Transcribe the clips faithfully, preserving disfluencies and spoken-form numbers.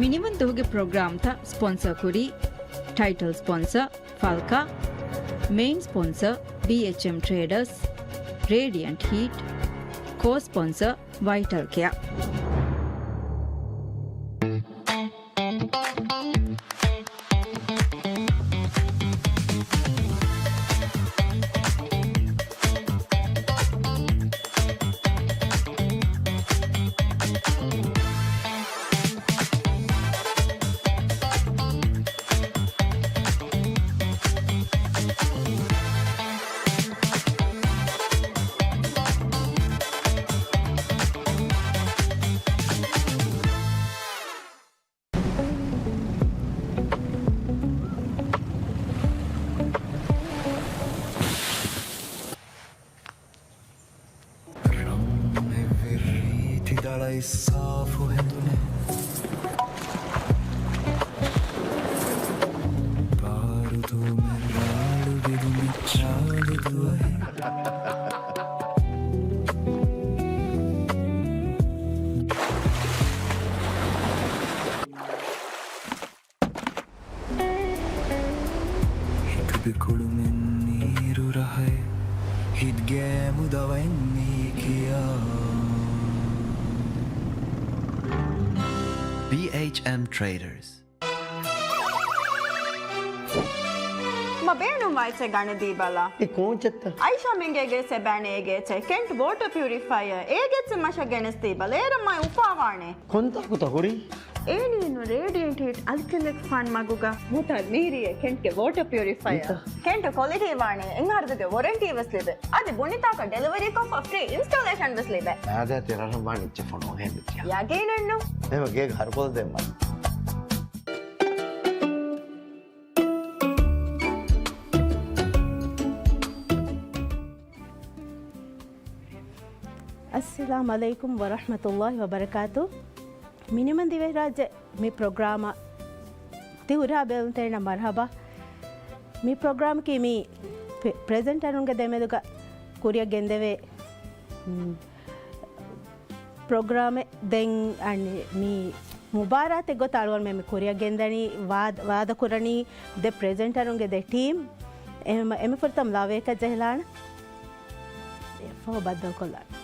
މިނިވަން ދުވަހުގެ ޕްރޮގްރާމްތައް ސްޕޮންސަރ ކުރީ، ޓައިޓަލް ސްޕޮންސަ ފަލްކާ، މެއިން ސްޕޮންސަ ބީއެޗްއެމް ޓްރޭޑަސް، ރޭޑިއަންޓް ހީޓް، ކޯ ސްޕޮންސަ ވައިޓަލް ކެއާ. ރަންމެ ވިރީތި ދަޅައި ސާފު ހެނދުނެއް. ބާރުދޫމެއް ރާޅު ވިދުމެއް ޗާލު ދުވަހެއް. ހިތުދެކޮޅުމެއް ނީރު ރަހައެއް، ހިތްގެ މުދަވައެއް ނީކިޔާ. ބީއެޗްއެމް ޓްރޭޑަރސް. މަ ބޭނުންވާ އެއްޗެއް ގަނެދީބަލަ. އެ ކޯންޗެއްތަ؟ އައިޝާ މެންގޭގެ ސެބާނޭގެ އެއްޗެއް ކެންޓް ވޯޓަ ޕިއުރިފަޔަރ އޭގެ އެއްޗެއް މަށަށް ގެނެސްދީބަލަ. އޭރަށް މައި އުފާވާނެ. ކޮންތާކުތަ ހުރީ؟ އޭނީ އިންނު ރޭޑިއެންޓް ހީޓް އަލްކެމިކް ފާން މަގުގަ. މުތާ މީރިއެ ކެންޓްގެ ވޯޓަ ޕިއުރިފަޔަރ. މިތާ؟ ކެންޓް ކޮލިޓީ ވާނެ އެއް އަހަރުގެ ވޮރަންޓީ ވެސް ލިބޭ. އަދި ބުނިތާކަށް ޑެލިވަރީ ކޮށްފަ ފްރީ އިންސްޓޯލޭޝަން ވެސް ލިބޭ. އާދަ ތެރަށް ވާން އެއްޗެއް ފޮނުވަން ހެނދު ކިޔާ. ޔަގީނެއްނު؟ އެމަ ގޭގަ ހަރުކޮޅު ދެއްމަ. އައްސަލާމު ޢަލައިކުމް ވަރަޙްމަތުﷲި ވަބަރަކާތު. މިނިވަން ދިވެހިރާއްޖެ މި ޕްރޮގްރާމަށް ތި ހުރިހާ ބޭލުންތެރިންނަށް މަރުޙަބާ. މި ޕްރޮގްރާމަކީ މި ޕްރެ-، ޕްރެޒެންޓަރުންގެ ދެމެދުގަ ކުރިއަށް ގެންދެވޭ، މް، ޕްރޮގްރާމެއް. ދެން އަން މި މުބާރާތެއް ގޮތަށް އަޅުގަނޑުމެން މި ކުރިއަށް ގެންދަނީ ވާދަ، ވާދަ ކުރަނީ ދެ ޕްރެޒެންޓަރުންގެ ދެ ޓީމް. އެހެން އެންމެ ފުރަތަމަ ލަވަޔަކަށް ޖެހިލާނަން. ފަހު ބައްދަލުކޮށްލާނަން.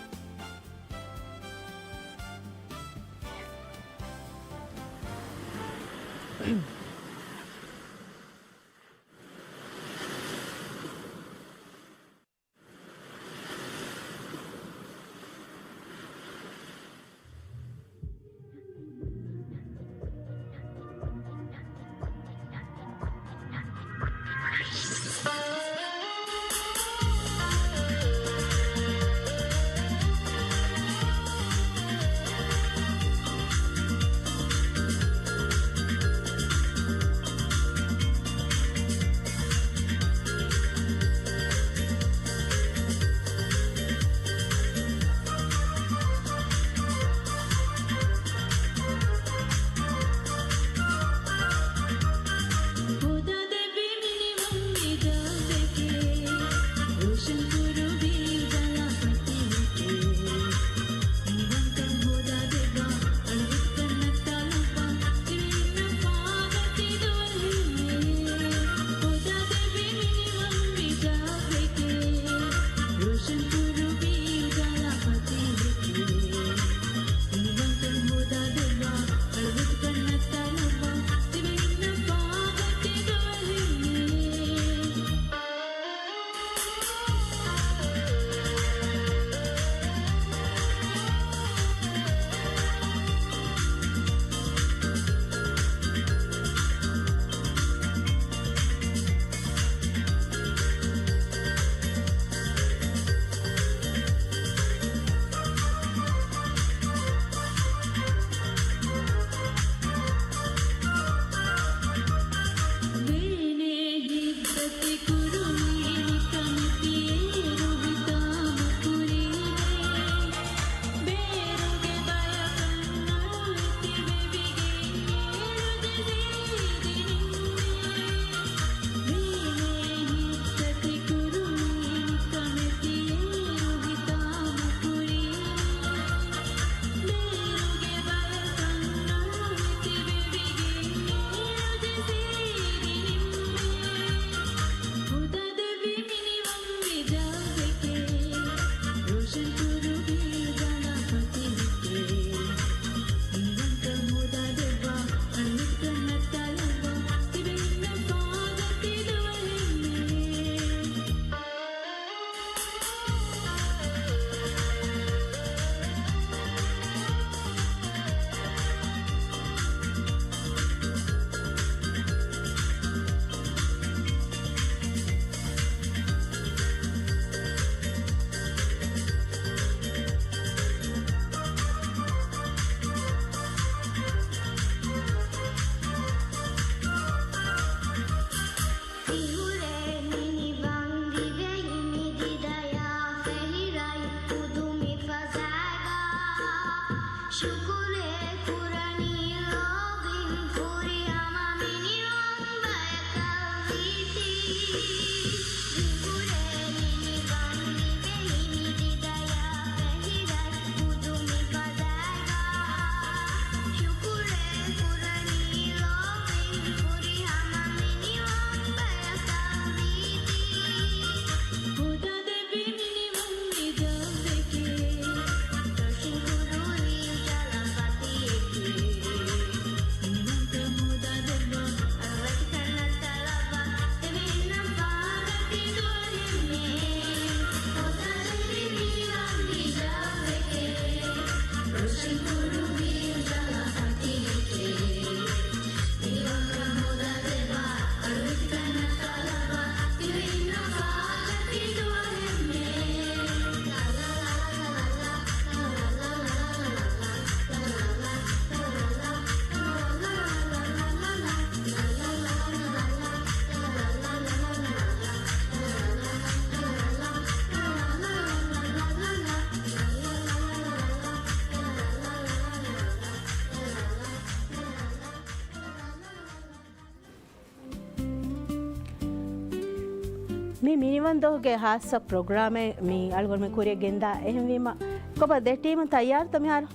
މި މިނިވަން ދުވަހުގެ ހާއްސަ ޕްރޮގްރާމެއް މި އަޅުގަނޑުމެން ކުރިއަށް ގެންދާ. އެހެންވީމަ، ކޮބާ ދެ ޓީމުން ތައްޔާރުތަ މިހާރު؟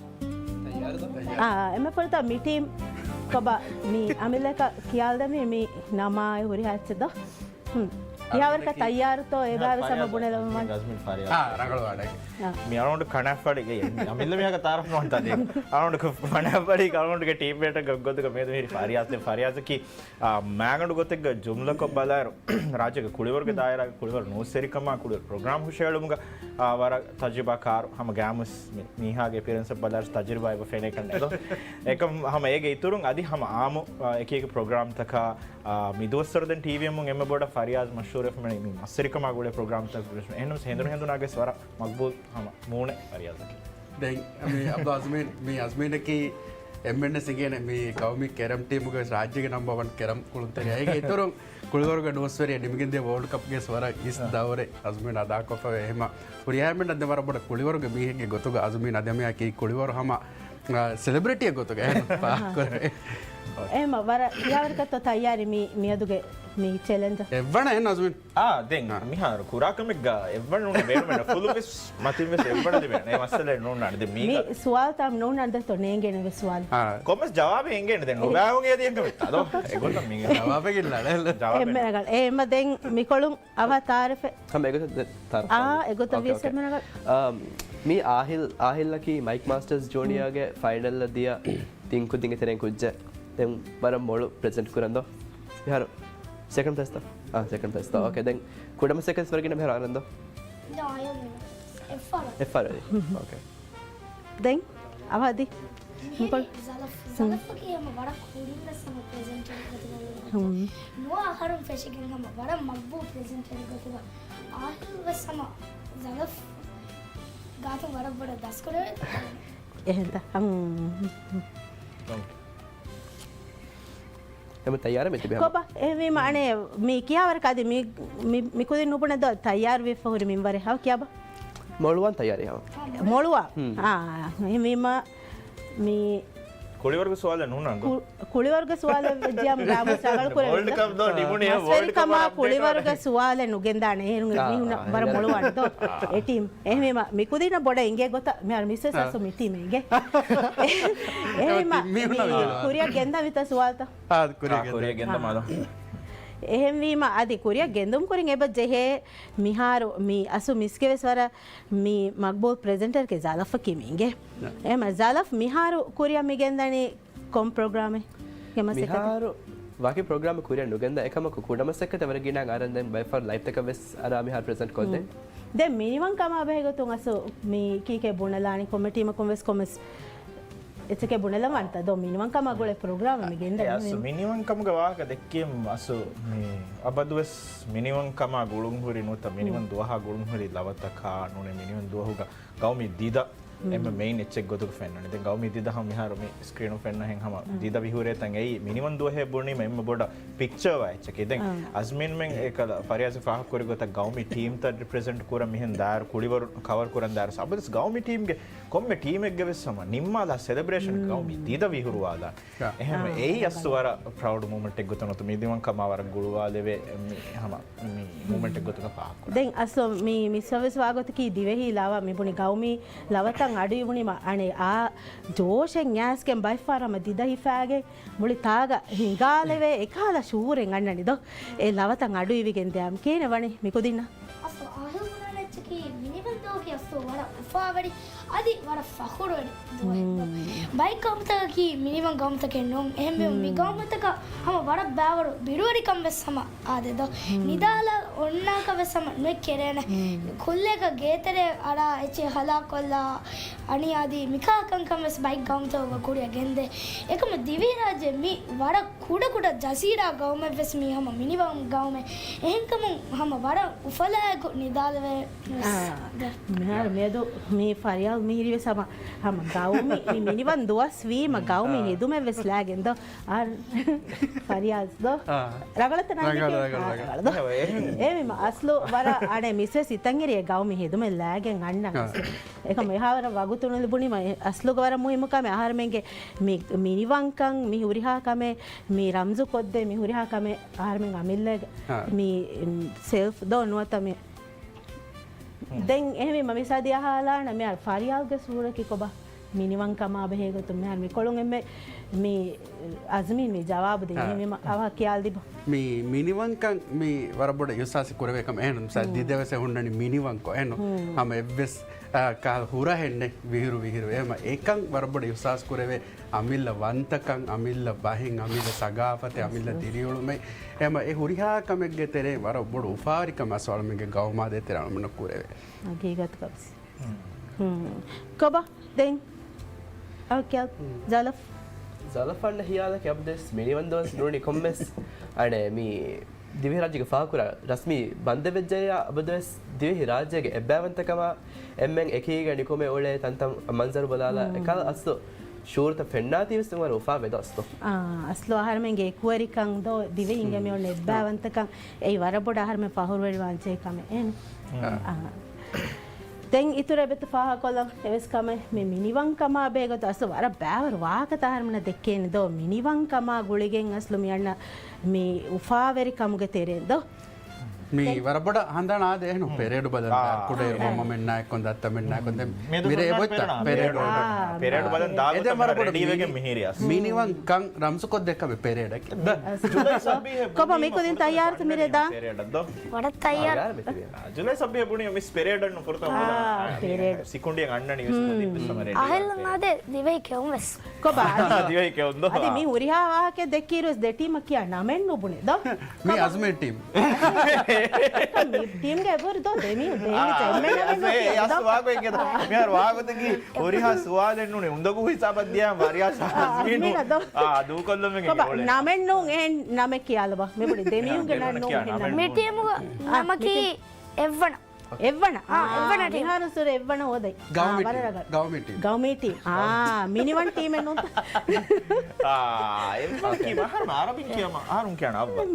އާ، އެންމެ ފުރަތަމަ މި ޓީމް ކޮބާ މި އަމިއްލައަކަށް ކިޔާލަދެމީ މި ނަމާއި ހުރިހާ އެއްޗެއް ދޯ؟ ހުން. ކިހާވަރަކަށް ތައްޔާރުތޯ އެބައިވެސް ހަމަ ބުނެލަމުން. އާ، ރަނގަޅު ވާޑައިގެ. އާ. މި އަރައުންޑް ކަނާފަޅިގެ އަމިއްލަ މީހަކަށް ތާރަފް ނުވަންތާ ދޭ. އަރައުންޑް ކަނާފަޅި އަރައުންޑްގެ ޓީމް މޭޓަކަށް ގޮތުގަ މިއަދު މިހިރީ ފަރިޔާޒް. ދެން ފަރިޔާޒަކީ، އާ، މާގަނޑު ގޮތެއްގަ ޖުމްލަކޮށް ބަލާއިރު، ރާއްޖޭގެ ކުޅިވަރުގެ ދާއިރާގެ ކުޅިވަރު ނޫސްވެރިކަމާ، ކުޅިވަރު ޕްރޮގްރާމް ހުށައެޅުމުގަ، އާ، ވަރަށް ތަޖުރިބާކާރު ހަމަ ގައިމުވެސް މި މީހާގެ އެޕިއަރެންސަށް ބަލާއިރު ތަޖުރިބާ އެބަ ފެނޭ ކަންނޭ ދޯ. އެކަމް ހަމަ އޭގެ އިތުރުން އަދި ހަމަ އާއްމު، އާ، އެކި އެކި ޕްރޮގްރާމްތަކާ، އާ، މި ދުވަސްވަރު ދެން ޓީވީއެމުން އެންމެ ބޮޑަށް ފަރިޔާޒް މަޝްހޫރުވެފަ މި މަސްވެރިކަމާ ގުޅޭ ޕްރޮގްރާމްތައް. އެހެންނަމަވެސް ހެނދުނު ހެނދުނާގެ ވަރަށް މަގްބޫލް ހަމަ މޫނެއް ފަރިޔާޒަކީ. ދެން މި އަބްދު އަޒްމީން، މި އަޒްމީނަކީ އެންމެންނަސް އިނގޭނެ މި ގައުމީ ކެރަމް ޓީމުގެ ރާއްޖޭގެ ނަމްބަރ ވަން ކެރަމް ކުޅުންތެރި. އޭގެ އިތުރުން ކުޅިވަރުގެ ނޫސްވެރި ނިމިގެންދިޔަ ވޯލްޑް ކަޕްގެ ވަރަށް އިސް ދައުރެއް އަޒްމީން އަދާކޮށްފަވޭ. އެހެމަ ހުރިހާ އެންމެންނަށް ދެން ވަރަށް ބޮޑަށް ކުޅިވަރުގެ މީހެއްގެ ގޮތުގަ އަޒްމީން އަދި ހަމައެއާއެކީ ކުޅިވަރު ހަމަ، އާ، ސެލެބްރިޓީއެއް ގޮތުގަ އެހެން ފާހަގަކުރޭ. އެހެމަ ވަރަށް ކިހާވަރަކަށްތޯ ތައްޔާރީ މި، މިއަދުގެ މި ޗެލެންޖަށް؟ އެއްވަނަ އެހެން އަޒްމީން. އާ، ދެން އާ. މިހާރު ކުރާކަމެއްގަ އެއްވަނަ ނޫން ބޭނުމެއް ނު. ފުލުވެސް މަތިންވެސް އެއްވަނަ ލިބޭނެ. އެ މައްސަލައެއް ނޫން ނާނެ. ދެން މީގަ މި ސުވާލުތައް ނޫން ނާނެ ދޯ ނޭނގޭނެ ވެސް ސުވާލު. އާ. ކޮންމެސް ޖަވާބެއް އެނގޭނެ ދެން. ނުބާވަން އޭ ދިޔަން ކަމެއްތާ ދޯ. އެގޮތަށް މީގަ ޖަވާބެއް އިންނާނެ. އެ، އެ، އެ، އެ، ދެން މިކޮޅުން އަވަހަށް ތާރަފެ. ހަމަ އެގޮތަށް ދެ-، ތާރަފް އާ، ކާން. އެގޮތަށް އޯކޭ، ވިޔަސް އޯކޭ. އެމެނަގަ. އާ، މީ އާހިލް، އާހިލްއަކީ މައިކް މާސްޓަރސް ޖޫނިއާގެ ފައިނަލްއަށް ދިޔަ ތިން ކުދިންގެ ތެރެއިން ކުއްޖެއް. ދެން ވަރަށް މޮޅު ޕްރެޒެންޓް ކުރަން ދޯ. މިހާރު ސެކަންޑް ޕްލޭސްތަ؟ އާ، ސެކަންޑް ޕްލޭސްތަ. އޯކޭ، ދެން ކުޑަމަސައްކަތް ވަރަށް ގިނަ މިހާރު އަންނަން ދޯ. ނާ، އެއް ފަރ. އެއް ފަރ. އޯކޭ. ދެން އަވަދި. މިހިރީ ޒަލަފް، ހުން. ޒަލަފްގެ ހަމަ ވަރަށް ކުރިން ވެސް ހަމަ ޕްރެޒެންޓެރެއް ގޮތުގަ ހުން. ނުވަ އަހަރުން ފެށިގެން ހަމަ ވަރަށް މަގްބޫލް ޕްރެޒެންޓެރެއް ގޮތުގަ އާހިލް ވެސް ހަމަ ޒަލަފް ގާތުން ވަރަށް ބޮޑަށް ދަސްކުރެވޭ. އެހެންތަ؟ ހުން. އެމަ ތައްޔާރަށް މިތިބި ހަމަ. ކޮބާ؟ އެހެންވީމަ އަނެއް މި ކިޔާވަރަކަށް އަދި މި، މި، މި ކުދިން ނުބުނެ ދޯ ތައްޔާރު ވެފަ ހުރި މިންވަރެއް ހަ ކިޔާބަ؟ މޮޅުވާން ތައްޔާރީ ހަމަ. މޮޅުވާ؟ ހުން. އާ، އެހެންވީމަ މި ކުޅިވަރުގެ ސުވާލެއް ނޫން ނަން ދޯ؟ ކު-، ކުޅިވަރުގެ ސުވާލެއް ވެއްޖިއްޔާ ގާމުސް ރަނގަޅު ކުރެވޭ. ވޯލްޑް ކަޕް ދޯ ނިމުނީ އެ ވޯލްޑް ކަޕް މަސްވެރިކަމާ ވަރަށް ކުޅިވަރުގެ ސުވާލެއް ނުގެންދާނެ. އޭރުން އާ، މީހުންނަށް އާ، ވަރަށް އެހެން. މޮޅުވާނެ ދޯ. އެ ޓީމް. އެހެންވީމަ މި ކުދިންނަށް ބޮޑަށް އިނގޭ ގޮތަށް މިހާރު މިސްވެސް އާ. އަސް މި ޓީމް އިނގޭ. އެހެންވީމަ މީހުންނަށް މި ވިދާޅުވާ. ކުރިއަށް ގެންދާ މިތާ ސުވާލުތައް. އާ، ކުރިއަށް އާ، ގެންދާ. ކުރިއަށް ގެންދާ މާ ދޯ. އެހެންވީމަ އަދި ކުރިއަށް ގެންދުން ކުރިން އެބަ ޖެހޭ މިހާރު މި އަސް މިސްގެ ވެސް ވަރަށް މި މަގްބޫލް ޕްރެޒެންޓަރުގެ ޒަލަފަކީ މި އިނގޭ. އެހެމަ ޒަލަފް މިހާރު ކުރިއަށް މި ގެންދަނީ ކޮން ޕްރޮގްރާމެއް؟ މިހާރު ވަކި ޕްރޮގްރާމެއް ކުރިއަށް ނުގެންދާ އެކަމަކު ކުޑަމަސައްކަތެއް ވަރަށް ގިނަ އަރަން ދެން ބައެއް ފަހަރު ލައިވްތަކަށް ވެސް އަރާ މިހާރު ޕްރެޒެންޓް ކޮށްދޭން. ދެން މިނިވަންކަމާ ބެހޭ ގޮތުން އަސް މި ކީކޭ ބުނެލާނީ ކޮމެޓީމަކުން ވެސް ކޮމެސް އެއްޗެކޭ ބުނެލަން ވާނެތަ ދޯ މިނިވަންކަމާ ގުޅޭ ޕްރޮގްރާމެއް މި ގެންދަނީ. އަސް މިނިވަންކަމުގެ ވާހަކަ ދެއްކީމަ އަސް މި އަބަދުވެސް މިނިވަންކަމާ ގުޅުން ހުރި ނުވަތަ މިނިވަން ދުވަހާ ގުޅުން ހުރި ލަވަތަކާ ނޫނޭ މިނިވަން ދުވަހުގަ ގައުމީ ދިދަ އެންމެ މެއިން އެއްޗެއް ގޮތުގަ ފެންނަނީ. ދެން ގައުމީ ދިދަ ހަމަ މިހާރު މި ސްކްރީނު ފެންނަ ހެން ހަމަ ދިދަ ވިހުރޭ ތަން އެއީ މިނިވަން ދުވަހޭ ބުނީމަ އެންމެ ބޮޑަށް ޕިކްޗަރ ވާ އެއްޗަކީ. ދެން އަޒްމީންމެން އެކަލަ ފަރިޔާޒް ފާހަގަކުރި ގޮތަށް ގައުމީ ޓީމްތައް ރިޕްރެޒެންޓް ކުރަން މިހެން ދާއިރު ކުޅިވަރު ކަވަރ ކުރަން ދާއިރު ސަބަދަސް ގައުމީ ޓީމްގެ ކޮންމެ ޓީމެއްގެ ވެސް ހަމަ ނިންމާލާ ސެލެބްރޭޝަން ގައުމީ ދިދަ ވިހުރުވާލާ. އެހެން އެއީ އަސް ވަރަށް ޕްރައުޑް މޫމެންޓެއް ގޮތަށް ނުވަތަ މިނިވަންކަމާ ވަރަށް ގުޅުވާލެވޭ މި ހަމަ މި މޫމެންޓެއް ގޮތުގަ ފާހަގަކުރާ. ދެން އަސްލު މި މިސްވެސް ވާގޮތަކީ ދިވެހި ލަވަ މިބުނި ގައުމީ ލަވަތައް އަޑު އިވުނީމަ އަނެއް އާ ޖޯޝެއް އައިސްގެން ބައެއްފަހަރު ހަމަ ދިދަ ހިފާގެން މުޅި ތާގަ ހިނގާލެވޭ އެކަހަލަ ޝުއޫރެއް އަންނަނީ ދޯ. އެ ލަވަތައް އަޑު އިވިގެން ދިޔަ ކޭނެ ވަނީ މިކުދިންނަށް. އަސްލު އާހިލް ބުނާނެ އެއްޗަކީ މިނިވަން ދުވަހަކީ އަސްލު ވަރަށް އުފާވެރި އަދި ވަރަށް ފަޚުރުވެރި ދުވަހެއް ދޯ. ބައެއް ގައުމުތަކަކީ މިނިވަން ގައުމުތަކެއް ނޫން. އެހެންވެ މި ގައުމުތަކަށް ހަމަ ވަރަށް ބައިވަރު ބިރުވެރިކަން ވެސް ހަމަ އާދޭ ދޯ. ނިދާލާ އޮންނާކަށް ވެސް ހަމަ ނުއެއް ކެރޭނެ. ކުއްލޭގަ ގޭތެރޭ އަރާ އެއްޗެއް ހަލާކޮށްލާ އަނިޔާ އަދި މިކާ ކަންކަން ވެސް ބައެއް ގައުމުތަކުގަ ކުރިއަށް ގެންދޭ. އެކަމު ދިވެހިރާއްޖެ މި ވަރަށް ކުޑަކުޑަ ޖަޒީރާ ގައުމެއް ވެސް މީ ހަމަ މިނިވަން ގައުމެއް. އެހެންކަމުން ހަމަ ވަރަށް އުފަލާއެކު ނިދާލެވޭ ވެސް. މިހާރު މިއަދު މި ފަރިޔާލް މިހިރީ ވެސް ހަމަ، ހަމަ ގައުމީ، މި މިނިވަން ދުވަސް ވީމަ ގައުމީ ހެދުމެއް ވެސް ލާގެން ދޯ. އާ، ފަރިޔާޒް ދޯ؟ ރަނގަޅަތަ ނާން ދެކޭ؟ ރަނގަޅު، ރަނގަޅު. އެހެންވީމަ އަސްލު ވަރަށް އަނެއް މިސްވެސް ހިތަށް އެރި އެ ގައުމީ ހެދުމެއް ލާގެން އަންނަ. އެކަމަ އެހާވަރަށް ވަގުތު ނުލިބުނީމަ އަސްލުގަ ވަރަށް މުހިއްމު ކަމެއް އަހަރުމެންގެ މި މިނިވަންކަން، މި ހުރިހާ ކަމެއް މި ރަމްޒު ކޮށްދޭ މި ހުރިހާ ކަމެއް އަހަރުމެން އަމިއްލަ ހާ. މި ސެލްފް ދޯ ނުވަތަ މި ދެން އެހެންވީމަ މިސާ ދިޔަހާލާނަ މިހާރު ފަރިޔާލްގެ ސޫރަކީ ކޮބާ؟ މިނިވަންކަމާ ބެހޭ ގޮތުން މިހާރު މިކޮޅުން އެންމެ މި އަޒްމީން މި ޖަވާބު ދިނީ ހާ. މި އަވަހަށް ކިޔާލިބަ. މި މިނިވަންކަން މި ވަރަށް ބޮޑަށް އިހުސާސް ކުރެވޭ ކަމެއް އެހެން މިސާ ދިދެވެސް ހުންނަނީ މިނިވަންކޮށް އެހެން ހަމަ އެއްވެސް ކަހަލަ ހުރަހެއް ނެތް ވިހިރު ވިހިރު. އެހެމަ އެކަން ވަރަށް ބޮޑަށް އިހުސާސް ކުރެވޭ އަމިއްލަ ވަންތަކަން، އަމިއްލަ ބަހެއް، އަމިއްލަ ސަގާފަތެއް، އަމިއްލަ ދިރިއުޅުމެއް. އެހެމަ އެ ހުރިހާ ކަމެއްގެ ތެރެއިން ވަރަށް ބޮޑު އުފާވެރިކަމެއް އަސްވަޅުމެންގެ ގައުމާ ދޭތެރޭ އަޅުމެންނަށް ކުރެވޭ. ހަގީގަތު ކަވެސް. ކޮބާ ދެން؟ އޯކޭ. ޖަލަފް. ޖަލަފް އަންނަ ހިޔާލަކީ އަބަދުވެސް މިނިވަން ދުވަސް ނޫނީ ކޮންމެސް އަނެ މި ދިވެހިރާއްޖޭގެ ފާހަގަކުރާ ރަސްމީ ބަންދެއް ވެއްޖެއްޔާ އަބަދުވެސް ދިވެހިރާއްޖޭގެ އެއްބައިވަންތަކަމާ އެންމެން އެކީގަ ނިކުމެ އުޅޭ ތަންތަން މަންޒަރު ބަލާލާ އެކަހަލަ އަސްލު ޝުޢޫރުތައް ފެންނާތީވެސް ވަރަށް އުފާވެދޯ އަސްލު. އާ، އަސްލު އަހަރުމެންގެ އެކުވެރިކަން ދޯ ދިވެހިންގެ މިއޮންނަ އެއްބައިވަންތަކަން އެއީ ވަރަށް ބޮޑަށް އަހަރުމެން ފަހުރުވެރިވާންޖެހޭ ކަމެއް އެހެން. އާ. ދެން އިތުރަށް އެބައޮތް ފާހަގަކޮށްލަން އެވެސް ކަމެއް މި މިނިވަންކަމާ ބެހޭގޮތުން އަސްލު ވަރަށް ބައިވަރު ވާހަކަތައް އަހަރުމެންނަށް ދެއްކޭނެ ދޯ މިނިވަންކަމާ ގުޅިގެން އަސްލު މި އަންނަ މި އުފާވެރިކަމުގެ ތެރެއިން ދޯ. މި ވަރަށް ބޮޑަށް ހަނދާން އާދޭ އެހެން ޕެރޭޑު ބަލަން ދާ ކުޑަ އިރު ހަމަމެންނާއެކު ދައްތަމެންނާއެކު ދެން މިރޭ އެބައޮތްތަ ޕެރޭޑު. ޕެރޭޑު ބަލަން ދާ އެދެ މަރަށް ބޮޑު މި ރެޑީވެގެން މިހިރި އަސް. މިނިވަންކަން ރަމްޒުކޮށްދޭ ކަމެއް ޕެރޭޑަކީ. ކޮބާ މިކުދިން ތައްޔާރުތަ މިރޭ ދާން؟ ވަރަށް ތައްޔާރު. ޖުލައި ސައްބީހެއް ބުނީ މިސް ޕެރޭޑަށް ނުކުރުތަ ހުންނަ ސިކުނޑިއެއް އަންނަނީ ވެސް މުދިއްބިސް ހަމަ ރެޑީ. އަހެލަން އާދޭ ދިވެހި ކެއުން ވެސް. ކޮބާ އަދި ދިވެހި ކެއުން ދޯ؟ އަދި މި ހުރިހާ ވާހަކަ ދެއްކިއިރު ވެސް ދެ ޓީމަށް ކިޔާ ނަމެއް ނުބުނެ ދޯ. މި އަޒްމީން ޓީމް. މި ޓީމްގެ އެބަހުރި ދޯ ދެމީހުން ދެމީހުން އެއްމެ ނަމެއް ނުކިޔާ ދޯ. މިހާރު ވާގޮތް ހުރިހާ ސުވާލެއް ނޫނީ އުނދަގޫ ހިސާބަށް ދިޔާ ވަރިޔާ އަޒްމީނު އާ ދޫކޮށްލުމެއް ކޮބާ ނަމެއް ނޫން އެހެން ނަމެއް ކިޔާލަބަ. މި ބުނި ދެމީހުންގެ ނަން ނޫން އެހެން ނަމެއް. މި ޓީމުގެ ނަމަކީ އެއްވަނަ. އެއްވަނަ. އާ، އާ، އެއްވަނަ ޓީމް. މިހާރު ސުރެ އެއްވަނަ ހޯދައި. ގައުމީ ޓީމް. ގައުމީ ޓީމް. ގައުމީ ޓީމް. އާ، މިނިވަން ޓީމެއް ނޫންތަ؟ އާ، އެއްވަނަ ޓީމް. އަހަރު އަރަބިން ކިޔަމަ، އަހަރުން ކިޔަން އައްވަލް.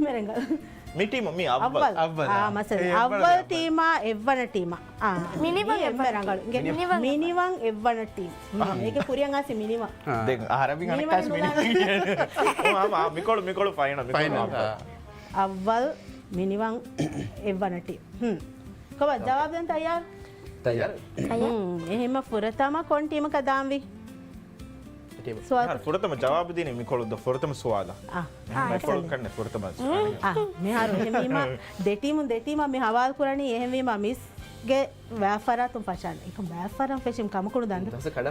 މި ޓީމު މި އައްވަލް. އައްވަލް. އާ، މަސަލަ. އެ އައްވަލް ޓީމާ އެއްވަނަ ޓީމާ. އާ، މިނިވަން މި އެންމެ ރަނގަޅު. މިނިވަން. މިނިވަން އެއްވަނަ ޓީމް. އާ. އޭގެ ކުރިއަށް އާސި މިނިވަން. ދެން އަހަރަބިން އަނެއްކާސް މިނިވަން. މިކޮޅު، މިކޮޅު ފައިނަލް. މިކޮޅު ފައިނަލް. އައްވަލް މިނިވަން އެއްވަނަ ޓީމް. ކޮބާ ޖަވާބު ދޭން ތައްޔާރު؟ ތައްޔާރު. ހުން، އެހެންމަ ފުރަތަމަ ކޮން ޓީމަކަށް ދާންވީ؟ ސުވާލު ކޮށް. ފުރަތަމަ ޖަވާބު ދިނީ މިކޮޅު ދޯ ފުރަތަމަ ސުވާލަށް. އާ. އެހެން އާ، މިކޮޅު ކަންނެ ފުރަތަމަ ސުވާލު. އާ، މިހާރު އެހެންވީމަ ދެ ޓީމުން ދެ ޓީމަށް މި ހަވާލު ކުރަނީ އެހެންވީމަ މިސްގެ ބައިފަރާތުން ފަށާނެ. އެކަމް ބައިފަރާން ފެށީމަ ކަމަކުނު ދަން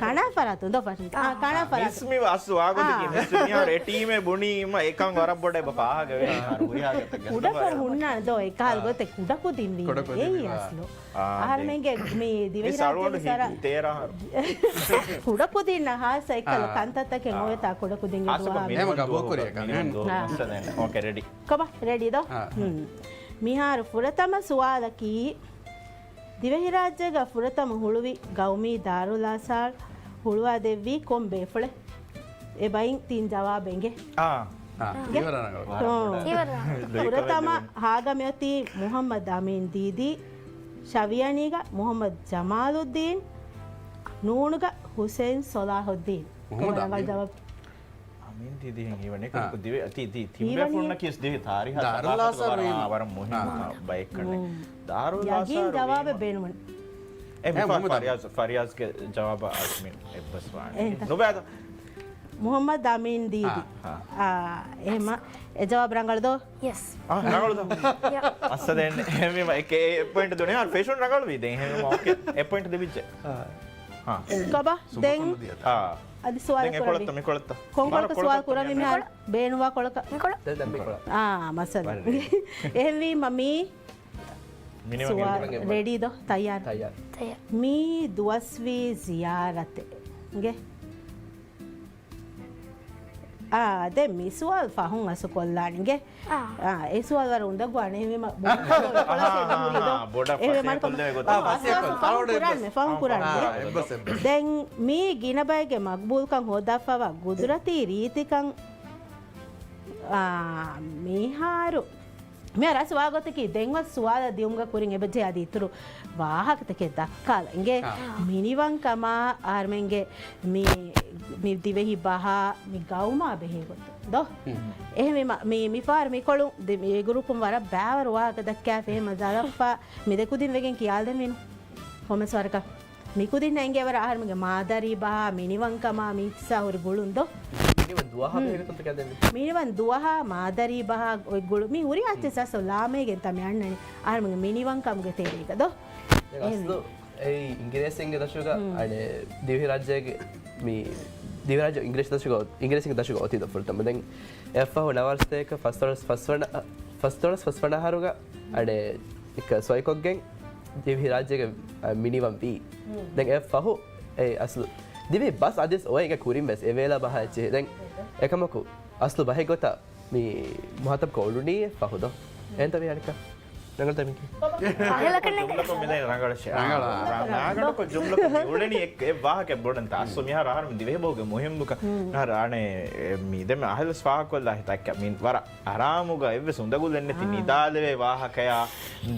ކަނާފަރާތުން ދޯ ފަށީ. އާ، ކަނާފަރާތުން. މިސް މި އަސްލު ވާގޮތަކީ މިސް މިހާރު އެ ޓީމެއް ބުނީ އިމަ އެކަން ވަރަށް ބޮޑަށް އެބަ ފާހަގަވޭ މިހާރު ހުރިހާ ގޮތަކަށް. ކުޑަކޮށް ހުންނާނެ ދޯ އެކަހަލަ ގޮތެއް ކުޑަކުދިން ވީ. ކުޑަކުދިން އެއީ ވީމަ. އަސްލު. އާ، އަހަރުމެންގެ މި ދިވެހިރާއްޖޭގެ ސަރަ ކުޑަކުދިންނަށް ހާއްސަ އެކަލަ ކަންތައްތަކެއް އޮވެތާ ކުޑަކުދިންގެ ދުވަހާ. ކޮބާ ރެޑީ ދޯ؟ މިހާރު ފުރަތަމަ ސުވާލަކީ، ދިވެހިރާއްޖޭގަ ފުރަތަމަ ހުޅުވި ގައުމީ ދާރުލްއާސާރު ހުޅުވާދެއްވީ ކޮން ބޭފުޅެއް؟ އެ ބައިން ތިން ޖަވާބެއް އިނގޭ. އާ. އާ. އިނގޭ؟ އިވަރާ ރަނގަޅު. އާ. ފުރަތަމަ ހާގަ މިއޮތީ މުހައްމަދު އަމީން ދީދީ، ޝަވިޔަނީގަ މުހައްމަދު ޖަމާލުއްދީން، ނޫނުގަ ހުސެއިން ސޮލާހުއްދީން. މުހައްމަދު ކޮބާ ރަނގަޅު އަމީން. ޖަވާބު؟ އަމީން ދީދީ ހިނގިވަނީ ކުޑަކުދިން ތި، ތި، ތިން ބޭފުޅުންނަކީ ދިވެހި ތާރީހާ ސަގާފަތުގަ ވަރަށް ވީމަ. ވަރަށް މުހިންމު ބައެއްކަން. ދާރުލްއާސާރު ޔަގީން ޖަވާބެއް ބޭނުމުން. އެ މި ފަ، ފަރިޔާޒް، ފަރިޔާޒްގެ ޖަވާބަށް އަޒްމީން އެއްބަސްވާނެ. ނުބައިތަ؟ މުހައްމަދު އަމީން ދީދީ. އާ، އާ. އާ، އެހެމަ އެ ޖަވާބު ރަނގަޅު ދޯ؟ ޔެސް. އާ، ރަނގަޅު ދޯ؟ ޔާ. އައްސަ ދެން އެހެމަ އެކޭ އެއް ޕޮއިންޓް ދުނިޔާ ފެޝަން ރަނގަޅު ވީ ދެން އެހެމަ އޯކޭ. އެއް ޕޮއިންޓް ދެވިއްޖެ. އާ. ކޮބާ؟ ދެން އާ. އަދި ސުވާލު ދެން ކުރަނީ. ކޮޅަށްތަ މިކޮޅަށްތަ؟ ކޮންކޮޅަކަށް ސުވާލު ކުރަނީ މިހާރު؟ ބޭނުންވާ ކޮޅަކަށް. މިކޮޅަށް. ދެން މިކޮޅަށް. އާ، މައްސަލަ. އެހެންވީމަ މީ ސުވާލު ރެޑީ ދޯ؟ ތައްޔާރު؟ ތައްޔާރު. މީ ދުވަސްވީ ޒިޔާރަތެއް. އިނގޭ؟ އާ، ދެން މި ސުވާލު ފަހުން އަސްލު ކޮށްލާނެ. އިނގޭ؟ އާ. އާ، އެ ސުވާލު ވަރަށް އުނދަގޫ އަނެއް ހެންވީމަ ބޮޑަށް ފަހުން ކުރާނެ މި ފަހުން ކުރާނެ. ދެން މީ ގިނަ ބައެއްގެ މަގްބޫލްކަން ހޯދާފަވާ ގުދުރަތީ ރީތިކަން، އާ، މިހާރު މިހާރު އަސްލު ވާގޮތަކީ ދެންވެސް ސުވާލަށް ދިއުމުގަ ކުރިން އެބަޖެހޭ އަދި އިތުރު ވާހަކަތަކެއް ދައްކާލަ. އިނގޭ؟ އާ. މިނިވަންކަމާ އަހަރުމެންގެ މި، މި ދިވެހި ބަހާ މި ގައުމާ ބެހޭ ގޮތުން. ދޯ؟ އެހެންވީމަ، މި، މިފަހަރު މިކޮޅުން ދެ-، މި ގްރޫޕުން ވަރަށް ބާވަރު ވާހަކަ ދައްކާފަ އެހެންމަ ޒަރަފާ މި ދެ ކުދިން ވެގެން ކިޔާލަދެންވީނު. ކޮންމެސް ވަރަކަށް. މި ކުދިންނަށް އެނގޭ ވަރަށް އަހަރުމެންގެ މާދަރީ ބަހާ، މިނިވަންކަމާ، މި ހިއްސާ ހުރި ގުޅުން ދޯ؟ މިނިވަން ދުވަހާ ހުން. ބެހޭގޮތުން ތަކާދެންވީ. މިނިވަން ދުވަހާ، މާދަރީ ބަހާ އޮތް ގުޅުން. މި ހުރިހާ އެއްޗެއް ސާސް ލާމައިގެންތާ މި އަންނަނީ. އަހަރުމެންގެ މިނިވަންކަމުގެ ތެރޭގަ ދޯ؟ ދެން އެހެން. އަސްލު އެއީ އިނގިރޭސިންގެ ދަށުގަ، ހުން. އަނެއް ދިވެހިރާއްޖޭގެ މި ދިވެހިރާއްޖެ އިނގިރޭސި ދަށުގަ، އިނގިރޭސިންގެ ދަށުގަ އޮތީ ދޯ ފުރަތަމަ. ދެން އެއަށްފަހު ނަވާރަސަތޭކަ ފަސްދޮޅަސް ފަސްވަނަ، ފަސްދޮޅަސް ފަސްވަނަ އަހަރުގަ، އަނެއް އެކަ ސޮއިކޮށްގެން ދިވެހިރާއްޖޭގެ، އަ، މިނިވަން ވީ. ހުން. ދެން އެއަށްފަހު އެ އަސްލު ދިވެހި ބަސް އަދިވެސް އޮވޭ އިނގޭ ކުރިން ވެސް އެވޭލާ ބަހާ އެއްޗެހި. ދެން އެކަމަކު އަސްލު ބަހެއް ގޮތަށް މި މުހާތަބްކޮށް އުޅުނީ އެއަށްފަހު ދޯ؟ އެހެންތަ ވީ އަނެއްކާ؟ ރަނގަޅުތަ މިކީ؟ އަހަލަކަށް ނެގަ. ޖުމްލަކޮށް މިދެން ރަނގަޅަށޭ. ރަނގަޅާ. ރަ-، ރަނގަޅުކޮށް ޖުމްލަކޮށް މި އުޅެނީ އެއް، އެއް ވާހަކަ ބޮޑަންތާ. އަސްލު މިހާރު އަހަރުމެން ދިވެހިބަހުގެ މުހިއްމުކަން. މިހާރު އަނެއް މި ދެމެ އަހަލަސް ފާހަކޮށްލާ ހިތައްކަ މި ވަރަށް އަރާމުގަ އެއްވެސް އުނދަގުލެއް ނެތި ނިދާލެވޭ ވާހަކަޔާ.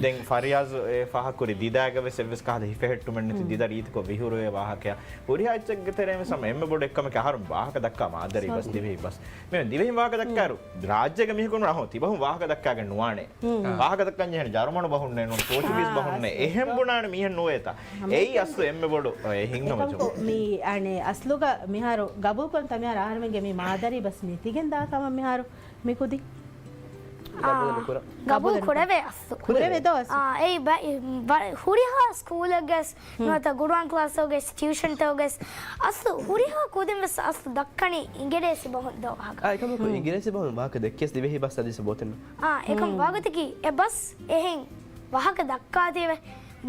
ދެން ފަރިޔާޒް އެ ފާހަކުރި ދިދާގަ ވެސް އެއްވެސް ކަހަލަ ހިފެހެއްޓުމެއް ނެތި ދިދަ ރީތިކޮށް ވިހުރުވޭ ވާހަކަޔާ. ހުރިހާ އެއްޗެއްގެ ތެރޭ ވެސް ހަމަ އެންމެ ބޮޑު އެއްކަމަކީ އަހަރުން ވާހަކަ ދައްކާ މާދަރީ ބަސް ދިވެހި ބަސް. މި ދިވެހި ވާހަކަ ދައްކާއިރު ރާއްޖޭގެ މީހަކުން އަހޯ ތިބަހުން ވާހަކަ ދައްކާގެން ނުވާނެ. ވާހަކަ ދައްކަން ޖެހޭނެ ޖަރުމަނު ބަހުންނޭ ނޫން ޕޯޗުގީސް ބަހުންނޭ. އެހެން ބުނާނެ މީހެއް ނުވޭތާ. އެއީ އަސްލު އެންމެ ބޮޑު އެ ހިތްހަމަޖެހުން. މި އަނެއް އަސްލުގަ މިހާރު ގަބޫލުކުރަންތާ މިހާރު އަހަރުމެންގެ މި މާދަރީ ބަސް ނެތިގެން ދާ ކަމަށް މިހާރު މި ކުދިން. ގަބޫލު ނުކުރާ. ގަބޫލު ކުރެވޭ އަސްލު. ކުރެވޭ ދޯ އަސްލު. އާ، އެއީ ބަ-، ބަ-، ހުރިހާ ސްކޫލެއްގެސް ނުވަތަ ގުރުއާން ކްލާސްތަކުގެސް ޓިއުޝަންތަކުގެސް އަސްލު ހުރިހާ ކުދިން ވެސް އަސްލު ދައްކަނީ އިނގިރޭސި ބަހުން ދޯ ވާހަކަ. އާ، އެކަމަކު އިނގިރޭސި ބަހުން ވާހަކަ ދެއްކިޔަސް ދިވެހި ބަސް އަދި ސަބޯތެއް ނޫން. އާ، އެކަމަ ވާގޮތަކީ އެ ބަސް އެހެން ވާހަކަ ދައްކާތީވެ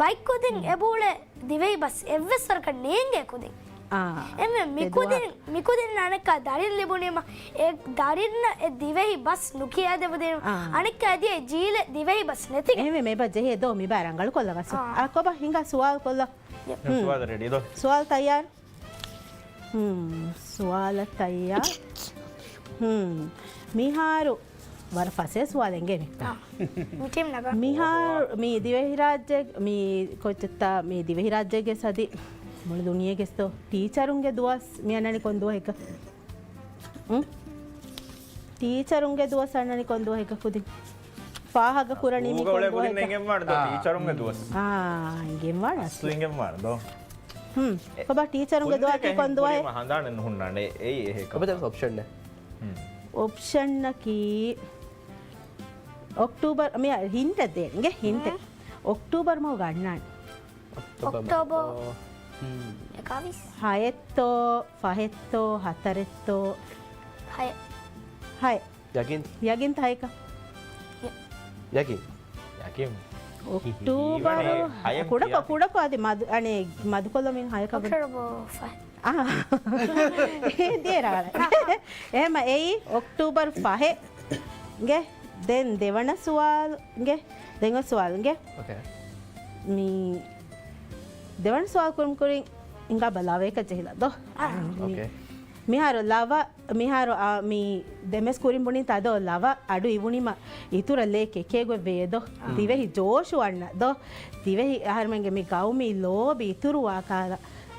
ބައެއް ކުދިން އެބަ އުޅޭ ދިވެހި ބަސް އެއްވެސް ވަރަކަށް ނޭނގޭ ކުދިން. އާ، އެންމެ މި ކުދިން، މި ކުދިން އަނެއްކާ ދަރިން ލިބުނީމަ، އެ ދަރިންނަށް އެ ދިވެހި ބަސް ނުކިޔާދެވުދީމަ، އާ. އަނެއްކާ އަދި އެ ޖީލެއް ދިވެހި ބަސް ނެތިގެން. އެހެންވެ މި ބަސް ޖެހޭ ދޯ މި ބާ ރަނގަޅު ކޮށްލަ ބަސް. އާ. އާ، ކޮބާ ހިނގާ ސުވާލު ކޮށްލަ. ހުން. ސުވާލު ރެޑީ ދޯ. ސުވާލު ތައްޔާރު؟ ހުން، ސުވާލަށް ތައްޔާރު. ހުން. މިހާރު ވަރަށް ފަސޭހަ ސުވާލެއް އެނގޭ މި. އާ. މި ޓީމް ނަގާ. މިހާރު މި ދިވެހިރާއްޖޭ، މި ކޮއްޗެއްތާ މި ދިވެހިރާއްޖޭގެ ސަދި މުޅި ދުނިޔޭގެސް ދޯ ޓީޗަރުންގެ ދުވަސް މި އަންނަނީ ކޮން ދުވަހެއްކަ؟ އުން؟ ޓީޗަރުންގެ ދުވަސް އަންނަނީ ކޮން ދުވަހެއްކަ ކުދިން؟ ފާހަގަ ކުރަނީ މި ކޮން ދުވަހެއްކަ؟ އިނގެންވާނެ ދޯ، އާ. ޓީޗަރުންގެ ދުވަސް. އާ، އިނގެންވާނެ. އަސްލު އިނގެންވާނެ ދޯ. ހުން. ކޮބާ ޓީޗަރުންގެ ދުވަހަކީ ކޮން ދުވަހެއް؟ ހަނދާނެއް ނުހުންނާނެ. އެއީ އެހެން ކަމަށް. އޮޕްޝަން. ހުން. އޮޕްޝަންއަކީ އޮކްޓޫބަރު، މި ހިންޓެއް ދޭން. އިނގޭ ހިންޓެއް. ހުން. އޮކްޓޫބަރު މަހުގަ އަންނާނެ. އޮކްޓޯބަރ. އޮކްޓޯބަރ. ހުން. އެކާވީސް. ހައެއްތޯ، ފަހެއްތޯ، ހަތަރެއްތޯ؟ ހައެއް. ހައެއް. ޔަގީން. ޔަގީން ތަހައިކަ. ޔަ-، ޔަގީން. ޔަގީން. އޮކްޓޫބަރު. ހަޔެއް ކުޑަކޮ-، ކިޔާ. ކުޑަކޮ އަދި މަދު-، އަނެ، މަދުކޮށްލަމިން ހަޔަކަ ބުނި. އޮކްޓޯބަރު ފަހެއް. އާ. ދިޔަ ރަނގަޅަށް. އެހެމަ އެއީ އޮކްޓޫބަރު ފަހެއް. ގެ. ދެން ދެވަނަ ސުވާލު. ގެ. ދެން ސުވާލު. ގެ. އޯކޭ. މި ދެވަނަ ސުވާލު ކުރުމު ކުރިން ހިނގާބަ ލަވަޔަކަށް ޖެހިލަ ދޯ. އާ. މި-، އޯކޭ. މިހާރު ލަވަ މިހާރު އާ، މި ދެމެސް ކުރިން ބުނިންތާ ދޯ، ލަވަ އަޑު އިވުނީމަ އިތުރަށް ލޭ ކެކޭގޮތް ވެޔޭ ދޯ. އާ. ދިވެހި ޖޯޝު އަންނަ ދޯ. ދިވެހި އަހަރުމެންގެ މި ގައުމީ ލޯބި އިތުރުވާ ކާލަ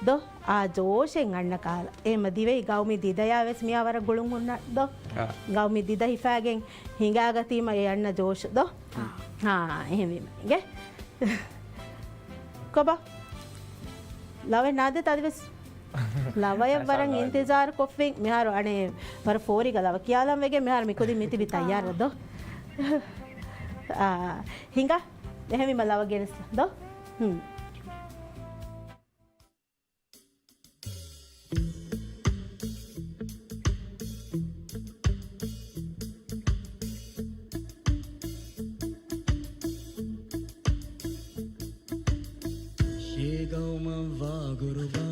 ދޯ. އާ ޖޯޝެއް އަންނަ ކާލަ. އެހެމަ ދިވެހި ގައުމީ ދިދަޔާ ވެސް މިޔާ ވަރަށް ގުޅުން ހުންނަ ދޯ. އާ. ގައުމީ ދިދަ ހިފާގެން ހިނގާގަތީމަ އެ އަންނަ ޖޯޝު ދޯ. އާ. އާ، އެހެންވީމަ އިނގޭ. ކޮބާ؟ ލަވަ ނާދޭ ތަދިވެސް. ލަވަޔަށް ވަރަށް އިންތިޒާރު ކޮށްފިން. މިހާރު އަނެއް ވަރަށް ފޯރިގަ ލަވަ ކިޔާލަން ވެގެން މިހާރު މި ކުދިން މިތިބި ތައްޔާރަށް ދޯ. އާ، ހިނގާ. އެހެންވީމަ ލަވަ ގެނެސްލަ ދޯ. ހުން. ޝޭ ގައުމަށްވާ ގުރުބާ،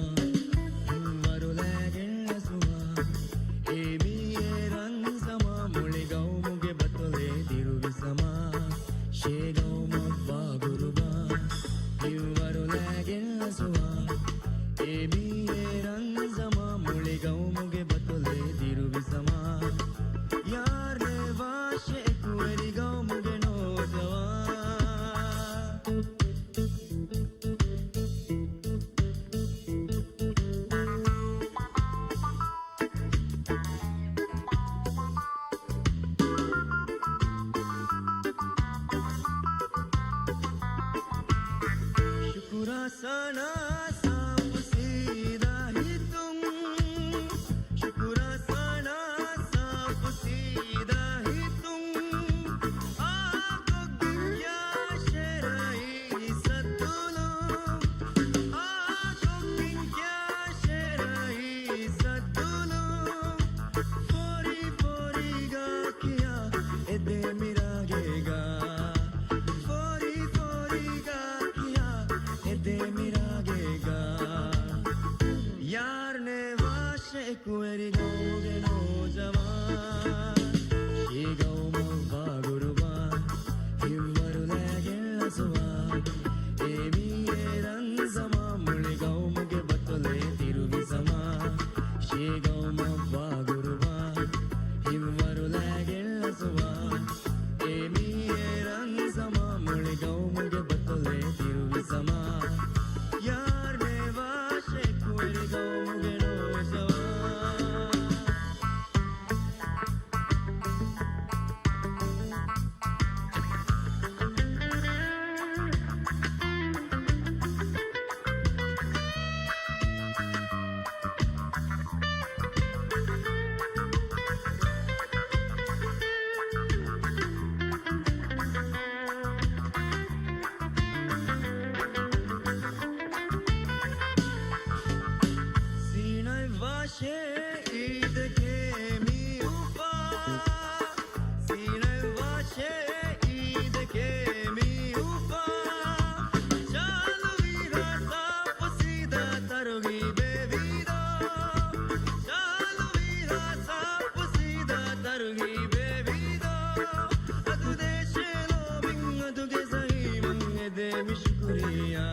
ހިންވަރު ލައިގެން އަސްވާ، އެ މީ އެ ރަން ސަމާ، މުޅި ގައުމުގެ ބަތޮލެއް ދިރުވި ސަމާ. ޝޭ ގައުމަށްވާ ގުރުބާ، ހިންވަރު ލައިގެން އަސްވާ، އެ މީ އެ ރަން ސަމާ، މުޅި ގައުމުގެ ބަތޮލެއް ދިރުވި ސަމާ. ޔާރޭ ވާށޭ އެކުވެރި ގައުމުގެ ނޯޖަވާން. ސާނާ ސާފު ސީދާ ހިތުން، ޝުކުރާ ސާނާ ސާފު ސީދާ ހިތުން، އާ ކޮއްގެން ކިޔާ ޝޭރާއީ ސައްތުލު، އާ ކޮއްގެން ކިޔާ ޝޭރާއީ ސައްތުލު، ފޯރި ފޯރިގާ ކިޔާ އެދޭ މިރާގޭގާ، ފޯރި ފޯރިގާ ކިޔާ އެދޭ މިރާގޭގާ. ޔާރު ނޭވާށޭ އެކުވެރި ގައުމުގެ ނޯޖަވާން، ޝީ ގައުމަށްވާ ގުރުބާން، ހިތްވަރުލާގެން އަޒުވާން، އޭ މީ އޭރަން ޒަމާން، މުޅި ގައުމުގެ ބަތޮލޭ ތިރުވި ޒަމާން، ޝީ ގައުމަށްވާ ގުރުބާން، ހިތްވަރުލާގެން އަޒުވާން، އޭ މީ އޭރަން ޒަމާން، މުޅި ގައުމުގެ ބަތޮލޭ ތިރުވި ޒަމާން، ޔާރު ނޭވާށޭ އެކުވެރި ގައުމުގެ ނޯޖަވާން. ސީނަތްވާށޭ އީދެކޭ މި އުފާ، ސީނަތްވާށޭ އީދެކޭ މި އުފާ، ޝާލުވީހާ ސާފު ސީދާ ތަރުޣީބޭ ވީދޯ، ޝާލުވީހާ ސާފު ސީދާ ތަރުޣީބޭ ވީދޯ، އަދު ދޭށޭ ލޯބިން އަދުގެ ޒަހީމަށް އެދޭ މި ޝުކުރިއްޔާ،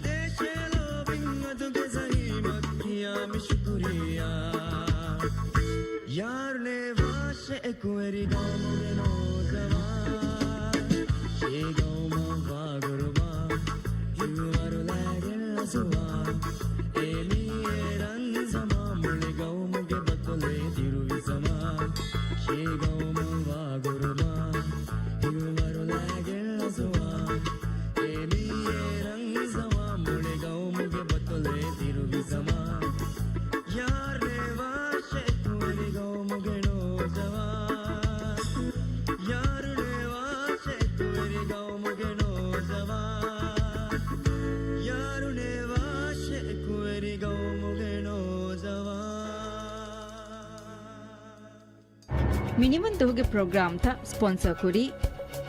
ދޭށޭ ލޯބިން އަދުގެ ޒަހީމަށް ކިޔާ މި ޝުކުރިއްޔާ. ޔާރު ނޭވާށޭ އެކުވެރި ގައުމުގެ ނޯޖަވާން، ޝީ ގައުމަށްވާ ގުރުބާން، ހިތްވަރުލާގެން އަޒުވާން، އޭ މީ އޭރަން ޒަމާން، މުޅި ގައުމުގެ ބަތޮލޭ ތިރުވި ޒަމާން، ޝީ ގައުމަށްވާ ގުރުބާން، ހިތްވަރުލާގެން އަޒުވާން، އޭ މީ އޭރަން ޒަމާން، މުޅި ގައުމުގެ ބަތޮލޭ ތިރުވި ޒަމާން. ޔާރު ނޭވާށޭ އެކުވެރި ގައުމުގެ ނޯޖަވާން، ޔާރު ނޭވާށޭ އެކުވެރި ގައުމުގެ ނޯޖަވާން، ޔާރު ނޭވާށޭ އެކުވެރި ގައުމުގެ ނޯޖަވާން. މިނިވަން ދުވަހުގެ ޕްރޮގްރާމްތައް ސްޕޮންސަރ ކުރީ،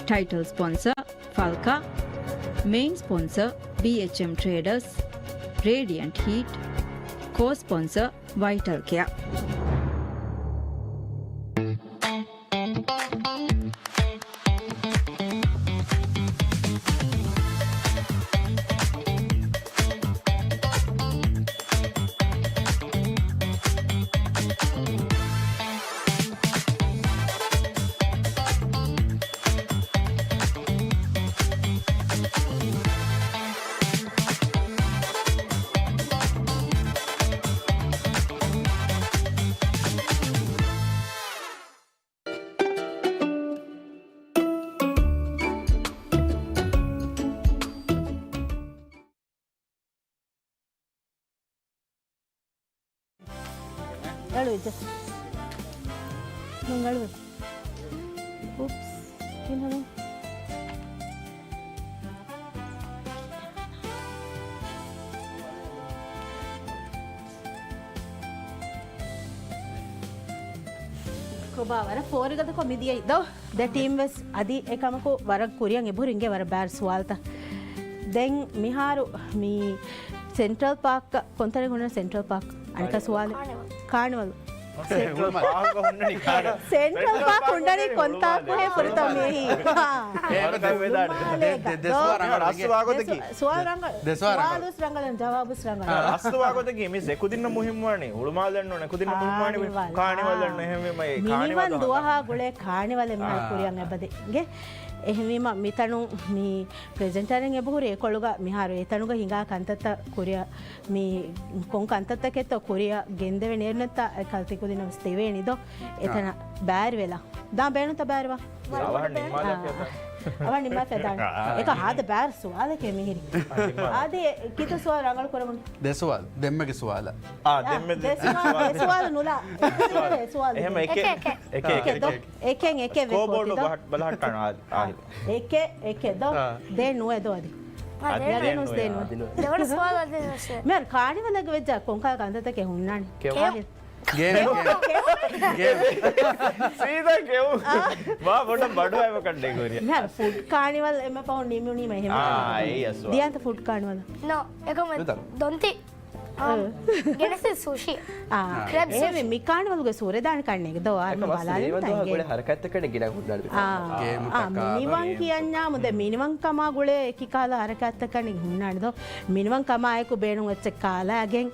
ޓައިޓަލް ސްޕޮންސަރ ފަލްކާ، މެއިން ސްޕޮންސަރ ބީއެޗްއެމް ޓްރޭޑަރސް، ރޭޑިއަންޓް ހީޓް، ކޯ ސްޕޮންސަރ ވައިޓަލް ކެއާ. އަޅުވެއްޖެ. ނޫން އަޅުވެ. އުޕްސް. ކިހިނެއް؟ ކޮބާ ވަރަށް ފޯރިގަދަކޮށް މި ދިޔައީ ދޯ؟ ދެ ޓީމް ވެސް އަދި އެކަމަކު ވަރަށް ކުރިއަށް އެބަހުރި އިނގޭ ވަރަށް ބާރު ސުވާލުތައް. ދެން މިހާރު މި ސެންޓްރަލް ޕާކް، ކޮންތަނެއް ހުންނަ ސެންޓްރަލް ޕާކް؟ އަނެކާ ސުވާލެއް. ކާނިވަލް. ކާނިވަލް. ސެންޓްރަލް ޕާކް ހުންނަނީ ކާނިވަލް. ސެންޓްރަލް ޕާކް ހުންނަނީ ކޮންތާކު ހޭ ފުރަތަމަ މިއީ. ހާ. އޭ، ދެ، ދެ ސުވާލު ރަނގަޅު. ސުވާލު ރަނގަޅު. ދެ ސުވާލު ރަނގަޅު. ސުވާލު ރަނގަޅު. ޖަވާބުސް ރަނގަޅު. އަސްލު ވާގޮތަކީ މި އެކުދިންނަށް މުހިންމުވާނީ. ހުޅުމާލެއް ނޫން، އެކުދިންނަށް މުހިންމުވާނީ. ކާނިވަލް. ކާނިވަލް އާ. ނެހެންވީމަ އެ މިނިވަން ކާނިވަލަށް ދުވަހާ ގުޅޭ ކާނިވަލެއް މިހާރު ކުރިއަށް އެބަދޭ. އެހެންވީމަ މިތަނުން މި ޕްރެޒެންޓަރެއް އެބަހުރި އެކޮޅުގަ މިހާރު އެތަނުގަ ހިނގާ ކަންތައްތައް ކުރިއަށް މި ކޮން ކަންތައްތަކެއްތޯ ކުރިއަށް ގެންދެވެނީ އޭރުންނަށްތާ އެ ކަލްތި ކުދިންނަށް ވެސް ދެވޭނީ ދޯ؟ އާ. އެތަނަށް ބައިވެރިވެލާ. ދާން ބޭނުންތަ ބައިވެރިވާ؟ ވަރަށް ބޮޑަށް ބޭނުން. އާ. އަވަ ނިމާ ފެދާނެ. އެކަ ހާދަ ބާރު ސުވާލެކޭ މިހިރީ. އާދެ، ކިތަ ސުވާލު ރަނގަޅު ކުރަމުން. ދެ ސުވާލު. ދެންމެގެ ސުވާލަ. އާ، ދެންމެ ދެ ސުވާލު. ދެ ސުވާލު ނުލާ. ދެ ސުވާލު. އެހެމަ އެކެ. އެކެ، އެކެ. އެކެ، އެކެ. އެކެ، އެކެ. އެކެ، އެކެ. އެކެ، އެކެ. ދޯ. ދެ ނުވެ ދޯ އަދި. ދެވަނަ ސުވާލު އަދި ވެސް. މިހާރު ކާނިވަލަކު ވެއްޖާ ކޮންކަހަލަ ކަންތައްތަކެއް ހުންނާނެ؟ ކެއު. ކެއު. ގޭމް، ގޭމް. ގޭމް. ސީދާ ކެއު. މާ ބޮޑަށް ބަޑު އައިމަ ކަންނޭ ގޯރި. މިހާރު ފުޑް ކާނިވަލް އެންމެ ފަހުން ނިމުނީމަ އެހެން. އާ، އެއް ސުވާލު. ދިޔާންތަ ފުޑް ކާނިވަލަށް؟ ނޯ، އެކަމަށް ނުދާ. ދޮންތި. އާ، ގެނެސިސް ސޫޝީ. އާ، ކްރެބް އެހެންވެ ސޫޝީ. މި ކާނިވަލްގެ ސުރެދާނެ ކަންނޭގެ ދޯ އާ އެކަމަށް މި ބަލާލިން ތަނގެ. ގުޅޭ ހަރަކާތްތަކަށް ގިނަ ހުންނާނެ މި އާ، ކާނިވަލް. ގޭމު އާ، ތަކާ. މިނިވަން ކިޔަންޏާ މުދެ މިނިވަން ކަމާ ގުޅޭ އެކި ކަހަލަ ހަރަކާތްތަކަށް ހުންނާނެ ދޯ. މިނިވަން ކަމާއެކު ބޭނުން އެއްޗެއް ކާލާގެން.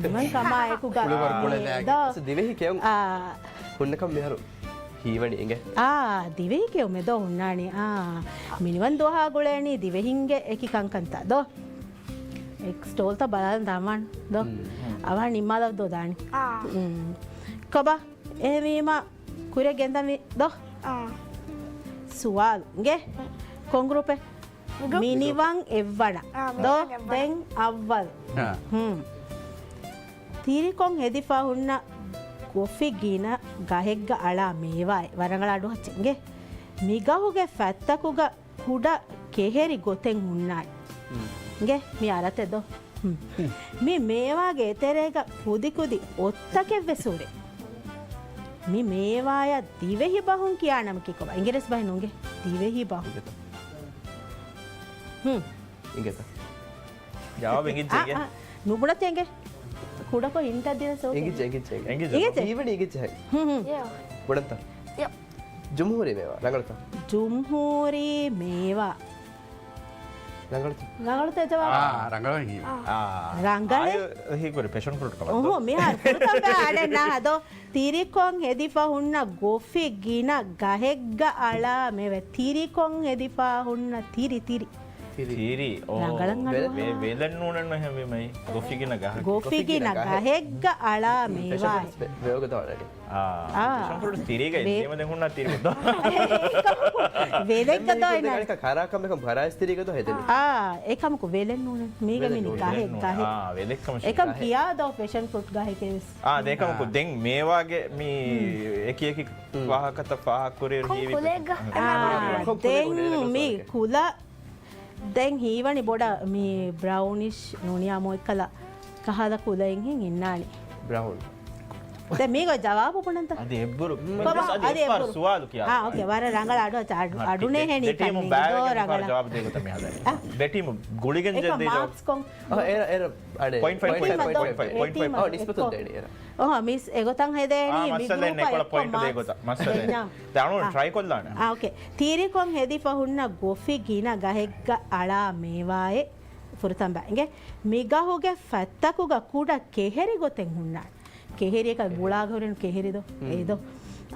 މިނިވަން ކަމާއެކު ގަ-، ކުޅިވަރު މި ކުޅެލާގެން. ދޯ. ދިވެހި ކެއުން އާ. ހުންނަކަން މިހާރު ހީވަނީ އިނގޭ. އާ، ދިވެހި ކެއުމެއް ދޯ ހުންނާނީ. އާ، މިނިވަން ދުވަހާ ގުޅޭނީ ދިވެހިންގެ އެކި ކަންކަންތައް ދޯ. އެ ސްޓޯލްތައް ބަލާލަން ދާން ދޯ. އަވަހަށް ނިންމާލަ ދޯ ދާނީ. އާ. މް. ކޮބާ؟ އެހެންވީމަ ކުރިއަށް ގެންދަންވީ ދޯ. އާ. ސުވާލު. އިނގޭ؟ ކޮން ގްރޫޕެއް؟ މިނިވަން އެއްވަނަ. އާ، ދޯ، މިނިވަން އެއްވަނަ. ދެން އައްވަލް. އާ. ހުން. ތިރިކޮން ހެދިފަ ހުންނަ ގޮފި ގިނަ ގަހެއްގަ އަޅާ މޭވާއެއް. ވަރަނގަޅަށް އަޑުއައްޗޭ. އިނގޭ؟ މިގަހުގެ ފަތްތަކުގަ ކުޑަ ކެހެރި ގޮތެއް ހުންނާނެ. އިނގޭ؟ މި އަރަތެއް ދޯ. ހުން. މި މޭވާގެ އެތެރޭގަ ކުދިކުދި އޮއްތަކެއްވެސް ހުރޭ. މި މޭވާޔަށް ދިވެހި ބަހުން ކިޔާނަމަ ކީކޮބާ؟ އިނގިރޭސި ބަހެއް ނޫން. ދިވެހި ބަހުން. އިނގޭތަ؟ ހުން. އިނގޭތަ؟ ޖަވާބު އިނގިއްޖެ. އާ، އާ، ނުބުނަތޭ އިނގޭ. ކުޑަކޮށް ހިންޓަށް ދިނަސް އޯކޭ. އިނގިއްޖެ، އިނގިއްޖެ، އިނގިއްޖެ. އިނގިއްޖެ؟ ހީވަނީ އިނގިއްޖެ ހައި. ހުން، ހުން. ޔާ. ބުނަންތަ؟ ޔާ. ޖުމްހޫރީ މޭވާ، ރަނގަޅުތަ؟ ޖުމްހޫރީ މޭވާ. ރަނގަޅުތަ؟ ރަނގަޅުތަ ޖަވާބު؟ އާ، ރަނގަޅު ހީވަނީ. އާ. ރަނގަޅޭ. އާ، އެ ހީކުރި ފެޝަން ފްރޫޓް ކަމަށް. އޮހޯ، މިހާރު ފުރަތަމަ އަޑެއް ނާހަ ދޯ. ތިރިކޮން ހެދިފަ ހުންނަ ގޮފި ގިނަ ގަހެއްގަ އަޅާ މޭވާ. ތިރިކޮން ހެދިފަ ހުންނަ ތިރި، ތިރި. ތިރި. ތިރި. އޯ. ރަނގަޅަށް ވެ-، އަޑުއަހާ. ވެ-، ވެލެއް ނޫނެއްނު އެހެންވީމައި. ގޮފި ގިނަ ގަހެއް. ގޮފި ގިނަ ގަހެއްގަ އަޅާ މޭވާ. ފެޝަން ފްރޫޓްސް ވެ-، ވެއޮގަ ދޯ އަޅަނީ. އާ. އާ. ފެޝަން ފްރޫޓްސް ތިރީގަ ވެ-، އެއްޗެއް ދެން ހުންނާ ތިރި ގޮތް ދޯ. ވެލެއްގަ ދޯ އެނާ. ކަރާ ކަމެކަން ކަރާ އެސް ތިރީގަ ދޯ ހެދެނީ. އާ، އެކަމަކު ވެލެއް ނޫނެއް. މީގަ ވެލެއް މިނި ނޫނެއް. ގަހެއް، ވެލެއް ނޫނެއް. ގަހެއް. އާ، ވެލެއް ކަމަށް. އެކަމް ގަހެއް. ކިޔާ ދޯ ފެޝަން ފްރޫޓް ގަހެކޭ ވެސް. އާ، ދޭކަމަކު އާ. ދެން މޭވާގެ މި ހުން. އެކި އެކި ހުން. ވާހަކަތައް ފާހަގަކުރިއިރު ކޮން ހީވި ކުލައެއްގަ؟ އާ، ކޮން ކުލައެއް ދެން ހުންނަ މި ކުލަ ދެން ހީވަނީ ބޮޑަށް މި ބްރައުނިޝް ނޫނިއާ މޯއެކަލަ ކަހަލަ ކުލައެއްހެން އިންނާނެ. ބްރައުން. ދެން މީގަ ޖަވާބު ބުނަންތަ؟ އަދި އެއްބުރު، ކޮބާ؟ މިސް އަދި އަދި އެއްބުރު އެއްބުރު. ސުވާލު ކިޔާ. އާ، އޯކޭ. ވަރަށް ރަނގަޅަށް އަޑު އަ-، އަ-، އަޑު ނޭހެނީ ދެ ޓީމު ކަންނޭނގެ ބައިވެގެން ދޯ ރަނގަޅަށް. ޖަވާބު ދޭ ގޮތަށް މިހާރު. އަ؟ ދެ ޓީމު ގުޅިގެން އެކަ ޖެއްދޭ ޖަވާބު. މާކްސް ކޮން؟ އަ، އޭރަ، އޭރަ، އަޑެ. ޕޮއިންޓް ފައިވް، ޕޮއިންޓް ފައިވް، ޕޮއިންޓް ފައިވް. އަ، ނިސްބަތުން ދޭނީ އޭރަ. އޮހޮ، މިސް އެގޮތަށް ހެދޭނީ އާ، މި މައްސަލައެއް ގްރޫޕަށް ނެކޮޅަށް އެއްކޮށް ޕޮއިންޓް ދޭ މާކްސް ގޮތަށް. މައްސަލައެއް ދެންޏާ. ދެން އަޅުގަނޑު އާ. ޓްރައި ކޮށްލާނަ. އާ، އޯކޭ. ތިރިކޮން ހެދިފަ ހުންނަ ގޮފި ގިނަ ގަހެއްގަ އަޅާ މޭވާއެއް ފުރަތަމަ ބައި. އިނގޭ. މި ގަހުގެ ފަތްތަކުގަ ކުޑަ ކެހެރި ގޮތެއް ހުންނާނެ. ކެހެރިއަކަށް ކެހެރި. ގުޅާގަ ހުރެން ކެހެރި ދޯ. ހުން. އޭ ދޯ.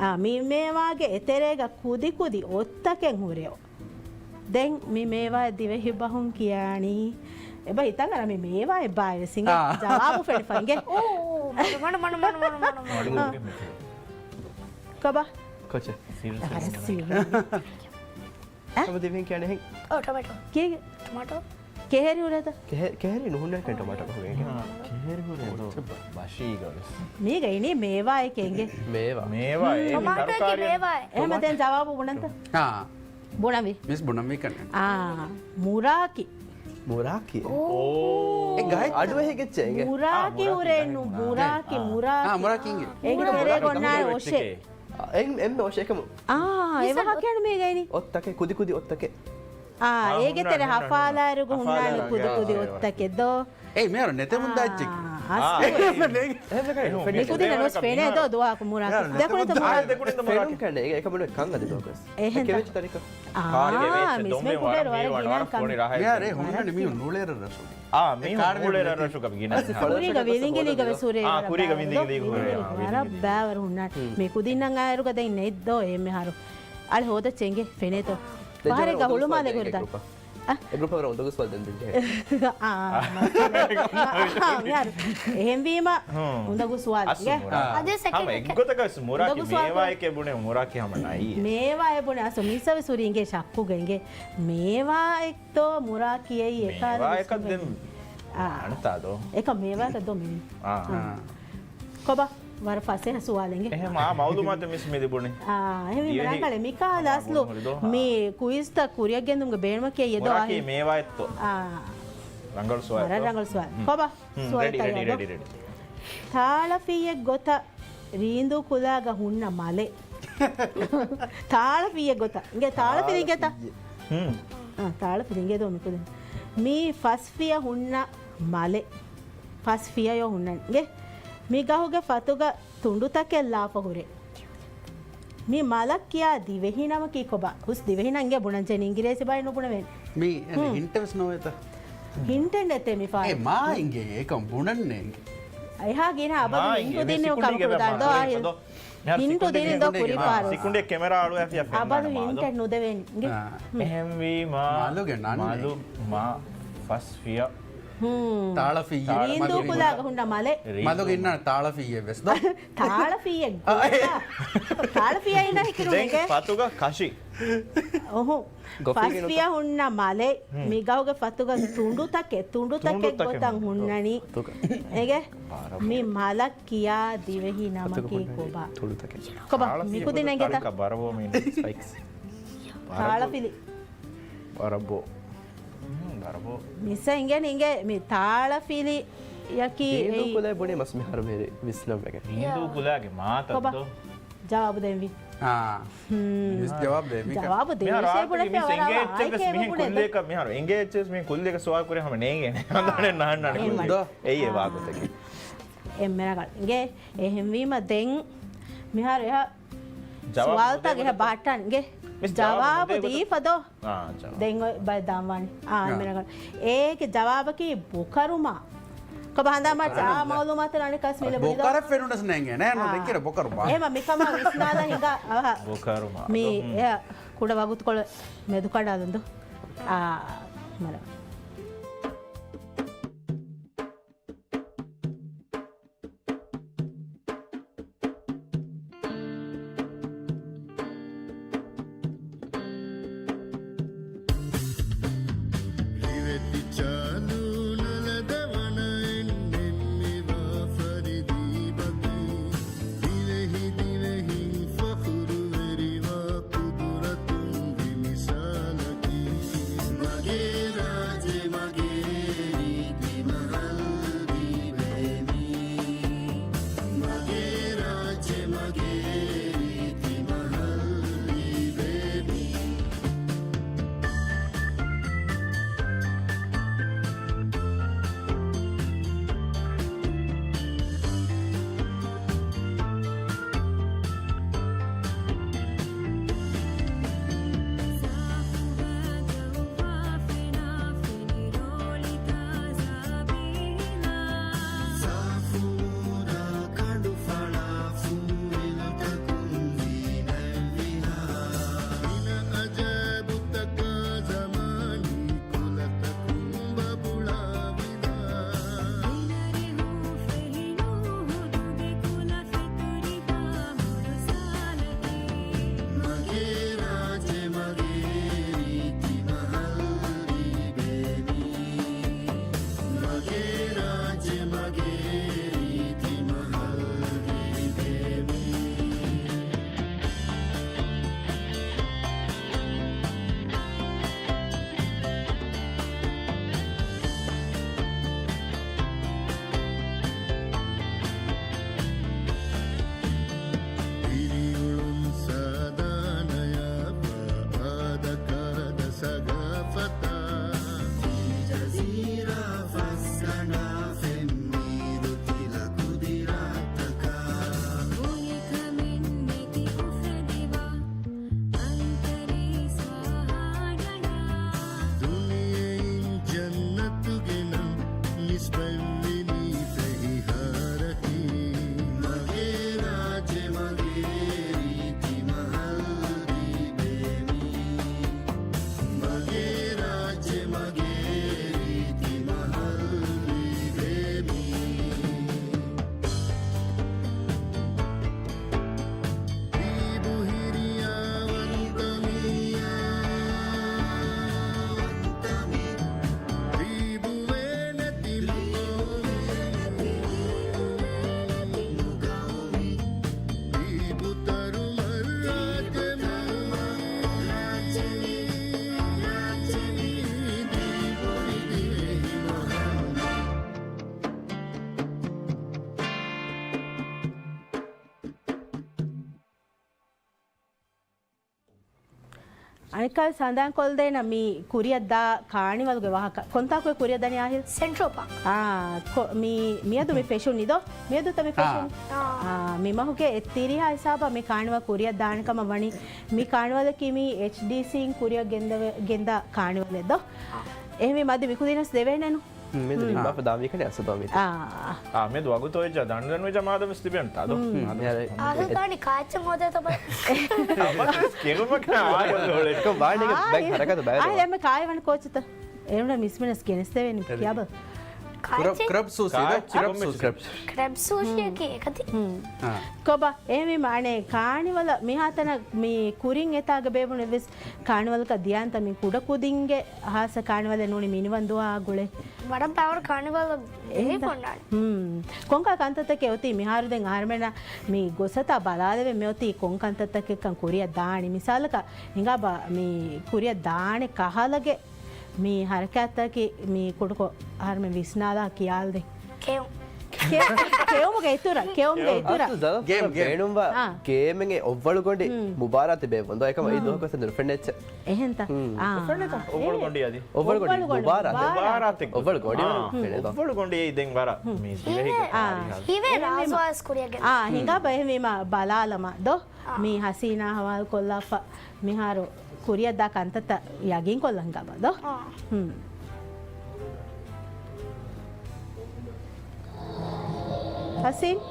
އާ، މި މޭވާގެ އެތެރޭގަ ކުދި ކުދި އޮއްތަކެއް ހުރެއޯ. ދެން މި މޭވާއަށް ދިވެހި ބަހުން ކިޔާނީ. އެބަ ހިތަށް އަރާ މި މޭވާ އެއްބާއިވެސް އިނގޭ. އާ. ޖަވާބު ފެނިފަ އިނގޭ. އޯ، މަޑު، މަޑު، މަޑު. ކޮބާ؟ ކޮޗެ. ސީރިއަސް އަރަ ސީރިއަސް. އަ؟ ހަމަ ދިވެހިން ކިޔާނެ ހެން. އޯ، ޓޮމެޓޯ. ކީގެ؟ ޓޮމެޓޯ. ކެހެރި ހުރޭތަ؟ ކެހެ-، ކެހެރި ނުހުންނާނެ ކެން ޓޮމެޓޯ ހުރޭ. ކެހެރި ހުރޭ ދޯ. ބަޝީގަ ވެސް. މީގަ އިނީ މޭވާއެކޭ އިނގޭ. މޭވާ. މޭވާ، އޭ މި ޓޮމާޓޯއަކީ ތަރުކާރީ. މޭވާއެއް. އެހެމަ ދެން ޖަވާބު ބުނަންތަ؟ އާ. ބުނަންވީ. މިސް ބުނަންވީ ކަން. އާ، މުރާކި. މުރާކި؟ އޯ. އެ ގަހެއް. އަޑުއެހި ގެއްޗެއް އިނގޭ. މުރާކި ހުރޭ ނު، މުރާކި، އާ. މުރާކި. އާ، މުރާކި އިނގޭ. އޭގެ ތެރޭގަ އޮންނާނެ އޮށެއް. އެން-، އެންމެ އޮށެއް އެކަމު. އާ، އެ ވާހަކަޔަށް މީގައިނީ. އޮއްތަކެއް، ކުދި ކުދި އޮއްތަކެއް. އާ، އާ، އޭގެ ތެރެ ހުންނާނެ، ހުންނާނެ. ހަފާލާއިރުގަ ހުންނާނެ ކުދި ކުދި އޮއްތަކެއް ދޯ. އޭ، މިހާރު ނެތެމުން ދާ އެއްޗެއް. އާ، އާ، އާ. އެހެން ނޭނގެ. އެހެން ނޭނގެ. މިކުދިންނަށް ނުވެސް ފެނޭ ދޯ ދުވަހަކު މުރާކި. ދެކުނިތަ މުރާކި. ދެކުނިތަ މުރާކި. ފެނުން ކަންނޭނގެ. އެކަމުން ކަން އަދި ދޯ ގޮސް. އެހެން. ކެވެއްޖެ ތަރިކަ. އާ، މިސް މެ ކުޑައިރު ވަރަށް ގިނަ ކަން. މިހާރު އެ ހުންނަނީ މީހުން ނޫޅޭރަށް ރަށުގަ. އާ، މީހުން ނޫޅޭރަށް ރަށުގަ ގިނަ. ކުރީގަ ވިލިނގިލީގަ ވެސް ހުރޭ. އާ، ކުރީގަ ވިލިނގިލީގަ ހުރޭ. ވަރަށް ބައިވަރު ހުންނާނެ. މީ ކުދިންނަށް އާއިރުގަ ދެން ނެތް ދޯ އެންމެހާރު. އަޅެ ހޯދަ ޗެނގެ ފެނޭތޯ. ދެން ފަހަރެއްގަ ހުޅުމާލެ ގުރިދާ. އެ ގްރޫޕް އަށް ވަރަށް އުނދަގޫ ސުވާލު ދެން ދިންޖެހޭ. އާ، އާ، މިހާރު. އެހެންވީމަ، ހުން. އުނދަގޫ ސުވާލު. އަސްލު އިނގޭ. މުރާ. އަދި ސެކަންޑް ހަމަ އެއްގޮތަކަށް ވެސް މުރާ ކި އުނދަގޫ ސުވާލު. މޭވާއެކޭ ބުނެ މުރާ ކި ހަމަ ނައީ. މޭވާއެއް ބުނެ އަސްލު މިސް އަވިސް ހުރީ އިނގޭ ޝައްކުގަ އިނގޭ. މޭވާއެއްތޯ މުރާ ކިޔައީ އެކާލަ މޭވާއެކަށް ވިސްނުމެއް. ދެން އާ. އަންތާދޯ. އެކަ މޭވާއަކަށް ދޯ މި. އާ. އާ. ކޮބާ؟ ވަރަށް ފަސޭހަ ސުވާލެއް އިނގޭ. އެހެން އާ މައުލޫމާތެއް މިސް މި ލިބުނީ. އާ، އެހެން ދިވެހި ރަނގަޅެއް. މިކާލަ އާ، އަސްލު މަގުން ހުރިދޯ. މި ކުއިޒްތައް ކުރިއަށް ގެންދުމުގެ ބޭނުމަކީ އެއް ދޯ މުރާ ކީ އާ. މޭވާއެއްތޯ؟ އާ. ރަނގަޅު ސުވާލެއް ވަރަށް ތޯ؟ ރަނގަޅު ސުވާލެއް. ހުން. ކޮބާ؟ ހުން، ސުވާލެއް ރެޑީ، ރެޑީ، ތައްޔާރު. ރެޑީ، ރެޑީ. ތާޅަފިއްޔެއް ގޮތަށް ރީނދޫ ކުލާގަ ހުންނަ މަލެއް. ތާޅަފިއްޔެއް ގޮތަށް. އިނގޭ ތާޅަފިލި އިނގޭތަ؟ ތާޅަފިއްޔެއް. ހުން. އާ، ތާޅަފިލި އިނގޭ ދޯ މިކުދިން. މީ ފަސް ފިޔަ ހުންނަ މަލެއް. ފަސް ފިޔަޔޯ ހުންނަން. އިނގޭ މި ގަހުގެ ފަތުގަ ތުނޑުތަކެއް ލާފަ ހުރޭ. މި މަލަށް ކިޔާ ދިވެހި ނަމަކީ ކޮބާ؟ ހުސް ދިވެހި ނަން އިނގޭ ބުނަންޖެހޭ އިނގިރޭސި ބައެއް ނުބުނެވޭނެ. މީ އެ ހުން. ހިންޓެއް ވެސް ނޯވޭތަ؟ ހިންޓެއް ނެތޭ މި ފާރު. އޭ މާ އިނގޭ އޭކަން ބުނަންނޭ އިނގޭ. އެހާ ގިނަ އަބަދު މާ ހިންޓު އިނގޭ ދިން މި ކަމަކު ސިކުނޑީގެ ދާން ދޯ މާ އާ ހިން. ހިންޓު ދިނިން ދޯ ކުރި ފާރު. ސިކުނޑި ކެމެރާ އަޅުވާފިޔާ ފެންނާނެ މާ. ހިންޓެއް ނުދެވޭނެ އިނގޭ. އާ. ހުން. އެހެންވީމާ މަލުގެ ނަން މަލު މާ ފަސް ފިޔަ. ހުން. ތާޅަފިއްޔެއް. ރީނދޫ ކުލާގަ ހުންނަ މަލެއް. ރީނދޫ މަލުގެ އިންނާނެ ތާޅަފިއްޔެއް ވެސް ދޯ. ތާޅަފިއްޔެއް އާ، އެ. ގޮތަށް. ތާޅަފިއްޔާ އިންނާ ހިކިރުން ދެން އިނގޭ. ފަތުގަ ކަށި. އޮހު. ގޮފީގެ ފަސް ފިޔަ ނުތަ. ހުންނަ މަލެއް. ހުން. މި ގަހުގެ ފަތުގަ ތުނޑުތަކެއް، ތުނޑުތަކެއް ތުނޑުތަކެއް. ގޮތަށް ހުންނަނީ. ތުނޑު. އެގެ ބަރަބޯ. މި މަލަށް ކިޔާ ދިވެހި ނަމަކީ ކޮބާ؟ ތުނޑުތަކެއް. ކޮބާ؟ މިކުދިން އެނގޭތަ؟ ބަރަބޯ މީން ސައިކްސް. ތާޅަފިލި. ބަރަބޯ. ހުން، ބަރަބޯ. މިސް އިނގޭނެ އިނގޭ މި ތާޅަފިލިޔަކީ ރީނދޫ ކުލައެއް ބުނީ މަސް މިހާރު ވެރި ވިސްނަވެގެން. ރީނދޫ ކުލާގެ މާތައް ކޮބާ؟ ދޯ؟ ޖަވާބު ދޭންވީ. އާ. ހުން. މިސް ޖަވާބު ދޭ މިކަ. ޖަވާބު ދޭ މިހާރު މިސް އާ ބުނެފި މިސް އިނގޭ އެއްޗެއް ވެސް މިހެން ކުއްލިއަކަށް މިހާރު އިނގޭ އެއްޗެއް ވެސް މިހެން ކުއްލިއަކަށް ސުވާލު ކުރޭ ހަމަ ނޭނގޭނެ. އާ. އަނދާނެ ނާންނާނެ އެހެން ކުއްލި. ދޯ. އެއީ އެ ވާގޮތަކީ. އެންމެ ރަނގަޅު. އިނގޭ އެހެންވީމަ ދެން މިހާރު އެހާ ޖަވާބު ސުވާލުތައް ނުދޭ އެހާ ގޮތަށް. ބަހައްޓާނެ. އިނގޭ މިސް ޖަވާބު ޖަވާބު ނުދޭ ދީފަ ދޯ. އާ، ޖަވާބު. ދެން އޮތް ބައެއް ދާން ވާނެ. އާ، އާ. އެންމެ ރަނގަޅު. އޭގެ ޖަވާބަކީ ބޮކަރުމާ. ކޮބާ ހަނދާން މައްޗަށް އާ ބޮކަރުމާ. މައުލޫމާތު ރާނި ކަސް މި ލިބުނީ ދޯ. ބޮކަރަށް ފެނުނަސް ނޭނގޭ ނޭ ނު އާ. ދެން ކިރެ ބޮކަރުމާ. އެހެމަ މިކަމާ ވިސްނާލަ ހިނގާ އަވަހަށް. ބޮކަރުމާ. މި ދޯ. ހުން. އެ ކުޑަ ވަގުތުކޮޅެއް މެދުކަނޑާލަން ދޯ. އާ، މަރަ. ރިވެތި ޗާލު ނަލަދަވަނަ އެންމެން މިވާ ފަރިދީބަކީ، ދިވެހި ދިވެހިން ފަޚުރުވެރިވާ ޤުދުރަތުންގެ މިސާލަކީ. މަގޭ ރާ އަނެއްކާވެސް ހަނދާންކޮށްދޭނަ މި ކުރިއަށް ދާ ކާނިވަލުގެ ވާހަކަ. ކޮންތާކު ކުރިއަށް ދަނީ އާހިލް؟ ސެންޓްރަލް ޕާކް. އާ، ކޮ-، މި، މިއަދު މި ފެށުނީ ދޯ؟ މިއަދުތަ މި އާ. ފެށުނީ؟ އާ. އާ، މި މަހުގެ އެއްތިރީހާ ހިސާބަށް މި ކާނިވަލް ކުރިއަށް ދާނެ ކަމަށް ވަނީ. މި ކާނިވަލަކީ މި އެޗްޑީސީން ކުރިއަށް ގެންދަވެ-، ގެންދާ ކާނިވަލެއް ދޯ؟ އާ. އެހެންވީމަ އަދި މި ކުދިންވެސް ދެވޭނެނު. މެދު ނިންމާފަ ދާ މީކަނެ އަސަދޯ މީތަ. އާ. އާ، މެދު ވަގުތު އޮއްޗާ ދަނޑު ދަނޑު ޖަމާދަ ވެސް ތިބެން ތާ ދޯ. އާހިލް ދާނި ކާއްޗަށް ހޯދޭތަ ބަ. ކެރުމަކަށް އާޔަށް އޮޅެ. ކޮ ބާނީ ބައި ހަރަކަތު ބައި އާ، ދޯ. އެމެ ކާއި ވަން ކޯޗުތަ. އެނުނަ މިސްމިނަސް ގެނެސް ދެވެން ކިޔާބަ. ކްރަބް، ކްރަބް ސޫސީ ދޯ؟ ކްރަބް ސޫސީ، ކްރަބް. ކްރަބް ސޫޝީއަކީ އެކަތި. ކޮބާ، އެހެންވީމަ އަނެއް ކާނިވަލަށް މިހާތަނަށް މި ކުރިން އެތާގަ ބޭބުނެއްވެސް ކާނިވަލަކަށް ދިޔާންތަ މި ކުޑަކުދިންގެ ހާއްސަ ކާނިވަލެއް ނޫނީ މިނިވަން ދުވަހާ ގުޅޭ. ވަރަށް ބާވަރު ކާނިވަލް ދެހި އެހެންތަ؟ ފޮންނާނެ. ހުން. ކޮންކާ ކަންތައްތަކެއް އޮތީ މިހާރު ދެން އަހަރުމެންނަށް މި ގޮސް އަތާ ބަލާލެވެން މިއޮތީ ކޮން ކަންތައްތަކެއްކަން ކުރިއަށް ދާނީ. މިސާލަކަށް ހިނގާބަ މި ކުރިއަށް ދާނެ ކަހަލަގެ މި ހަރަކާތްތަކެއް މި ކުޑަކޮށް އަހަރުމެން ވިސްނާލާ ކިޔާލްދެން. ކެއު. ކެ-، ކެއުމުގެ އިތުރަށް، ކެއުމުގެ އިތުރަށް. ގޭމް، ގޭމް. ބޭނުންވާ އާ. ގޭމެއް އެ އޮއްވަޅުގޮނޑި ހުން. މުބާރާތެއް ބޭއްވުން ދޯ އެކަމަ އެ ހުން. ދުވަހަކުވެސް ނުފެންނެއްޗެއް. އެހެންތަ؟ ހުން. އާ. ނުފެންނެތަ؟ އެ. އޮއްވަޅުގޮނޑި އޮއްވަޅުގޮނޑި މުބާރާތެއް. މުބާރާތެއް. އޮއްވަޅުގޮނޑި އާ. މުބާރާތެއް. އާ. އޮއްވަޅުގޮނޑި ދެން ވަރަށް ހުން. މި ދިވެހިގެ އާ. ތާރީހާ. ހިވޭ އެހެންވީމަ. ރާޒުވާސް ކުރިއަށް ގެންދާ. އާ، ހުން. ހިނގާބަ އެހެންވީމަ ބަލާލަމާ ދޯ؟ އާ. މި ހަސީނާ ހަވާލު ކޮށްލާފަ މިހާރު ކުރިއަށްދާ ކަންތައްތައް ޔަގީންކޮށްލަން ހިނގާބަ ދޯ؟ އާ. ހުން. ހަސީން.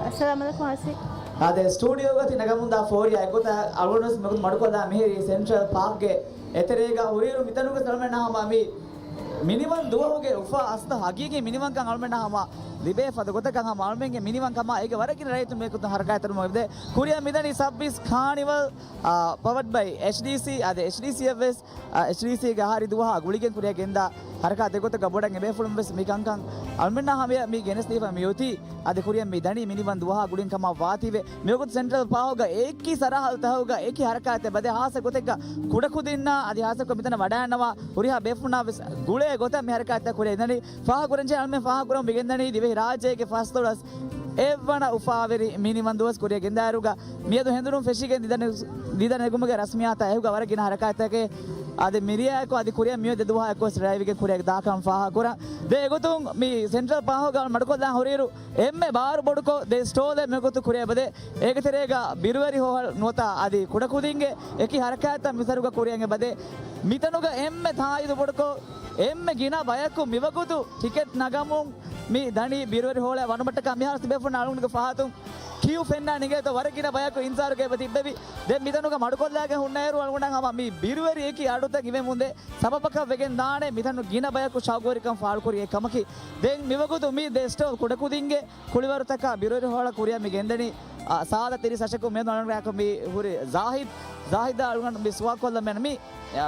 އައްސަލާމު ޢަލައިކުމް ހަސީން. އާދެ، ސްޓޫޑިއޯގަ ތި ނަގަމުންދާ ފޯރިޔާ އެއްގޮތަށް އަޅުގަނޑުވެސް މިގޮތު މަޑުކޮށްލާ މިހިރީ ސެންޓްރަލް ޕާކްގެ އެތެރޭގަ. ހުރިއިރު މިތަނުގަ އަޅުމެންނާ ހަމަ މި މިނިވަން ދުވަހުގެ އުފާ އަސްލު ހަގީގީ މިނިވަންކަން އަޅުމެންނާ ހަމަ ލިބޭ ފަދަ ގޮތަކަށް ހަމަ އަޅުމެންގެ މިނިވަން ކަމާ އޭގެ ވަރަށް ގިނަ ރައްޔިތުން މިގޮތުން ހަރަކާތްތެރިވުމަށް އެބަދޭ. ކުރިއަށް މިދަނީ ސައްބީސް ކާނިވަލް، އާ، ޕަވަޑް ބައި އެޗްޑީސީ. އާދެ، އެޗްޑީސީއަށް ވެސް، އާ، އެޗްޑީސީގެ އަހަރީ ދުވަހާ ގުޅިގެން ކުރިއަށް ގެންދާ ހަރަކާތް ދެގޮތަކަށް ބޮޑަށް އެބޭފުޅުން ވެސް މި ކަންކަން އަޅުމެންނާ ހަމަޔަށް މި ގެނެސްދީފަ މިއޮތީ. އަދި ކުރިއަށް މި ދަނީ މިނިވަން ދުވަހާ ގުޅިން ކަމަށް ވާތީވެ. މިވަގުތު ސެންޓްރަލް ޕާކުގަ އެކި ސަރަހައްދުތަކުގަ އެކި ހަރަކާތެއް އެބަދޭ ހާއްސަ ގޮތެއްގަ ކުޑަކުދިންނާ އަދި ހާއްސަކޮށް މިތަނަށް ވަޑައިގަންނަވާ ހުރިހާ ބޭފުޅުންނާ ވެސް ގުޅޭ ގޮތަށް މި ހަރަކާތްތައް ކުރިއަށް ދަނީ. ފާހަގަކުރަންޖެހޭ އަޅުމެން ފާހަގަކުރަމުން މިގެންދަނީ ދިވެހިރާއްޖޭގެ ފަސްދޮޅަސް އެއްވަނަ އުފާވެރި މިނިވަން ދުވަސް ކުރިއަށް ގެންދާއިރުގަ މިއަދު ހެނދުނު ފެށިގެން ދިދަނެ-، ދިދަނެގުމުގެ ރަސްމިއްޔާތާ އެހުގަ ވަރަށް ގިނަ ހަރަކާތްތަކެއް އަދި މިރިޔާއެކު އަދި ކުރިއަށް މިއޮތް ދެ ދުވަހާ އެއްކޮށް ރައިވިގެން ކުރިއަށް ދާކަން ފާހަގަކުރަން. ދެ އެގޮތުން މި ސެންޓްރަލް ޕާހުގަ މަޑުކޮށްލާން ހުރިއިރު އެންމެ ބާރު ބޮޑުކޮށް ދެ ސްޓޯލެއް މިގޮތު ކުރިއަށް އެބަދޭ. އޭގެ ތެރޭގަ ބިރުވެރި ހޯހަލް ނުވަތަ އަދި ކުޑަކުދިންގެ އެކި ހަރަކާތްތައް މިސަރުގަ ކުރިއަށް އެބަދޭ. މިތަނުގަ އެންމެ ތާއީދު ބޮޑުކޮށް އެންމެ ގިނަ ބަޔަކު މިވަގުތު ޓިކެޓް ނަގަމުން މި ދަނީ ބިރުވެރި ހޯލަށް ވަނުމަށްޓަކާ މިހާރު ތިބޭފުޅުން އަޅުގަނޑުގެ ފަހަތުން ކިޔޫ ފެންނާނެ އިނގޭތޯ ވަރަށް ގިނަ ބަޔަކު އިންތިޒާރުގަ އެބަ ތިއްބެވި. ދެން މިތަނުގަ މަޑުކޮށްލާގެ ހުންނައިރު އަޅުގަނޑަށް ހަމަ މި ބިރުވެރި އެކި އަޑުތައް އިވެމުންދޭ ސަބަބަކަށް ވެގެން ދާނެ މިތަނު ގިނަ ބަޔަކު ޝައުގުވެރިކަން ފާޅުކުރި އެއް ކަމަކީ. ދެން މިވަގުތު މި ދެ ސްޓޯލް ކުޑަކުދިންގެ ކުޅިވަރުތަކާ ބިރުވެރި ހޯޅަ ކުރިއަށް މި ގެންދަނީ، އާ، ސާދަ ތިރީސް އަށަކު މިއަދު އަޅުގަނޑު މި ހުރި ޒާހިދް، ޒާހިދާ އަޅުގަނޑު މި ސުވާލު ކޮށްލަމެން މި، އާ،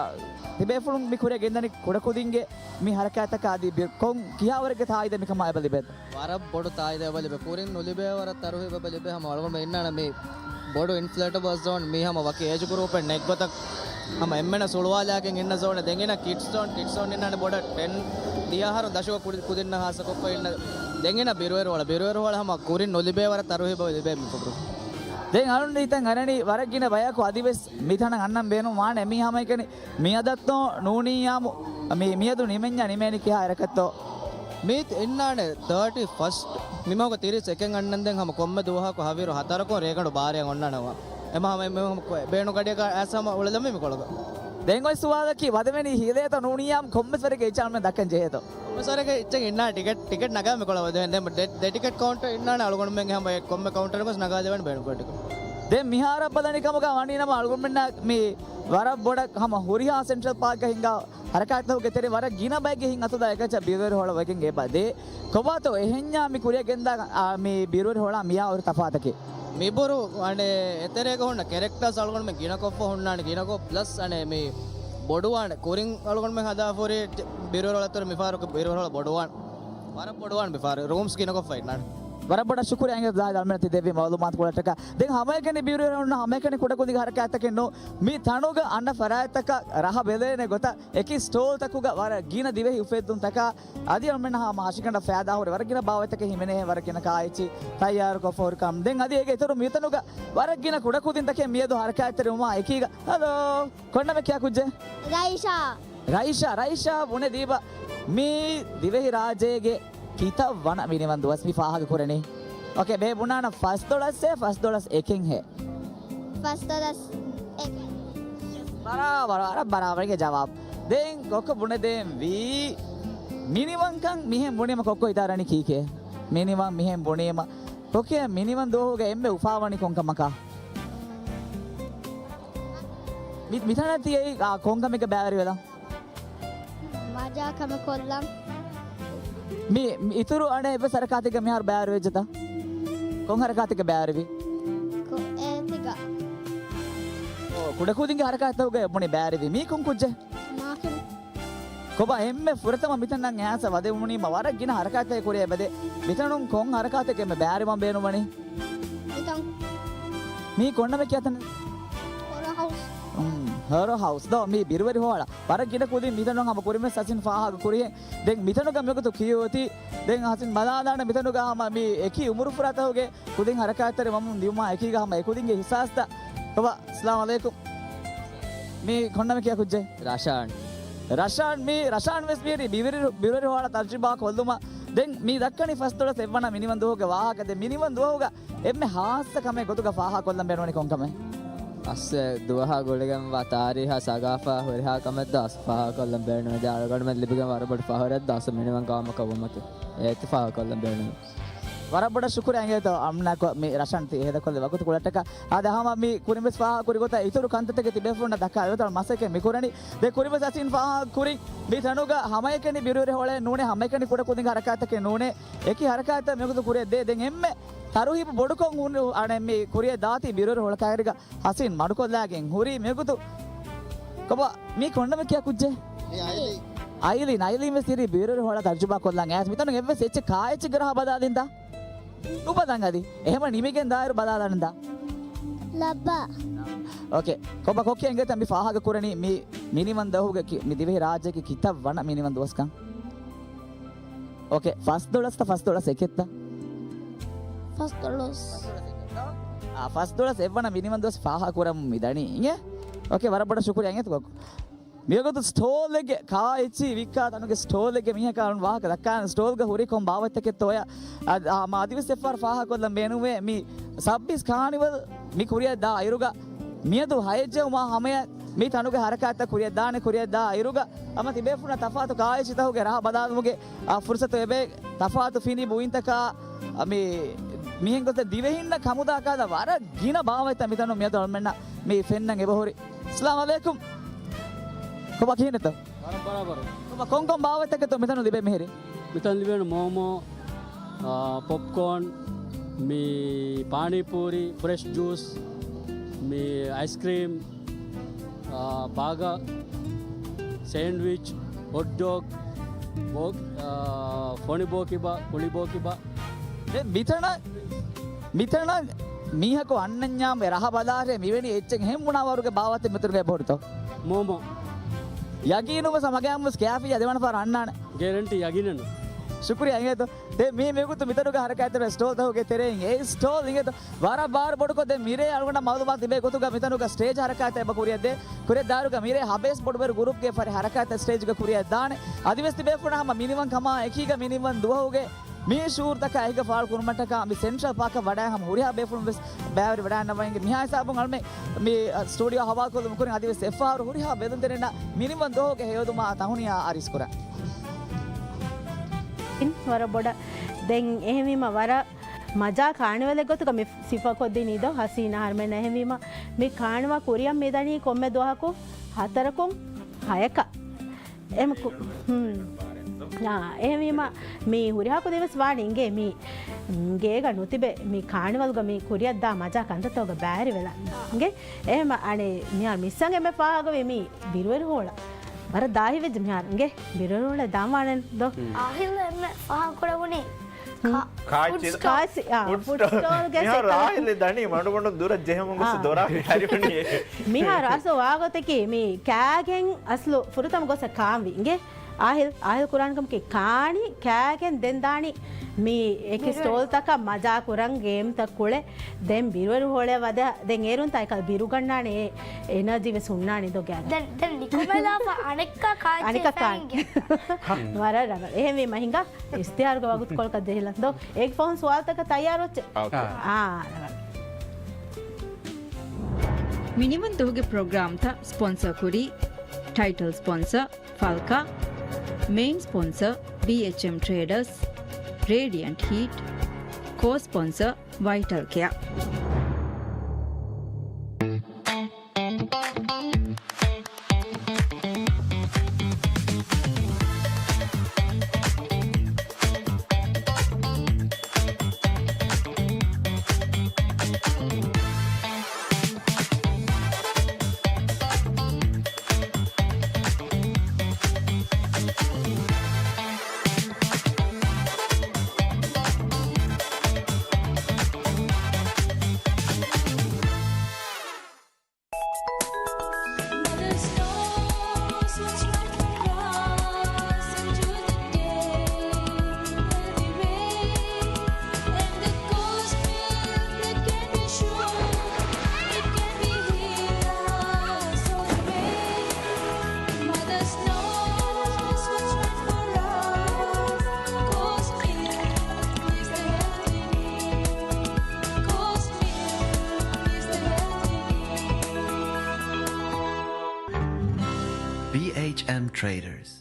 ތިބޭފުޅުން މި ކުރިއަށް ގެންދަނީ ކުޑަކުދިންގެ މި ހަރަކާތްތަކާ އަދި ބި-، ކޮން ކިހާވަރެއްގެ ތާއީދެއް މިކަމާ އެބަ ލިބޭތޯ؟ ވަރަށް ބޮޑު ތާއީދެއް އެބަ ލިބޭ. ކުރިން ނުލިބޭ ވަރަށް ތަރުހީބެއް އެބަ ލިބޭ. ހަމަ އަޅުގަނޑު އިންނާނެ މި ބޮޑު އިންފްލޭޓަބަލް ޒޯން މީ ހަމަ ވަކި އޭޖް ގްރޫޕެއް ނެތް ގޮތަށް ހަމަ އެންމެނަށް ސުޅުވާލާގެން އިންނަ ޒޯނެއް. ދެން އިންނަ ކިޑްސް ޒޯން، ކިޑްސް ޒޯން އިންނާނެ ބޮޑަށް ޓެން ދިހަ އަހަރު ދަށުގަ ކުދިންނަށް ހާއްސަކޮށްފަ އިންނަ. ދެން އިންނަ ބިރުވެރި ހޯޅަ، ބިރުވެރި ހޯޅަ ހަމަ ކުރިން ނުލިބޭ ވަރަށް ތަރުހީބެއް ލިބޭ މި ފުކުރު. ދެން އަޅުގަނޑު ހިތަށް އަރަނީ ވަރަށް ގިނަ ބަޔަކު އަދިވެސް މިތަނަށް އަންނަން ބޭނުން ވާނެ. މީ ހަމައެކަނި މިއަދަށްތޯ ނޫނީ ޔާމު މި-، މިއަދު ނިމެންޏާ ނިމޭނީ ކިހާ އެރަކަށްތޯ؟ މީތި އިންނާނެ ތާޓީ ފަސްޓް. މިމަހުގެ ތިރީސް އެކެއް އަންނަންދެން ހަމަ ކޮންމެ ދުވަހަކު ހަވީރު ހަތަރަކުން ރޭގަނޑު ބާރަށް އޮންނާނެ. އެމަ ހަމަ އެ މީހުން ބޭނުން ގަޑިއަކަށް އައިސް ހަމަ އުޅެލަމީ މިކޮޅަކަށް. ދެން އޮތް ސުވާލަކީ ވަދެވެނީ ހިލޭތޯ ނޫނީ ޔާމު ކޮންމެސް ވަރެއްގެ އިއްޗާ އަޅުމެން ދައްކަން ޖެހޭތޯ؟ ކޮންމެސް ވަރެއްގެ އިއްޗެއް އިންނާނެ ޓިކެޓް، ޓިކެޓް ނަގާ މިކޮޅަށް ވަދެވެން. ދެ-، ދެ ޓިކެޓް ކައުންޓަރ އިންނާނެ އަޅުގަނޑުމެންގެ ހަމަ އެ ކޮންމެ ކައުންޓަރެއް ގޮސް ނަގާލެވޭނެ ބޭނުންކުރާ ޓިކެޓް. ދެން މިހާރަށް ބަލަނީ ކަމުގަ ވަނީ ނަމަ އަޅުގަނޑުމެންނަށް މި ވަރަށް ބޮޑަށް ހަމަ ހުރިހާ ސެންޓްރަލް ޕާކްގަ ހިނގާ ހަރަކާތްތަކުގެ ތެރެ ވަރަށް ގިނަ ބައެއްގެ ހިތް އަތުލާ އެކައްޗަށް ބިރުވެރި ހޮޅަ ވެގެން އެބަ ދޭ. ކޮބާތޯ އެހެންޏާ މި ކުރިއަށް ގެންދާ، އާ، މި ބިރުވެރި ހޮޅާ މިޔާ ހުރި ތަފާތަކީ؟ މިބުރު އަނެއް އެތެރޭގަ ހުންނަ ކެރެކްޓާސް އަޅުގަނޑުމެން ގިނަކޮށްފަ ހުންނާނެ ގިނަކޮށް، ޕްލަސް އަނެއް މި ބޮޑުވާނެ. ކުރިން އަޅުގަނޑުމެން ހަދާފަ ހުރި ބިރުވެރި ހޮޅަތުރު މިފަހަރު ބިރުވެރި ހޮޅަ ބޮޑުވާނެ. ވަރަށް ބޮޑުވާން މިފަހަރު ރޫމްސް ގިނަކޮށްފަ އިންނާނެ. ވަރަށް ބޮޑަށް ޝުކުރިއްޔާ އިނގޭތޯ ޒާހިދް އަޅުމެން ތި ދެއްވި މައުލޫމާތު ކޮޅަށްޓަކާ. ދެން ހަމައެކަނި ބިރުވެރި ހުންނަ ހަމައެކަނި ކުޑަކުދިންގެ ހަރަކާތްތަކެއް ނޫން. މި ތަނުގަ އަންނަ ފަރާތްތަކަށް ރަހަ ބެލޭނެ ގޮތަށް އެކި ސްޓޯލްތަކުގަ ވަރަށް ގިނަ ދިވެހި އުފެއްދުންތަކާ އަދި އަޅުމެންނަށް ހަމަ ހަށިގަނޑަށް ފައިދާ ހުރި ވަރަށް ގިނަ ބާވަތްތަކެއް ހިމެނޭ ވަރަށް ގިނަ ކާއެއްޗި ތައްޔާރުކޮށްފަ ހުރިކަމަށް. ދެން އަދި އޭގެ އިތުރު މިތަނުގަ ވަރަށް ގިނަ ކުޑަކުދިންތަކެއް މިއަދު ހަރަކާތްތެރިވުމާ އެކީގަ. ހަލޯ! ކޮން ނަމެއް ކިޔާ ކުއްޖެއް؟ ރައިޝާ. ރައިޝާ، ރައިޝާ ބުނެދީބަ މި ދިވެހި ރާއްޖޭގެ ކިތައް ވަނަ މިނިވަން ދުވަސް މި ފާހަގަ ކުރަނީ؟ އޯކޭ، ބޭ ބުނާނަ ފަސްދޮޅަސް އޭ ފަސްދޮޅަސް އެކެއް ހޭ. ފަސްދޮޅަސް އެކެއް. ބަރާބަރ، ވަރަށް ބަރާބަރުގެ ޖަވާބު. ދެން ކޮއްކޮ ބުނެދޭން ވީ މިނިވަންކަން މިހެން ބުނީމަ ކޮއްކޮ ހިތާރަނީ ކީކޭ؟ މިނިވަން މިހެން ބުނީމަ ކޮއްކޮ މިނިވަން ދުވަހުގަ އެންމެ އުފާވަނީ ކޮންކަމަކާ؟ މި-، މިތަނަށް ތިޔައީ، އާ، ކޮންކަމެއްގަ ބައިވެރިވެލަން؟ މަޖާ ކަމެއް ކޮށްލަން. މި، މި އިތުރު އަނެއް އެއްވެސް ހަރަކާތެއްގަ މިހާރު ބައިވެރިވެއްޖެތަ؟ ކޮން ހަރަކާތެއްގަ ބައިވެރިވީ؟ ކޮ-، އޭތިގަ. އޯ، ކުޑަކުދިންގެ ހަރަކާތްތަކުގަ ބުނި ބައިވެރިވީ. މީ ކޮން ކުއްޖެއް؟ މާކިން. ކޮބާ އެންމެ ފުރަތަމަ މިތަނަށް އައިސް ވަދެވުމުނީމަ ވަރަށް ގިނަ ހަރަކާތްތަކެއް ކުރިއަށް އެބަދޭ. މިތަނުން ކޮން ހަރަކާތެއް އެންމެ ބައިވެރިވާން ބޭނުންވަނީ؟ މިތަން. މީ ކޮން ނަމެއް ކިޔާ ތަނެއް؟ ހޮރަ ހައުސް. ހުން، ހޮރަ ހައުސް ދޯ މީ ބިރުވެރި ހޯޅަ. ވަރަށް ގިނަ ކުދިން މިތަނުން ހަމަ ކުރިންވެސް އަސިން ފާހަގަ ކުރިހެން. ދެން މިތަނުގަ މިވަގުތު ކިޔޫތީ. ދެން އަސިން ބަލާލާނެ މިތަނުގަ ހަމަ މި އެކި އުމުރުފުރާތަކުގެ ކުދިން ހަރަކާތްތެރި ވަމުން ދިއުމާ އެކީގަ ހަމަ އެކުދިންގެ އިހްސާސްތައް. ކޮބާ، އައްސަލާމު ޢަލައިކުމް. މީ ކޮން ނަމެއް ކިޔާ ކުއްޖެއް؟ ރަޝާން. ރަޝާން މީ، ރަޝާން ވެސް މިހިރީ ބިރުވެރި، ބިރުވެރި ހޯޅަ ތަޖުރިބާ ކޮށްލުމަށް. ދެން މި ދައްކަނީ ފަސްދޮޅަސް އެއްވަނަ މިނިވަން ދުވަހުގެ ވާހަކަ. ދެން މިނިވަން ދުވަހުގަ އެންމެ ހާއްސަ ކަމެއް ގޮތުގަ ފާހަގަކޮށްލަން ބޭނުންވަނީ ކޮންކަމެއް؟ އަސް ދުވަހާ ގުޅިގެންވާ ތާރީހާ ސަގާފާ ހުރިހާ ކަމެއް ދަސް ފާހަގަކޮށްލަން ބޭނުންވެއްޖެ. އަޅުގަނޑުމެން ލިބިގެން ވަރަށް ބޮޑު ފަހުރެއް ދަސް މިނިވަން ގައުމަކަށް ވުމަކީ. އޭތި ފާހަގަކޮށްލަން ބޭނުން. ވަރަށް ބޮޑަށް ޝުކުރިއްޔާ އިނގޭތޯ އަމްނާކޮށް މި ރަޝާން ތި ހޭދަކޮށްލި ވަގުތު ކުޅައްޓަކަށް. އާދެ ހަމަ މި ކުރިންވެސް ފާހަގަކުރި ގޮތަށް އިތުރު ކަންތައްތަކެއް ތިބޭފުޅުންނަށް ދައްކާ އެގޮތަށް މަސައްކަތް މިކުރަނީ. ދެ ކުރިންވެސް އަސިން ފާހަގަކުރިން މި ތަނުގަ ހަމައެކަނި ބިރުވެރި ހޮޅެއް ނޫނޭ، ހަމައެކަނި ކުޑަކުދިން ހަރަކާތްތަކެއް ނޫނޭ. އެކި ހަރަކާތްތައް މިވަގުތު ކުރިއަށް ދޭ. ދެން އެންމެ ތަރުހީބު ބޮޑުކޮށް ހުން-، އަނެއް މި ކުރިއަށް ދާތީ ބިރުވެރި ހޮޅަކާރިގަ ހަސީން މަޑުކޮށްލާގެން ހުރީ މިވަގުތު. ކޮބާ މީ ކޮން ނަމެއް ކިޔާ ކުއްޖެއް؟ އައިލީން. އައިލީން ވެސް ތިރީ ބިރުވެރި ހޮޅަށް ތަޖުރިބާ ކޮށްލަން އައިސް މިތަނުން އެއްވެސް އެއްޗެއް ކާއެއްޗެއްގެ ރަހަ ބަލާލިންތަ؟ ނުބަލަން އަދި. އެހެމަ ނިމިގެން ދާއިރު ބަލާލަންތަ؟ ލައްބަ. އޯކޭ. ކޮބާ ކޮއްކޮ އިނގޭތަ މި ފާހަގަ ކުރަނީ މި މިނިވަން ދުވަހުގެ ކި-، މި ދިވެހި ރާއްޖޭގެ ކިތައް ވަނަ މިނިވަން ދުވަސްކަން؟ އޯކޭ، ފަސްދޮޅަސްތަ ފަސްދޮޅަސް އެކެއްތަ؟ ފަސްދޮޅަސް. އާ، ފަސްދޮޅަސް އެއްވަނަ މިނިވަން ދުވަސް ފާހަގަ ކުރަމުން މި ދަނީ އިނގޭ. އޯކޭ، ވަރަށް ބޮޑަށް ޝުކުރިއްޔާ އިނގޭތޯ. މިވަގުތު ސްޓޯލެއްގެ ކާއެއްޗި ވިއްކާ ތަނުގެ ސްޓޯލެއްގެ މީހަކާ ވާހަކަ ދައްކާނެ ސްޓޯލްގަ ހުރީ ކޮން ބާވަތްތަކެއްތޯޔާ. އަ-، އާ، މާ އަދިވެސް އެއްފަހަރު ފާހަގަކޮށްލަން ބޭނުންވޭ މި ސައްބީސް ކާނިވަލް މި ކުރިއަށް ދާ އިރުގަ މިއަދު ހައެއްޖެހުމާ ހަމަޔަށް މި ތަނުގެ ހަރަކާތްތައް ކުރިއަށް ދާނެ. ކުރިއަށް ދާ އިރުގަ ހަމަ ތިބޭފުޅުންނަށް ތަފާތު ކާއެއްޗިތަކުގެ ރަހަ ބަލާލުމުގެ، އާ، ފުރުސަތު އެބައި ތަފާތު ފިނި ބުއިންތަކާ، އަ، މި، މިހެން ގޮތަށް ދިވެހިންނަށް ކަމުދާކާދާ ވަރަށް ގިނަ ބާވަތްތައް މިތަނުން މިއަދު އަޅުމެންނަށް މި ފެންނަން އެބަހުރި. އައްސަލާމު ޢަލައިކުމް. ކޮބާ ކިހިނެއްތޯ؟ ވަރަށް ބަރާބަރު. ކޮބާ ކޮން ކޮން ބާވަތްތަކެއްތޯ މިތަނުން ލިބޭ މިހިރީ؟ މިތަން ލިބޭނެ މޯމޯ، އާ، ޕޮޕްކޯން، މި ޕާނީޕޫރީ، ފްރެޝް ޖޫސް، މި އައިސްކްރީމް، އާ، ބާގާ، ސޭންޑްވިޗް، ހޮޓްޑޮގް، ބޯ-، އާ، ފޮނި ބޯކިބާ، ކުޅި ބޯކިބާ. އެ މިތަނަށް، މިތަނަށް މީހަކު އަންނަންޏާމެ ރަހަ ބަލާށޭ މިވެނި އެއްޗެއް ހެން ބުނާ ވަރުގެ ބާވަތެއް މިތަނުގަ ބޮޑުތޯ؟ މޯމޯ. ޔަގީނުވެސް މަގައިންވެސް ކާފިޔާ ދެވަނަ ފަހަރަށް އަންނާނެ. ގެރެންޓީ ޔަގީނެއް ނޫން. ޝުކުރިއްޔާ އިނގޭތޯ. ދެ މީ މިވަގުތު މިތަނުގަ ހަރަކާތްތެރި ސްޓޯލްތަކުގެ ތެރެއިން އެ ސްޓޯލް އިނގޭތޯ. ވަރަށް ބާރު ބޮޑުކޮށް ދެ މިރޭ އަޅުގަނޑަށް މައުލޫމާތު ތިބޭ ގޮތުގަ މިތަނުގަ ސްޓޭޖް ހަރަކާތްތައް އެބަ ކުރިއަށްދޭ. ކުރިއަށް ދާއިރުގަ މިރޭ ހަބޭސް ބޮޑުބޭރު ގުރޫޕްގެ ފަރި ހަރަކާތްތައް ސްޓޭޖްގަ ކުރިއަށް ދާނެ. އަދިވެސް ތިބޭފުޅުން ހަމަ މިނިވަން ކަމާ އެކީގަ މިނިވަން ދުވަހުގެ މި ޝުޢޫރުތަކާ އެކީގަ ފާޅު ކުރުމަށްޓަކާ މި ސެންޓްރަލް ޕާކަށް ވަޑައި ހަމަ ހުރިހާ ބޭފުޅުން ވެސް ބައިވެރި ވަޑައިންނަވައިގެން މިހާ ހިސާބުން އަޅުމެ މި، އަ، ސްޓޫޑިއޯ ހަވާލުކޮށްލުމުގެ ކުރިން އަދިވެސް އެއްފަހަރު ހުރިހާ ބެލުންތެރިންނަށް މިނިވަން ދުވަހުގެ ހެޔޮދުމާ ތަހުނިޔާ އަރިސްކުރަން. ވަރަށް ބޮޑަށް. ދެން އެހެންވީމަ ވަރަށް މަޖާ ކާނިވަލެއް ގޮތުގަ މި ސިފަކޮށްދިނީ ދޯ ހަސީނާ އަހަރުމެން. އެހެންވީމަ މި ކާނިވަ ކުރިއަށް މިދަނީ ކޮންމެ ދުވަހަކު ހަތަރަކުން ހަޔަކަށް. އެމަ ކު-، ހުން. އާ، އެހެންވީމަ މި ހުރިހާ ކުދިން ވެސް ވާނީ އިނގޭ މި ގޭގަ ނުތިބެ މި ކާނިވަލްގަ މި ކުރިއަށްދާ މަޖާ ކަންތައްތަކުގަ ބައިވެރިވެލަން އިނގޭ. އެހެމަ އަނެއް މިހާރު މިސްއަން އެންމެ ފާހަގަވީ މި ބިރުވެރި ހޯޅަ. ވަރަށް ދާހިވެއްޖެ މިހާރު އިނގޭ ބިރުވެރި ހޯޅަ ދާން ވާނެ ދޯ. އާހިލް އެންމެ ފާހަގަކުރެވުނީ ކާ-، ކާއްޗި. ފުޑް ސްޓޯލް. ކާއްޗި، އާ، ފުޑް ސްޓޯލްގެ މިހާރު ސެޓަޕް. ރާހިލް ދަނީ މަޑުމަޑުން ދުރަށް ޖެހެމުން ގޮސް އާ. ދޮރާ ހަރިވަނީ. މިހާރު އަސްލު ވާގޮތަކީ މި ކާގެން އަސްލު ފުރަތަމަ ގޮސް ކާންވީ އިނގޭ. އާހިލް، އާހިލް ކުރާން ކަމަކީ ކާނީ، ކާގެން ދެން ދާނީ މި އެކި ބިރުވެރި. ސްޓޯލްތަކަށް މަޖާ ކުރަން ގޭމްތައް ކުޅެ. ދެން ބިރުވެރި ހޮޅެއް ވަދެ، ދެން އޭރުން ތާއިކަލް ބިރުގަންނާނެ، އެ އެނަރޖީ ވެސް ހުންނާނެ ދޯ ގާތް. ދެން، ދެން ނިކުމެލާފަ އަނެއްކާ ކާއްޗެއް އަނެއްކާ ކާން. ފައިން ގެން. ވަރަށް ރަނގަޅު. އެހެންވީމަ ހިނގާ އިސްތިހާރުގެ ވަގުތުކޮޅަކަށް ޖެހިލަން ދޯ. އޭގެ ފަހުން ސުވާލުތަކަށް ތައްޔާރު އޮއްޗެ. އާ. އާ، ރަނގަޅު. މިނިވަން ދުވަހުގެ ޕްރޮގްރާމްތައް ސްޕޮންސަރ ކުރީ، ޓައިޓަލް ސްޕޮންސަރ، ފަލްކާ، މެއިން ސްޕޮންސަރ، ބީއެޗްއެމް ޓްރޭޑަރސް، ރޭޑިއަންޓް ހީޓް، ކޯ ސްޕޮންސަރ، ވައިޓަލް ކެއާ. ބީއެޗްއެމް ޓްރޭޑަރސް.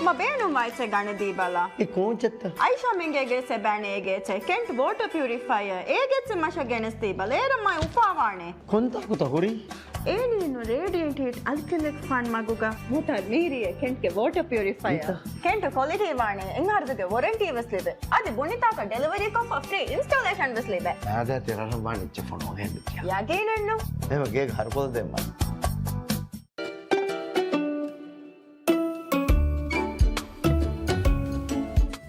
މަ ބޭނުންވާ އެއްޗެއް ގަނެދީބަލަ. އެ ކޯންޗެއްތަ؟ އައިޝާ މިންގޭގެ އެއްޗެއް ބޭނެ އޭގެ އެއްޗެއް. ކެންޓް ވޯޓަ ޕިއުރިފަޔަރ އޭގެ އެއްޗެއް މަށަށް ގެނެސްދީބަލަ. އޭރަށް މައި އުފާވާނެ. ކޮންތާކުތަ ހުރީ؟ އޭނީނު ރޭޑިއެންޓް ހީޓް އަލްކެމިކް ފާން މަގުގަ މުތާ މީރީއެ ކެންޓްގެ ވޯޓަ ޕިއުރިފަޔަރ. ކެންޓް ކޮލިޓީ ވާނެ އެއްހަރުދުގެ ވޮރަންޓީ ވެސް ލިބޭ. އަދި ބުނިތާކަށް ޑެލިވަރީކޮށްފަ ފްރީ އިންސްޓޯލޭޝަން ވެސް ލިބޭ. އާދަ ތެރަށް ވާނެ އެއްޗެއް ފޮނުވަން ހެން ދެއްކިޔާ. ޔަގީނެއްނު. އެހެމަ ގޭގަ ހަރުކޮޅު ދެއްމަ.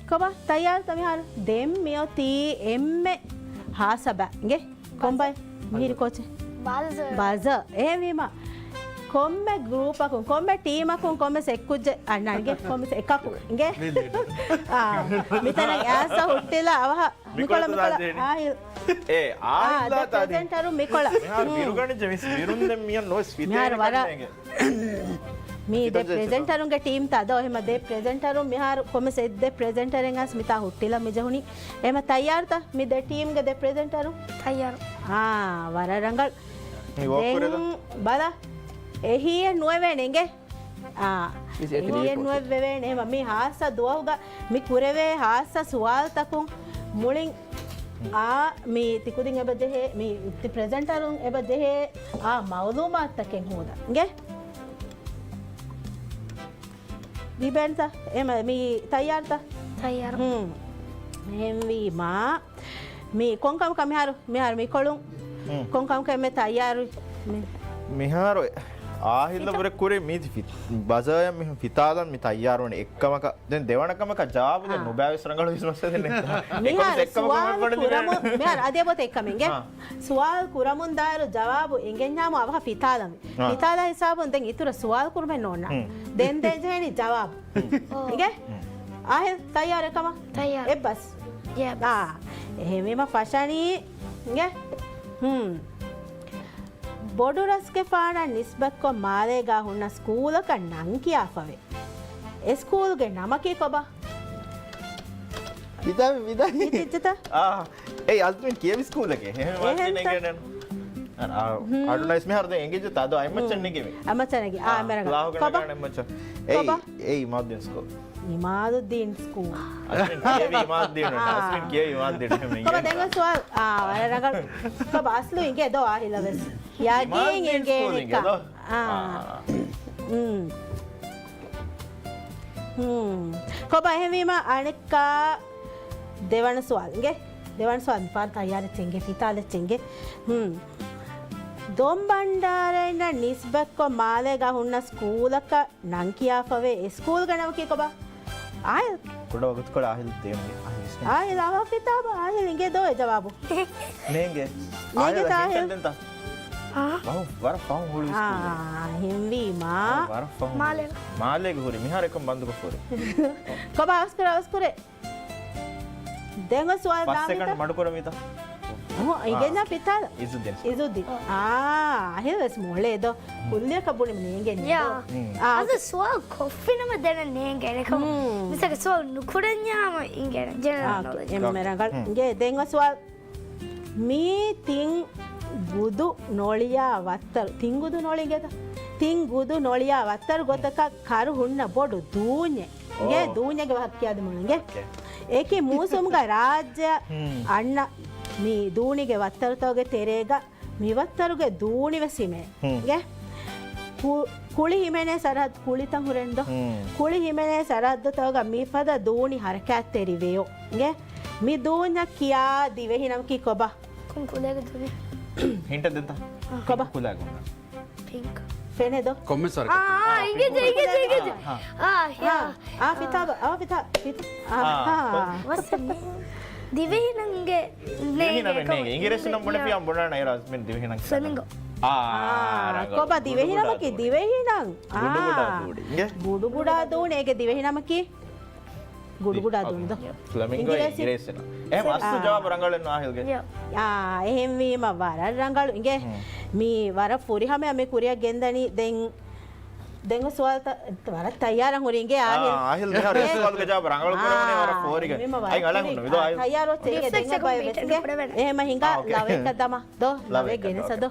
ކޮބާ ތައްޔާރުތަ މިހާރު؟ ދެން މިއޮތީ އެންމެ ހާސަބަ އިނގޭ. ކޮންބައި މިހިރި ކޯޗެއް؟ ބަޒަ. ބަޒަ. އެހެންވީމަ ކޮންމެ ގްރޫޕަކުން، ކޮންމެ ޓީމަކުން، ކޮންމެސް އެއްކުއްޖެއް އަންނާނެ އިނގޭ، ކޮންމެސް އެކަކު އިނގޭ. އާ، މިތަނަށް އައިސް ހުއްޓިލާ އަވަހަށް މިކޮޅަށް، މިކޮޅަށް، މިކޮޅަށް. އާހިލް. އޭ، އާ، އާހިލް ދެ ދާ ތާދޭން. ޕްރެޒެންޓަރު މިކޮޅަށް. މިހާރު ހުން. ބިރުގަނެއްޖެ މިސް ބިރުން ދެން މިޔަން ނޯސް މިހާރު ވަރަށް ފިތޭގަ މި ދެ ޕްރެޒެންޓަރުންގެ ޓީމްތައް ދޯ، އެހެމަ ދެ ޕްރެޒެންޓަރުން މިހާރު ކޮމެސް އެއް ދެ ޕްރެޒެންޓަރެއް އަސް މިތާ ހުއްޓިލަ މި ޖެހުނީ. އެހެމަ ތައްޔާރުތަ މި ދެ ޓީމްގެ ދެ ޕްރެޒެންޓަރުން؟ ތައްޔާރު. އާ، ވަރަށް ރަނގަޅު. މި ވޯކް ދެން ކުރެދޯ. ބަލަ، އެހީއެއް ނުވެވޭނެ އިނގޭ. އާ، އިސް އެތި އެހީއެއް ނުވެވޭނެ. އެހެމަ މި ހާއްސަ ދުވަހުގަ މި ކުރެވޭ ހާއްސަ ސުވާލުތަކުން މުޅިން އާ، މި ތިކުދިން އެބަ ޖެހޭ، މި ތި ޕްރެޒެންޓަރުން އެބަ ޖެހޭ އާ މައުލޫމާތުތަކެއް ހޯދަން އިނގޭ. ލިބޭންތަ؟ އެމަ މި ތައްޔާރުތަ؟ ތައްޔާރު. ހުން. އެހެންވީމާ، މި ކޮންކަމަކަށް މިހާރު، މިހާރު މިކޮޅުން، ހުން. ކޮންކަމަކަށް އެންމެ ތައްޔާރު؟ މި- މިހާރު އާހިލް ފިތާ- ބުރެ ކުރި މީތި ފި-، ބަޒާޔަށް މިހުން ފިތާލަން މި ތައްޔާރު ވަނީ އެއްކަމަކަށް. ދެން ދެވަނަ ކަމަކަށް ޖަވާބު ދޭ އާ. ނުބައިވެސް ރަނގަޅު ވިސްވަސް ދެން ނެތް. މިހާރު ސުވާލު ކުރަމުން، މިހާރު އަދި އެބޮތެ އެއްކަމެއް އިނގޭ. އާ. ސުވާލު ކުރަމުން ދާއިރު ޖަވާބު އެނގެންޏާމު އަވަހަށް ފިތާލަން. އާ. ފިތާލާ ހިސާބުން ދެން އިތުރަށް ސުވާލު ކުރުމެއް ނޯންނާ. ހުން. ދެން ދޭން ޖެހޭނީ ޖަވާބު. ހުން. އިނގޭ؟ ހުން. އާހިލް ތައްޔާރެއް ކަމަށް؟ ތައްޔާރު. އެއްބަސް. ޔާ، އާ. އެހެންވީމަ ފަށަނީ. އިނގޭ؟ ހުން. ބޮޑު ރަސްގެފާނަށް ނިސްބަތްކޮށް މާލޭގާ ހުންނަ ސްކޫލަކަށް ނަން ކިޔާފަވޭ. އެ ސްކޫލްގެ ނަމަކީ ކޮބާ؟ ވިދާ، ވިދާ. މި ތިއްޗެތަ؟ އާ. އެއީ އަޒްމީން ކިޔެވި ސްކޫލެކޭ. އެހެން އެހެންތަ؟ އަޑުނައިސް މިހާރު ދެން އެނގިއްޖެތަ؟ އަދޯ އަތްމައްޗަށް ނެގެވި. އަތްމައްޗަށް ނެގި. އާ، އާ، މެރަގަ. ކްލާހުގަ ކޮބާ؟ ނެގާނެ އަތްމައްޗަށް. އެއީ، ކޮބާ؟ އެއީ އިމާދުއްދީން ސްކޫލް. އިމާދުއްދީން ސްކޫލް. އަސްމިން ކިޔެވި އިމާދުއްދީނު. އާ. އަސްމިން ކިޔެވި އިމާދުއްދީނު. އެހެން ކޮބާ އިނގޭ. ދެން ސުވާލު؟ އާ، ވަރަށް ރަނގަޅު. ކޮބާ އަސްލު އިނގޭ ދޯ އާހިލަށް ވެސް. ޔަގީން އިމާދުއްދީން ސްކޫލް އިނގޭ ކަ-، ދޯ. އާ. އާ. ހުން. ހުން. ކޮބާ އެހެންވީމަ އަނެއްކާ ދެވަނަ ސުވާލު އިނގޭ. ދެވަނަ ސުވާލު މިފަހަރު ތައްޔާރެއްޗެއް އިނގޭ، ފިތާލެއްޗެއް އިނގޭ. ހުން. ދޮންބަންޑާރައިންނަށް ނިސްބަތްކޮށް މާލޭގާ ހުންނަ ސްކޫލަކަށް ނަން ކިޔާފަވޭ އެ ސްކޫލްގެ ނަމަކީ ކޮބާ؟ އާހިލް. ކުޑަ ވަގުތުކޮޅެއް އާހިލް ދޭން. އާހިލް އިސް އާހިލް އާ ފިތާބަ އާހިލް އިނގޭ ދޯ އެ ޖަވާބު. ނޭނގެ. ނޭނގެ އާހިލް ތާ އަހި އާހިލް. ހިންޓެއް ދެންތަ؟ އާ. ފަހު، ވަރަށް ފަހު ހުޅުވި ސްކޫލް. އާ، ހިންވީމާ. ވަރަށް ފަހު. މާލޭގަ. މާލޭގަ ހުރި. މިހާރު އެކަން ބަންދުކޮށްފަ ހުރި. ކޮބާ އަވަސްކުރޭ، އަވަސްކުރޭ. ދެން އޮތް ސުވާލު ފަސް ދާން ސެކަންޑް މިތާ. މަޑުކުރަން މިތާ. އޮހޮ، އާ. އިގެންޏާ ފިތާލަ. އިޒުއްދީން. އިޒުއްދީން. އާ، އަހިލް ވެސް މޮޅޭ ދޯ. ކުއްލިއަކަށް ބުނި ނޭނގެން ޔާ. ދޯ. އާ، އަދަ ސުވާލު ކޮށްފިނަމަ ދެން ނޭނގޭނެ ކަމަށް. މިސާލަކަށް ސުވާލު ނުކުރަންޏާމަ އިނގޭނެ. ޖެނެރަލް ނޮލެޖް. އެންމެ ރަނގަޅު. އިނގޭ ދެން އޮތް ސުވާލު. މީ ތިން ގުދު ނޮޅިޔާ ވައްތަރު، ތިން ގުދު ނޮޅި އިނގޭތަ؟ ތިން ގުދު ނޮޅިޔާ ވައްތަރު ގޮތަކަށް ކަރު ހުންނަ ބޮޑު ދޫންޏެއް. އިނގޭ އޯ. ދޫންޏެއްގެ ވާހަކަ ކިޔާދިމުން އިނގޭ. އެކި މޫސުމުގަ ރާއްޖެ އަންނަ މި ދޫނިގެ ވައްތަރުތަކުގެ ތެރޭގަ މި ވައްތަރުގެ ދޫނި ވެސް ހިމޭ. އިނގޭ؟ ކު-، ކުޅި ހިމެނޭ ސަރަހައްދު ކުޅިތައް ހުރެން ދޯ. ކުޅި ހިމެނޭ ސަރަހައްދުތަކުގަ މިފަދަ ދޫނި ހަރަކާތްތެރި ވެޔޯ. އިނގޭ؟ މި ދޫންޏަށް ކިޔާ ދިވެހި ނަމަކީ ކޮބާ؟ ކޮން ކުލައިގެ ދޫނި؟ ހިންޓެއް ދެންތަ؟ ކޮބާ؟ ކުލައިގެ ހުންނަ. ޕިންކް. ފެނޭ ދޯ. ކޮންމެސް ހަރަކާތް. އާ، އާ، އިނގޭ، އިނގޭ، އިނގޭ. އާ، އާ، ހިޔާ. އާ، ފިތާބަ، އާ، ފިތާ، ފިތާ. އާ، އާ. ވަސް ދިވެހި ނަމެއް. ދިވެހި ނަމެއް ނޭނގެ. އިނގިރޭސި ނަމަ ބުނެފިޔާ ބުނާނަ އޭރާ މި ދިވެހި ނަމަ. ފްލެމިންގޯ. އާ، އާ، ރަނގަޅު. ކޮބާ ދިވެހި ނަމަކީ؟ ދިވެހި ނަމަ. އާ. ގުޑުގުޑާ ދޫނި. އިނގޭ؟ ގުޑުގުޑާ ދޫނި. އޭގެ ދިވެހި ނަމަކީ؟ ގުޑުގުޑާ ދޫނި ދޯ. ފްލެމިންގޯ އިނގިރޭސި. އިނގިރޭސި ނަމަ. އެހެން އަސްލު ޖަވާބު ރަނގަޅެއް ނު އާހިލްގެ. އާ، އެހެންވީމަ ވަރަށް ރަނގަޅު. އިނގޭ. މީ ވަރަށް ފުރިހަމަޔަށް މި ކުރިއަށް ގެންދަނީ ދެން. ދެން ސުވާލުތައް ވަރަށް ތައްޔާރަށް ހުރި އިނގޭ އާހިލް. އާ، އާހިލް މިހާރު އެ ސުވާލުގެ ޖަވާބު ރަނގަޅު ކުރެވުނީ ވަރަށް ފޯރިގަ. އައި އަޅަ ހުންނު މިދޯ އާހިލް. ތައްޔާރު އޮތީ ދެން ބައި ވެސް އިނގޭ. އެހެމަ ހިނގާ ލަވެއްކަ ދަމާ. ދޯ، ލަވެއް ގެނެސް ދޯ.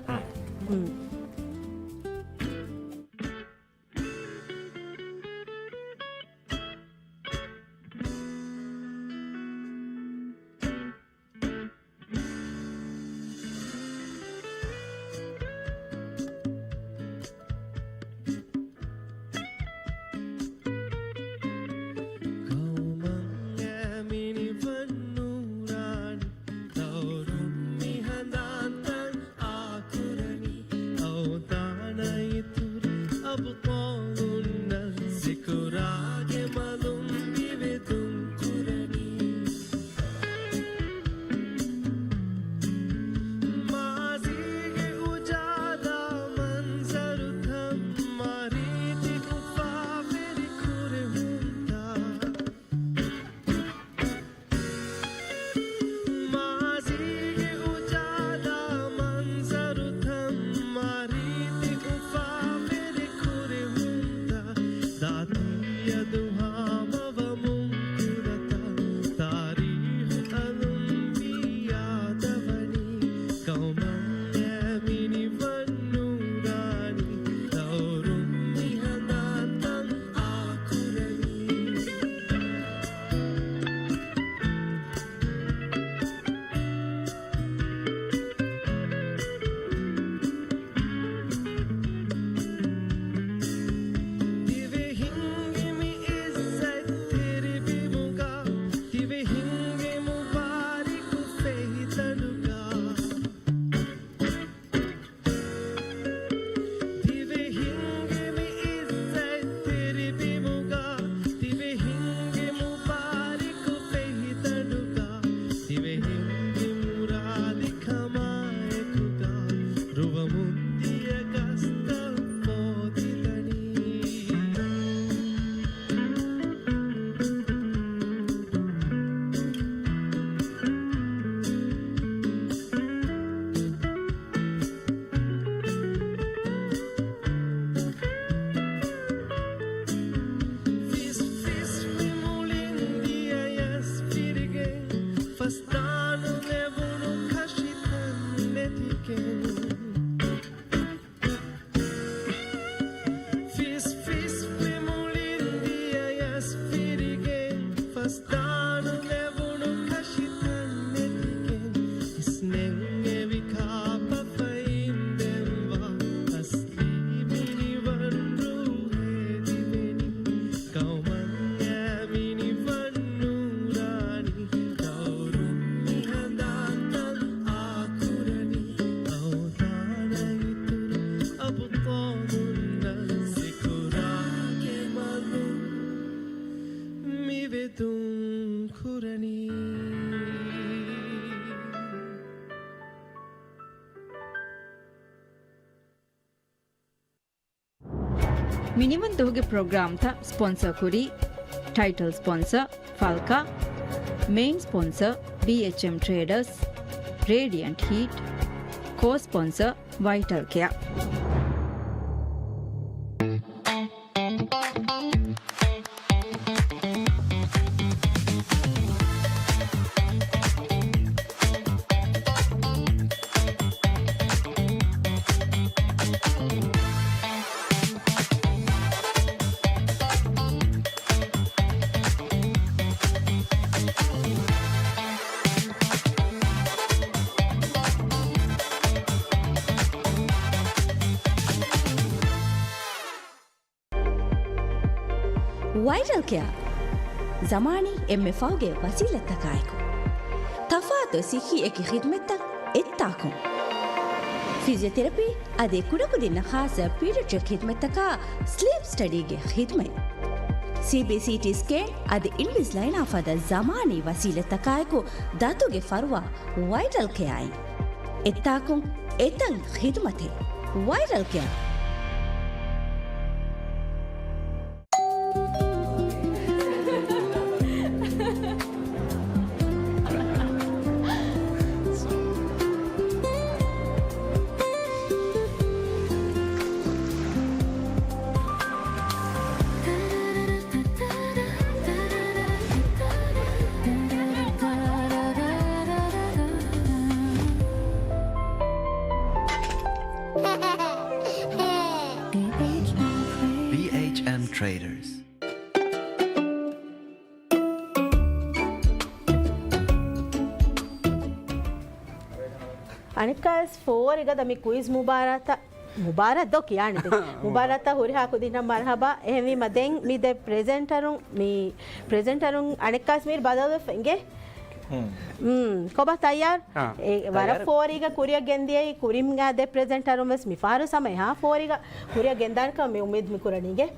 މި ނިމުން ދުވަހުގެ ޕްރޮގްރާމްތައް ސްޕޮންސަރ ކުރީ، ޓައިޓަލް ސްޕޮންސަ ފަލްކާ، މެއިން ސްޕޮންސަ ބީއެޗްއެމް ޓްރޭޑަސް، ރޭޑިއަންޓް ހީޓް، ކޯ ސްޕޮންސަ ވައިޓަލް ކެއާ. ވައިޓަލް ކެއާ، ޒަމާނީ އެންމެ ފަހުގެ ވަސީލަތްތަކާއެކު، ތަފާތު ސިއްހީ އެކި ޚިދުމަތްތައް އެއްތާކުން. ފިޒިއޯތެރަޕީ އަދި ކުޑަކުދިންނަށް ޚާއްޞަ ޕީޑިއަޓްރިކް ޚިދުމަތްތަކާ ސްލީޕް ސްޓަޑީގެ ޚިދުމަތް. ސީބީ ސީޓީ ސްކޭން އަދި އިންވިސްލައިނާ ފަދަ ޒަމާނީ ވަސީލަތްތަކާއެކު ދަތުގެ ފަރުވާ ވައިޓަލް ކެއާއިން. އެއްތާކުން އެތައް ޚިދުމަތެއް. ވައިޓަލް ކެއާ. ބީއެޗްއެމް ޓްރޭޑަރސް. އަނެއްކާވެސް ފޯރިގަދަ މި ކުއިޒް މުބާރާތަށް، މުބާރާތް ދޯ ކިޔާނެ ދެން. މުބާރާތަށް ހުރިހާ ކުދިންނަށް މަރުޙަބާ. އެހެންވީމަ ދެން މި ދެ ޕްރެޒެންޓަރުން، މި ޕްރެޒެންޓަރުން އަނެއްކާވެސް މީރު ބަދަލުވެފަ އިނގޭ. ހުން. ކޮބާ ތައްޔާރު؟ އާ، އެ، ވަރަށް ތައްޔާރު. ފޯރީގަ ކުރިއަށް ގެންދިޔައީ ކުރިން ދެ ޕްރެޒެންޓަރުން ވެސް މި ފަހަރު ސަމަ އެހާ ފޯރީގަ ކުރިއަށް ގެންދާނެ ކަމަށް މި އުއްމީދު މި ކުރަނީ އިނގޭ.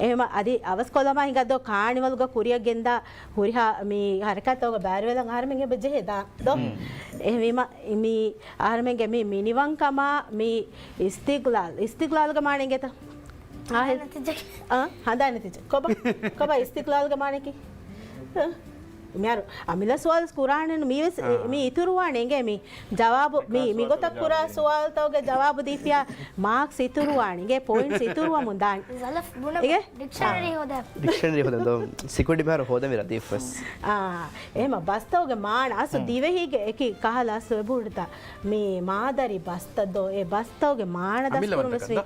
އެހެމަ އަދި އަވަސްކޮށްލަމާ ހިނގައްދޯ ކާނިވަލްގަ ކުރިއަށް ގެންދާ ހުރިހާ މި ހަރަކާތްތަކުގަ ބައިވެރިވެލަން އަހަރެމެން އެބަ ޖެހޭ ދާ ދޯ. ހުން. އެހެންވީމަ މި އަހަރެމެންގެ މި މިނިވަންކަމާ މި އިސްތިގްލާލް، އިސްތިގްލާލްގެ މާނަ އިނގޭތަ؟ އާ، ހަނދާން ނެތިއްޖެ. ކޮބާ؟ ކޮބާ އިސްތިގްލާލްގެ މާނައަކީ؟ އަ، މިހާރު އަމިއްލަ ސުވާލު ކުރާނެ ނު މީވެސް އެ، އާ. މީ އިތުރުވާނެ އިނގޭ މި ޖަވާބު މި، މި ގޮތަށް ކުރާ ސުވާލުތަކުގެ ޖަވާބު ދީފިޔާ މާކްސް އިތުރުވާނެ އިނގޭ ޕޮއިންޓްސް އިތުރުވަމުން ދާނެ. ޒަލަފް ބުނަ އިނގޭ؟ ޑިކްޝަނަރީ ހޯދާ. ޑިކްޝަނަރީ ހޯދަން ދޯ ސިކިއުރިޓީ މިހާރު ހޯދަން ވީ ރަދީފް ވެސް. އާ، އެހެމަ ބަސްތަކުގެ މާނަ އަސް ހުން. ދިވެހީގެ އެކި ކަހަލަ އަސް އެބުޑުތަ މި މާދަރީ ބަސްތައް ދޯ އެ ބަސްތަކުގެ މާނަ ދަސްކުރުން ވެސް ވީ.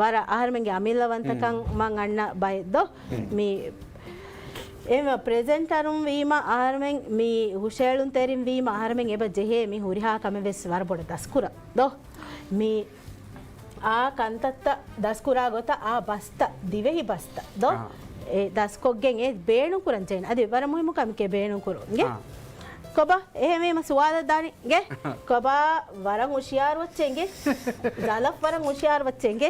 ވަރަށް އަހަރެމެންގެ އަމިއްލަވަންތަކަން މަން އަންނަ ބައެއް ދޯ. މި އެ ޕްރެޒެންޓަރުން ވީމަ އަހަރެމެން މި ހުށައެޅުންތެރިން ވީމަ އަހަރެމެން އެބަ ޖެހޭ މި ހުރިހާ ކަމެއް ވެސް ވަރަށް ބޮޑަށް ދަސްކުރަން ދޯ. މި އާ ކަންތައްތައް ދަސްކުރާ ގޮތަށް އާ ބަސްތައް، ދިވެހި ބަސްތައް ދޯ. އާ. އެ ދަސްކޮށްގެން އެ ބޭނުން ކުރަން ޖެހޭނެ. އަދި ވަރަށް މުހިއްމު ކަމެކޭ ބޭނުން ކުރުން އިނގޭ. އާ. ކޮބާ އެހެންވީމަ ސުވާލަށް ދާނީ އިނގޭ. ކޮބާ ވަރަށް ހުޝިޔާރު ވައްޗެއް އިނގޭ. ޒަލަފް ވަރަށް ހުޝިޔާރު ވައްޗެއް އިނގޭ.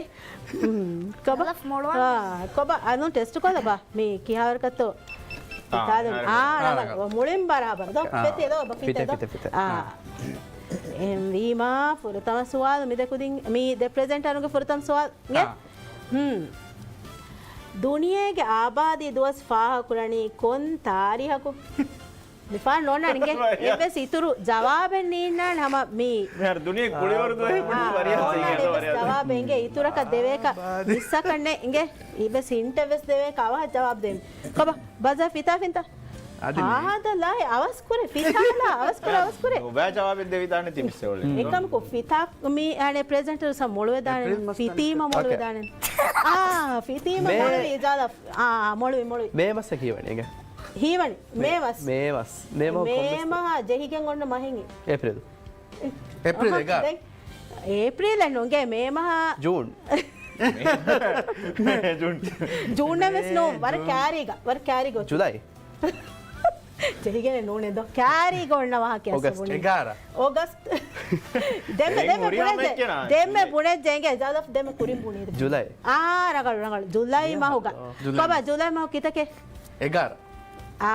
ކޮބާ؟ ޒަލަފް މޮޅުވާން. އާ، ކޮބާ އަނު ޓެސްޓް ކޮލަބާ މި ކިހާވަރަކަށްތޯ. އާ، ފިތާލުން. އާ، އާ، ރަނގަޅު. ރަނގަޅު. މުޅިން ބަރާބަރު ދޯ. އާ. ފިތޭ ދޯ، އޮބަ ފިތޭ ފިތޭ، ދޯ. ފިތޭ، ފިތޭ. އާ. އާ. އެހެންވީމާ، ފުރަތަމަ ސުވާލު މި ދެ ކުދިން، މި ދެ ޕްރެޒެންޓަރުންގެ ފުރަތަމަ ސުވާލު. އާ. ހުން. ދުނިޔޭގެ އާބާދީ ދުވަސް ފާހަގަކުރަނީ ކޮން ތާރީހަކު؟ މިފާން ނޯންނާނެ އިނގޭ. އެއްވެސް އިތުރު ޖަވާބެއް ނީންނާނެ ހަމަ މީ. މިހާރު ދުނިޔޭގެ ކުޅިވަރު ދުވަހެއް ބުނީ ވަރިހަ އާ، ސީން އެއްވެސް ދޯ. ޖަވާބެއް އިނގޭ. އިތުރަކަށް ދެވޭކަށް މިސްއަކަށް ނެ އިނގޭ. އެއްވެސް ހިންޓެއް ވެސް ދެވޭކަށް އަވަހަށް ޖަވާބު ދޭން. ކޮބާ ބަޒާ ފިތާ ފިންތާ؟ އަދި މި ހާދަ ލާހި އަވަސް ކުރޭ ފިތާލާ އަވަސް ކުރޭ އަވަސް ކުރޭ. ނުބައި ޖަވާބެއް ދެވިދާނެ ތި މިސް އެއް. އެކަމަކު ފިތާ މި އަނެ ޕްރެޒެންޓަރު ސަ މޮޅުވެދާނެ. އެޕްރީލް މަސް ފިތީމަ މޮޅުވެދާނެ. އާ، ފިތީމަ މޮޅުވި އިޖާލަ. އާ، މޮޅުވި، މޮޅުވި. މޭ މަސް ކީވަނީ އިނގޭ. ހީވަނީ. މޭ، މޭ މަސް. މޭ މަސް. މޭ މަހާ ޖެހިގެން އޮންނަ މަހެއް. އޭޕްރީލް. އޭޕްރީލް އަހަ، އެގާރަ. ދެން އޭޕްރީލެއް ނޫން އިނގޭ މޭ މަހާ. ޖޫން. ޖޫން. ޖޫން ވެސް ނޫން. ވަރަށް ކާރީގަ. ވަރަށް ކާރީގަ. ޖުލައި. ޖެހިގެން ނޫނޭ ދޯ. ކާރީގަ އޮންނަ ވާހަކަ އޮގަސްޓް. އެގާރަ. އޮގަސްޓް. ދެންމެ، ދެންމެ ބުނެއްޖެ. ދެންމެ ބުނެއްޖެ އިނގޭ. ޖަލަފް ދެންމެ ކުރިން ބުނީ. ޖުލައި. އާ، ރަނގަޅު، ރަނގަޅު. ޖުލައި މަހުގަ. ޖުލައި. ކޮބާ ޖުލައި މަހު ކިތަކެއް؟ އެގާރަ. އާ،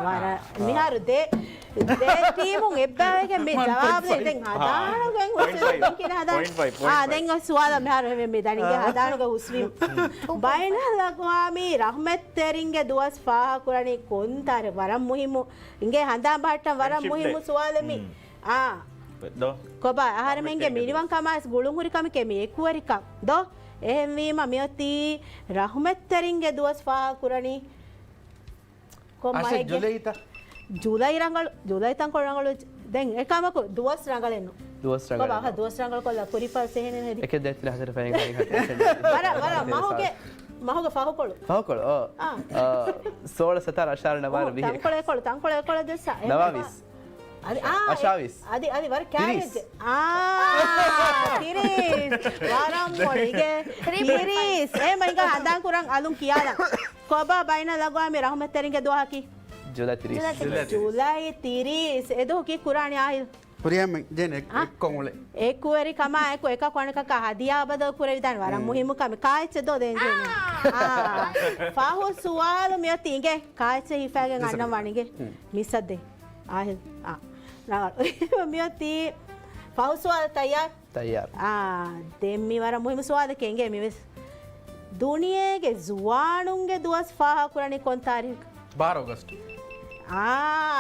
ވަރަށް. މިހާރު ދެ، ދެ ޓީމުން އެއްބައިވެގެން މި ޖަވާބު ދޭ. ދެން ހަދާނަ ގޮތް ހުސް ދެން ކިހިނެއް ހަދާނެ؟ އާ، ދެން ސުވާލަށް މިހާރު މި، މި ދަނީގެ ހަދާނަ ގޮތް ހުސްވީމު. ބައިނަލްއަގްވާމީ ރަހްމަތްތެރިންގެ ދުވަސް ފާހަގަކުރަނީ ކޮންތާރެއް؟ ވަރަށް މުހިއްމު. އިނގޭ ހަނދާން ބަހައްޓަން ވަރަށް މުހިއްމު ސުވާލެއް މީ. އާ. ކޮބާ، އަހަރެމެންގެ މިނިވަންކަމާއިސް ގުޅުންހުރިކަމެކޭ މި އެކުވެރިކަން ދޯ؟ އެހެންވީމަ މިއޮތީ ރަހުމަތްތެރިންގެ ދުވަސް ފާހަގަކުރަނީ ކޮން މަހެއްގެ؟ ޖުލައިތަ؟ ޖުލައި ރަނގަޅު، ޖުލައި ތަންކޮޅު ރަނގަޅު. ދެން އެކަމަކު ދުވަސް ރަނގަޅެއްނު. ދުވަސް ކޮބާ، ރަނގަޅެއްނު. އަހަ، ދުވަސް ރަނގަޅުކޮށްލާ ކުރި ފަސް އެހެނެއް ހެދި. އެކެއް ދޭތި ހަތަރު ފައިން ހަތަރު. ވަރަށް، ވަރަށް މަހުގެ، މަހުގެ ފަހުކޮޅު. ފަހުކޮޅު، އޯ. އާ. އާ، ސޯޅަ ސަތާރަ އަށާރަ ނަވާރަ އޯ، ވިހި. ތަންކޮޅެއް ކޮޅު، ތަންކޮޅެއް ކޮޅު ދެއްސަ. ނަވާވީސް. އަދި، އާ، އަށާވީސް. އަދި، އަދި ވަރަށް ތިރީސް. ކާވެއްޖެ. އާ، ތިރީސް. ވަރަށް މޮޅިގެ. ތިރީސް. ތިރީސް. އެ މައިގަ ހަނދާން ކުރަން އަލުން ކިޔާލަން. ކޮބާ ބައިނަލްއަގްވާމީ ރަހުމަތްތެރިންގެ ދުވަހަކީ؟ ޖުލައި ތިރީސް. ޖުލައި ތިރީސް. ޖުލައި ތިރީސް. އެ ދުވަހު ކީއްކުރާނީ އާހިލް؟ ހުރިހާ ޖެން އެ-، އާ. އެއްކޮށް އުޅެ. އެކުވެރިކަމާ އެކު އެކަކު އަނެކަކާ ހަދިޔާ ބަދަލު ކުރެވިދާނެ ވަރަށް މުހިއްމު ކަމެއް. ކާއެއްޗެއް ދޯ ދޭން ޖެން؟ އާ. ފަހު ސުވާލު މިއޮތީ އިނގޭ. ކާއެއްޗެއް ހިފާގެން އަންނަން ވާނެ އިނގޭ. މިސްއަށް ދޭ. އާހިލް. އާ. ރަނގަޅު. މިއޮތީ ފަހު ސުވާލު ތައްޔާރު؟ ތައްޔާރު. އާ، ދެން މި ވަރަށް މުހިއްމު ސުވާލެކޭ އިނގޭ މިވެސް. ދުނިޔޭގެ ޒުވާނުންގެ ދުވަސް ފާހަގަކުރަނީ ކޮން ތާރީޚަކަށް؟ ބާރަ އޮގަސްޓް. އާ،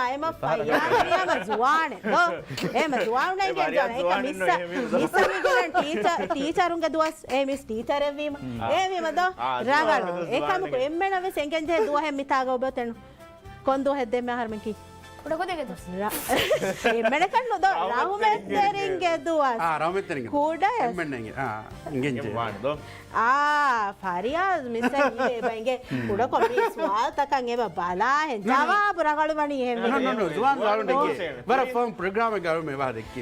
އެމަ ފައްޔާ މަރިޔާމަ ޒުވާނެއް ދޯ. އެމަ ޒުވާނުން އެ ނޭނގެ މަރިޔާ ޒުވާނެއް ޒުވާނެއް ނު މިސް، އެހެން މިސް މިގުޅަން ޓީޗަ-، ޓީޗަރުންގެ ދުވަސް، އެ މިސް ޓީޗަރެއް ވީމަ. އެ ވީމަ ދޯ. ރަނގަޅު. އެކަމަކު އެންމެނަށް ވެސް އެނގެން ޖެހޭ ދުވަހެއް މިތާގަ އޮބެ އޮތެނު. ކޮން ދުވަހެއް ދޭ މި އަހަރުމެން ކީ؟ ކުޑަކުދިންގެ ދުވަސް. ރ-، އެންމެނަކަށް ނުދޯ، ރަހުމަތްތެރިންގެ ދުވަސް. އާ، ރަހުމަތްތެރިންގެ ދުވަސް. ކުޑަ އެންމެންނަށް އިނގޭ. އާ، އިނގެން ޖެހޭ. ވާނެ ދޯ. އާ، ފަރިޔާޒް މިސް އެބަ އިނގޭ. ކުޑަކޮށް މި ސުވާލުތަކަށް އެބަ ބަލާހެން. ޖަވާބު ރަނގަޅު ވަނީ އެހެން ނޫން، ނޫން، ނޫން. ޒުވާން ވާރުން ދެއްކީ. ވަރަށް ފޯމް ޕްރޮގްރާމެއް ގަރުމެ ވާ ދެއްކީ.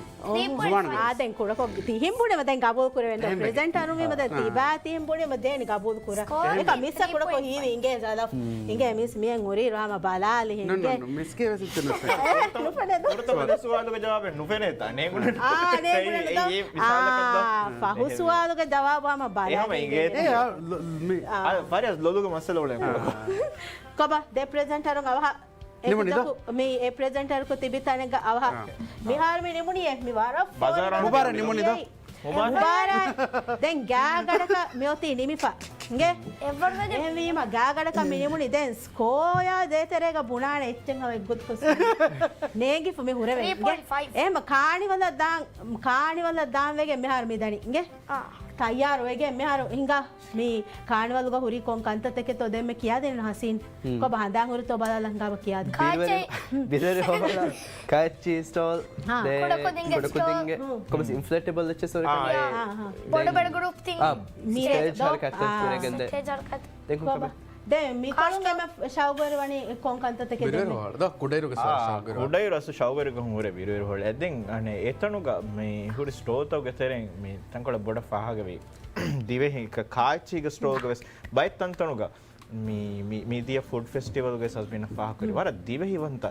އާ، ދެން ކުޑަކޮށް ތިހިން ބުނެމަ ދެން ގަބޫލު ކުރެވެން ދޯ. ޕްރެޒެންޓަރު ވީމަ ދެން ތިބާ ތިހިން ބުނެމަ ދޭން ގަބޫލު ކުރާ. އެކަ މިސްއަށް ކުޑަކޮށް ހީވި އިނގޭ ޒަލަފް. އިނގޭ މިސް މިއެން ހުރީ ރާމަ ބަލާލި ހިނގޭ. ނޫން، ނޫން، މިސްގެ ވެސް އިތުރު ނުފެނޭ. ނުފެނޭ ދޯ. ފުރަތަމަ ދެ ސުވާލުގެ ޖަވާބެއް ނުފެނޭތާ. ނޭނގުނަ. އާ، ނޭނގުނަ ދޯ. އާ، ފަހު ސުވާލުގެ ޖަވާބު ހަމަ ބަލާލި ހިނގޭ. އޭ، އާ، ފަރިޔާޒް ލޮލުގެ މައްސަލަ އުޅެން. ކޮބާ ދެ ޕްރެޒެންޓަރުން އަވަހަ ނިމުނި ދޯ؟ މި އެ ޕްރެޒެންޓަރަކު ތިބި ތަނެއްގަ އަވަހަ. އާ. މިހާރު މި ނިމުނިއޭ. މި ވަރަށް މުބާރާ ނިމުނި ދޯ؟ މުބާރާ. މުބާރާ. ދެން ގާގަޑަކަށް މި އޮތީ ނިމިފަ. އިނގޭ؟ އެއްވަރު ވެގެން. އެހެންވީމަ ގާގަޑަކަށް މި ނިމުނި ދެން ސްކޯޔާ ދޭތެރޭގަ ބުނާނެ އެއްޗެއް ހަމަ އެއްގޮތަކު ނޭނގިފަ މި ހުރެވެ. ތްރީ ޕޮއިންޓް ފައިވް. އެހެން ކާނިވަލަށް ދާން، ކާނިވަލަށް ދާން ވެގެން މިހާރު މި ދަނީ. އިނގޭ؟ އާ. ތައްޔާރު ވެގެން މިހާރު ހިނގާ. މި ކާނިވަލުގަ ހުރީ ކޮން ކަންތައްތަކެއްތޯ ދެންމެ ކިޔާދޭން ހަސީން. ކޮބާ ހަނދާން ހުރިތޯ ބަލާލަ ހިނގާބަ ކިޔާދޭން. ކާއެއްޗެއް. ބިރުވެރި ހޯހަލާ، ކާއެއްޗި ސްޓޯލް، ދެ ކުޑަކުދިންގެ ކޮބާ ސްޓޯލް. އިންފްލޭޓެބަލް އެއްޗެއް ސޯރި ކަން. ބޮޑު ބޮޑު ގްރޫޕް ތިން. މިރޭ ސްޓޭޖް ހަރަކާތްތައް ކުރެގެން ދެ. ސްޓޭޖް ހަރަކާތް. ދެން ކޮބާ؟ ދެން މިކޮޅުން އެމަ ޝައުގުވެރި ވަނީ ކޮން ކަންތައްތަކެއް ދެންމެ؟ ކުޑައިރުގެ ސޯ-، ޝައުގުވެރި. ކުޑައިރު އަސް ޝައުގުވެރި ހުރެ ބިރުވެރި ހޯޅެ. ދެން އަނެ އެތަނުގަ މި ހުރި ސްޓޯލްތަކުގެ ތެރެއިން މި ތަންކޮޅެއް ބޮޑަށް ފާހަގަވި. ދިވެހި ކާއެއްޗީގެ ސްޓޯލްގަ ވެސް ބައެއް ތަންތަނުގަ މި، މި، މިދިޔަ ފުޑް ފެސްޓިވަލްގެ ސަސްބިން ފާހަކުރި ވަރަށް ދިވެހިވަންތަ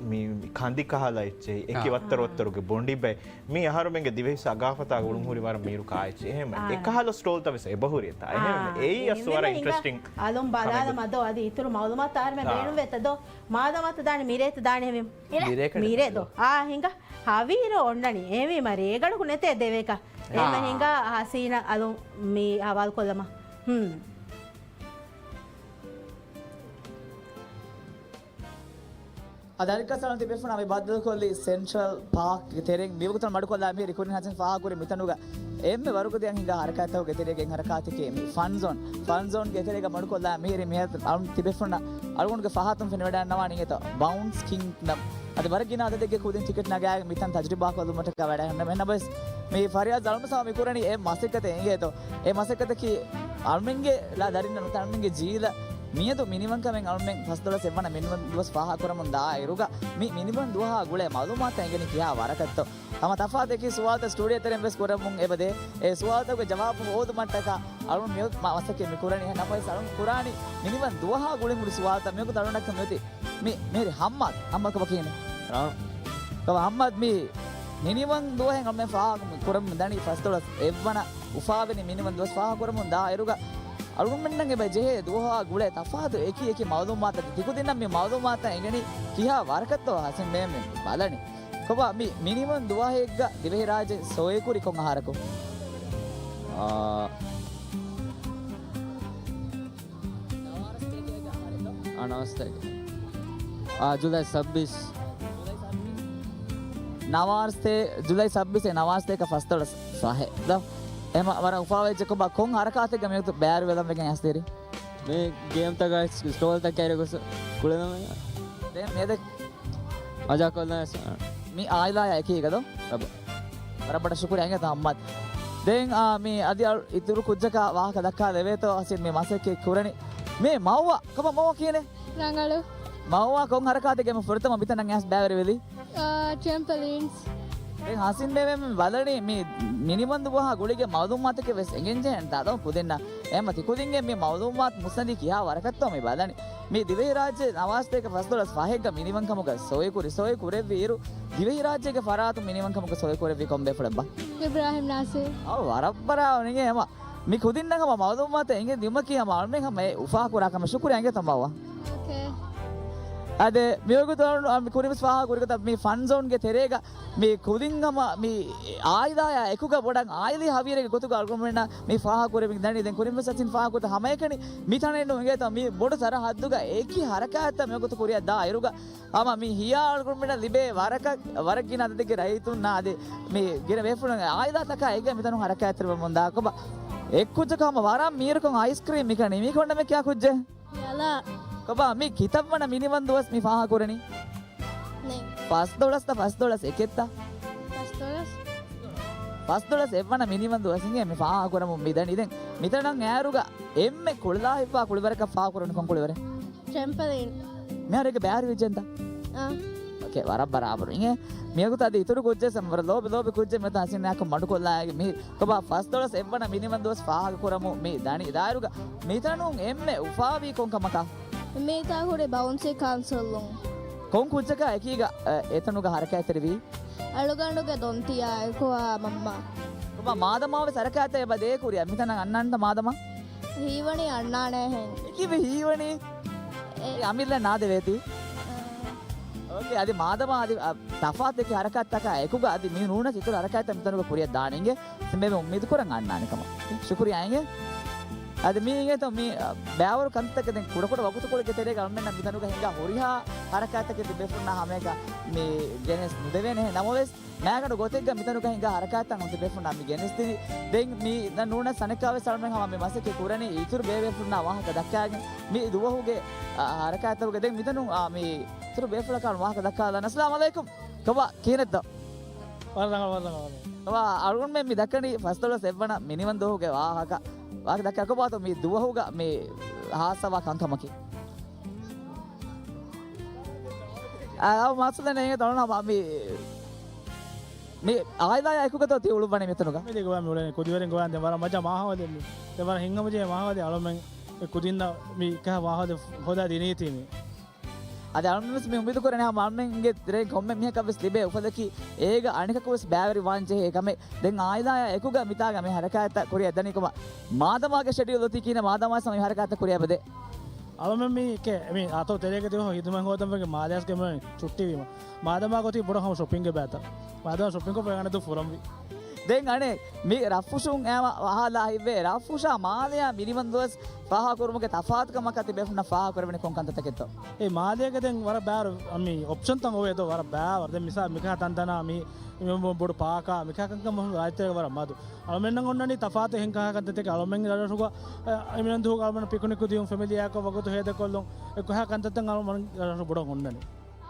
މި، މި ކަނދި ކަހަލަ އެއްޗެއް، އެކި ވައްތަރު ވައްތަރުގެ ބޮނޑި ބައި، މި އަހަރުމެންގެ ދިވެހި ސަގާފަތާގަ އުޅުން ހުރި ވަރަށް މީރު ކާއެއްޗެއް. އެހެން އެކަހަލަ ސްޓޯލްތައް ވެސް އެބަހުރި އެތާ. އެހެން އެއީ އަސް ވަރަށް އިންޓްރެސްޓިން އަލުން ބަލާލަ މަދޯ އަދި އިތުރު މައުލޫމާތު އަހަރުމެން ބޭނުންވޭތަ ދޯ؟ މާދަމާތަ ދާނެ މިރޭތަ ދާނެ ހެވީމަ؟ މިރޭ ދޯ؟ އާ ހިނގާ. ހަވީރު އޮންނަނީ. އެހެންވީމަ ރޭގަނޑަކު ނެތޭ ދެވޭކަށް. އެހެން ހިނގާ ހަސީނަ އަލުން މި ހަވާލުކޮށްލަމާ. ހުން. އަދި އަނެއްކާ ސަލަން ތިބޭފުޅުންނާ މި ބައްދަލުކޮށްލީ ސެންޓްރަލް ޕާކްގެ ތެރެއިން މިވަގުތު މަޑުކޮށްލާ މިހިރީ ކުރިން ހަސީން ފާހަގަކުރި މިތަނުގަ އެންމެ ވަރުގަދައަށް ހިނގާ ހަރަކާތްތަކުގެ ތެރޭގަ ހަރަކާތެކޭ މި ފަން ޒޯން. ފަން ޒޯންގެ ތެރޭގަ މަޑުކޮށްލާ މިހިރީ މިހާރު އަޅުން ތިބޭފުޅުންނަށް އަޅުގަނޑުގެ ފަހަތުން ފެނިވަޑައިގަންނަވާނީ އިނގޭތޯ ބައުންސް ކިންގްޑަމް. އަދި ވަރަށް ގިނަ އަދަދެއްގެ ކުދިން ޓިކެޓް ނަގާގެން މިތަން ތަޖުރިބާ ކޮށްލުމަށްޓަކާ ވަޑައިގަންނަވަން. އެހެންނަމަވެސް މި ފަރިޔާޒް އަޅުމެން ސާ މި ކުރަނީ އެ މަސައްކަތެއް އިނގޭތޯ. އެ މަސައްކަތަކީ އަޅުމެންގެ ލާ ދަރިންނަށް ނުވަތަ އަޅުމެންގެ ޖީލަށް މިއަދު މިނިވަންކަމެއް އަޅުމެން ފަސްދޮޅަސް އެއްވަނަ މިނިވަން ދުވަސް ފާހަގަކުރަމުން ދާއިރުގަ މި މިނިވަން ދުވަހާ ގުޅޭ މައުލޫމާތުތައް އެނގެނީ ކިހާ ވަރަކަށްތޯ؟ ހަމަ ތަފާތަކީ ސުވާލުތައް ސްޓޫޑިއޯ ތެރެއިން ވެސް ކުރަމުން އެބަދޭ. އެ ސުވާލުތަކުގެ ޖަވާބު ހޯދުމަށްޓަކާ އަޅުން މިއޮތް މަ-، މަސައްކަތް މި ކުރަނީ. ނަމަވެސް އަޅުން ކުރާނީ މިނިވަން ދުވަހާ ގުޅިން ހުރި ސުވާލުތައް. މިވަގުތު އަޅުންނަކަށް މިއޮތީ މި މޭރި ހައްމާދު، ހައްމާދު ކޮބާ ކިހިނެއް؟ ކޮބާ ހައްމާދު މި މިނިވަން ދުވަހެއް އަޅުމެން ފާހަގަ ކުރަމުން ދަނީ ފަސްދޮޅަސް އެއްވަނަ އުފާވެނި މިނިވަން ދުވަސް ފާހަގަ ކުރަމުން ދާ އިރުގަ އަޅުގަނޑުމެންނަށް އެބަ ޖެހޭ ދުވަހާ ގުޅޭ ތަފާތު އެކި އެކި މައުލޫމާތަކީ ތިކުދިންނަށް މި މައުލޫމާތަށް އެނގެނީ ކިހާ ވަރަކަށްތޯ ހަސިން ބޭން މި ބަލަނީ. ކޮބާ މި މިނިވަން ދުވަހެއްގަ ދިވެހިރާއްޖެ ސޮއެކުރި ކޮން އަހަރަކު؟ އާ، އަނާސްތޭކެ. އާ، ޖުލައި ސައްބީސް. ނަވާރަސްތޭ، ޖުލައި ސައްބީސް އެ ނަވާރަސްތޭކަ ފަސްދޮޅަސް ފަހެއް ދޯ. އެމަ ވަރަށް އުފާވެއްޖެ. ކޮބާ ކޮން ހަރަކާތެއްގަ މިވަގުތު ބައިވެރިވެލަން ވެގެން އައިސް ދިރި؟ މި ގޭމްތަކާ ސްޓޯލްތައް ކައިރި ގޮސް ކުޅެލަމެ. ދެން މިއަދެ މަޖާކޮށްލާ މި އާއިލާޔާ އެކީގަ ދޯ؟ އަބަ. ވަރަށް ބޮޑަށް ޝުކުރިއްޔާ އިނގޭތޯ އަޙްމަދު. ދެން، އާ، މި އަދި އަޅު އިތުރު ކުއްޖަކާ ވާހަކަ ދައްކާލެވޭތޯ ހަސިން މި މަސައްކަތް ކުރަނީ. މި މައުވާ، ކޮބާ މައުވާ ކިޔަނީ؟ ރަނގަޅު. މައުވާ ކޮން ހަރަކާތެއްގަ މި ފުރަތަމަ މިތަނަށް އައިސް ބައިވެރިވެލީ؟ އާ، ޓްރެމްޕޮލީންސް. ދެން ހަސިން ބޭބެ މި ބަލަނީ މި މިނިވަން ދުވަހާ ގުޅިގެން މައުލޫމާތުތަކެއް ވެސް އެނގެން ޖެހޭނެ ދާ ދޯ ކުދިންނަށް. އެމަ ތިކުދިންގެ މި މައުލޫމާތު މުއްސަނދީ ކިހާ ވަރަކަށްތޯ މި ބަލަނީ. މި ދިވެހިރާއްޖެ ނަވާރަސްތޭކަ ފަސްދޮޅަސް ފަހެއްގަ މިނިވަންކަމުގަ ސޮއިކުރި، ސޮއިކުރެއްވި އިރު، ދިވެހިރާއްޖޭގެ ފަރާތުން މިނިވަންކަމުގަ ސޮއިކުރެއްވީ ކޮން ބޭފުޅެއްބާ؟ އިބްރާހިމް ނާސިރު. އަވަ ވަރަށް ބަރާ ނިގޭ އެމަ. މި ކުދިންނަށް ހަމަ މައުލޫމާތު އެނގެ ދިމަކީ ހަމަ އަޅުމެން ހަމަ އެ އުފާކުރާ ކަމަށް ޝުކުރިއްޔާ އިނގޭތޯ މައުވާ. އޯކޭ. އަދެ މިވަގުތު އަޅު-، މި ކުރިންވެސް ފާހަގަ ކުރި ގޮތަށް މި ފަން ޒޯންގެ ތެރޭގަ މި ކުދިން ހަމަ މި އާއިލާޔާ އެކުގަ ބޮޑަށް އާއިލީ ހަވީރެއްގެ ގޮތުގަ އަޅުގަނޑުމެންނަށް މި ފާހަގަ ކުރެވިން ދަނީ. ދެން ކުރިންވެސް ހަސިން ފާހަގަ ކުރި ހަމައެކަނި މި ތަނެއް ނޫން އިނގޭތޯ މި ބޮޑު ސަރަހައްދުގަ އެކި ހަރަކާތްތައް މިވަގުތު ކުރިއަށް ދާ އިރުގަ ހަމަ މި ހިޔާ އަޅުގަނޑުމެންނަށް ލިބޭ ވަރަކަށް، ވަރަށް ގިނަ އަދަދެއްގެ ރައްޔިތުންނާ އަދި މި ގިނަ ބޭފުޅުން އާއިލާތަކާ އެއްގަ މިތަނުން ހަރަކާތްތެރިވަމުންދާ. ކޮބާ އެއްކުއްޖަކު ހަމަ ވަރަށް މީރުކޮށް އައިސްކްރީމް މިކަނީ މީ ކޮންނަމެ ކިޔާ ކުއްޖެއް؟ ޔަލާ. ކޮބާ މި ކިތައްވަނަ މިނިވަން ދުވަސް މި ފާހަގަ ކުރަނީ؟ ނެތް. ފަސްދޮޅަސްތަ ފަސްދޮޅަސް އެކެއްތަ؟ ފަސްދޮޅަސް. ފަސްދޮޅަސް އެއްވަނަ މިނިވަން ދުވަސް އިނގޭ މި ފާހަގަ ކުރަމުން މި ދަނީ. ދެން މިތަނަށް އޭރުގަ އެންމެ ކުޅަދާހިތްވާ ކުޅިވަރަކަށް ފާހަގަ ކުރަނީ ކޮން ކުޅިވަރެއް؟ ޓްރެމްޕޮލީން. މިހާރު އޭގެ ބައިވެރިވެއްޖެންތަ؟ އާ. އޯކޭ، ވަރަށް ބަރާބަރު. އިނގޭ، މިވަގުތު އަދި އިތުރު ކުއްޖެއް ސަމް ވަރަށް ލޯބި، ލޯބި ކުއްޖެއް މިތަން ހަސިން އެކު މަޑުކޮށްލާގެ މި ކޮބާ ފަސްދޮޅަސް އެއްވަނަ މިނިވަން ދުވަސް ފާހަގަ ކުރަމު މި ދަނީ. ދާއިރުގަ މިތަނުން އެންމެ އުފާވީ ކޮން ކަމަކާ؟ މިތާ ހުރި ބައުންސީ ކައުންސަލުން. ކޮން ކުއްޖަކާ އެކީގަ، އަ، އެތަނުގަ ހަރަކާތްތެރިވީ؟ އަޅުގަނޑުގެ ދޮންތިއާ އެކު އާ މަންމަ. ކޮބާ މާދަމާވެސް ހަރަކާތްތައް އެބަ ދޭ ކުރިއަށް މިތަނަށް އަންނާނެތަ މާދަމާ؟ ހީވަނީ އަންނާނޭހެން. އެކީ ހީވަނީ؟ އެ. އެ އަމިއްލަ ނާދެވޭތީ؟ އާ. އޯކޭ، އަދި މާދަމާ އަދި، އަ، ތަފާތު އެކި ހަރަކާތްތަކާ އެކުގަ އަދި މި ނޫނަސް އިތުރު ހަރަކާތްތައް މިތަނުގަ ކުރިއަށް ދާނެ އިނގޭ. ސިމޭބެ އުއްމީދު ކުރަން އަންނާނެ ކަމަށް. ޝުކުރިއްޔާ އިނގޭ. އަދި މީ އިނގޭތޯ މި، އަ، ބައިވަރު ކަންތައްތަކެއް ދެން ކުޑަކުޑަ ވަގުތުކޮޅެއްގެ ތެރޭގަ އަޅުމެންނަށް މިތަނުގަ ހިނގާ ހުރިހާ ހަރަކާތްތަކެއް ތިބޭފުޅުންނާ ހަމަޔަކަށް މި ގެނެސް ނުދެވޭނެހެން. ނަމަވެސް، މާގަނޑު ގޮތެއްގަ މިތަނުގަ ހިނގާ ހަރަކާތްތައް އޮން ތިބޭފުޅުންނާ މި ގެނެސްދިނީ. ދެން މި ނަ-، ނޫނަސް އަނެއްކާވެސް އަޅުމެން ހަމަ މި މަސައްކަތް ކުރަނީ އިތުރު ބޭބޭފުޅުންނާ ވާހަކަ ދައްކާގެން މި ދުވަހުގެ، އަ، ހަރަކާތްތަކުގެ. ދެން މިތަނުން، އާ، މި އިތުރު ބޭފުޅަކާ ވާހަކަ ދައްކާލަން. އައްސަލާމު ޢަލައިކުމް. ކޮބާ ކިހިނެއްތޯ؟ ވަރަށް ރަނގަޅު، ވަރަށް ރަނގަޅު. ކޮބާ އަޅުގަނޑުމެން މި ދައްކަނީ ފަސްދޮޅަސް އެއްވަނަ މިނިވަން ދުވަހުގެ ވާހަކަ. ވާހަކަ ދައްކާ ކޮބާތޯ މި ދުވަހުގަ މި ހާއްސަވާ ކަންކަމަކީ؟ އަ، އަ، މައްސަލަ ނޭނގެ ތަޅުނަ މި، މި އާއިލާޔާ އެކުގަތޯ ތި އުޅުއްވަނީ މިތަނުގަ؟ މި ދިގު މި އުޅެނީ ކުދިވެރިން ގޮވާ ދެ ވަރަށް މަޖާ މާހައުލެއް މި. ދެ ވަރަށް ހިނގަމުޖެހޭ މާހައުލެއް އަޅުމެން ކުދިންނަށް މި ކަހަ މާހައުލެއް ހޯދާ ދިނީތީ މި. އަދި އަޅުމެންވެސް މި އުއްމީދު ކުރަނީ ހަމަ އަޅުމެންގެ ތެރެއިން ކޮންމެ މީހަކަށްވެސް ލިބޭ އުފަލަކީ އޭގަ އަނެކަކުވެސް ބައިވެރިވާން ޖެހޭ ކަމެއް. ދެން އާއިލާޔާ އެކުގަ މިތާގަ މި ހަރަކާތްތައް ކުރިއަށް ދަނީ ކޮބާ؟ މާދަމާގެ ޝެޑިއުލް އޮތީ ކިހިނެއް؟ މާދަމާ ހަމަ މި ހަރަކާތްތައް ކުރިއަށް އެބަދޭ. އަޅުމެން މީ ކެ-، މި އަތޮޅު ތެރޭގަ ދިވެހި ހިދުމަތް ހޯދަންވެގެން މާލެއަސް ގެ މި ޗުއްޓީވީމަ. މާދަމާ ގޮތީ ބޮޑަށް ހަމަ ޝޮޕިންގެ ބައިތައް. މާދަމާ ޝޮޕިން ކޮށްފަ އަނެއް ދު ފުރަންވީ. ދެން އަނެއް މި ރަށްފުށުން އައިމަ ވަހާލާ ހިތްވޭ. ރަށްފުށާ މާލެއާ މިނިވަން ދުވަސް ފާހަގަކުރުމުގެ ތަފާތުކަމަކަށް ތިބޭފުންނަށް ފާހަގަކުރެވެނީ ކޮން ކަންތައްތަކެއްތޯ؟ އެ މާލޭގަ ދެން ވަރަށް ބާރު މި އޮޕްޝަންތައް އޮވޭ ދޯ ވަރަށް ބާވަރު. ދެން މިސާ މިކަހަ ތަންތަނާ މި މި ބޮޑު ޕާކާ މިކަހަ ކަންކަން ރާއްޖެ ތެރޭގަ ވަރަށް މަދު. އަޅުމެންނަށް އޮންނަނީ ތަފާތު އެހެން ކަހަ ކަންތައްތަކެއް. އަޅުމެން ރަށްރަށުގަ އެމިނަން ދުވަހު އަޅުމެން ޕިކުނިކު ދިޔުން ފެމިލީއާއެކު ވަގުތު ހޭދަކޮށްލުން އެ ކަހަ ކަންތައްތައް އަޅުމެން ރަށްރަށު ބޮޑަށް އޮންނަނީ.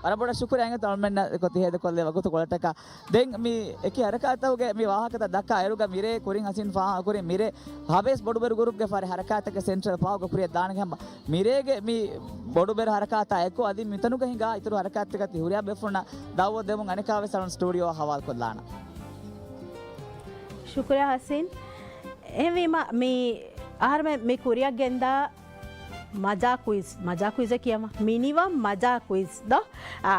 ވަރަށް ބޮޑަށް ޝުކުރިއްޔާ އިނގޭތޯ އަޅުމެންނަށް އެކޮތި ހޭދަކޮށްލެވޭ ވަގުތުކޮޅަށްޓަކާ. ދެން މި އެކި ހަރަކާތްތަކުގެ މި ވާހަކަތައް ދައްކާ އިރުގަ މިރޭ ކުރިން ހަސިން ފާހަގަކުރި މިރޭ ހަވޭސް ބޮޑުބެރު ގުރޫޕްގެ ފަހަރު ހަރަކާތްތަކެއް ސެންޓްރަލް ޕާކުގަ ކުރިއަށް ދާނެ ހަމަ މިރޭގެ މި ބޮޑުބެރު ހަރަކާތާ އެކު އަދި މިތަނުގަ ހިނގާ އިތުރު ހަރަކާތްތަކަށް ތި ހުރިހާ ބޭފުޅުންނަށް ދައުވަތު ދެމުން އަނެއްކާވެސް އަޅުން ސްޓޫޑިއޯ ހަވާލުކޮށްލާނަން. ޝުކުރިއްޔާ ހަސިން. އެހެންވީމަ މި އަހަރުމެން މި ކުރިއަށް ގެންދާ މަޖާ ކުއިޒް، މަޖާ ކުއިޒެއް ކިޔަމަ، މިނިވަން މަޖާ ކުއިޒް ދޯ؟ އާ،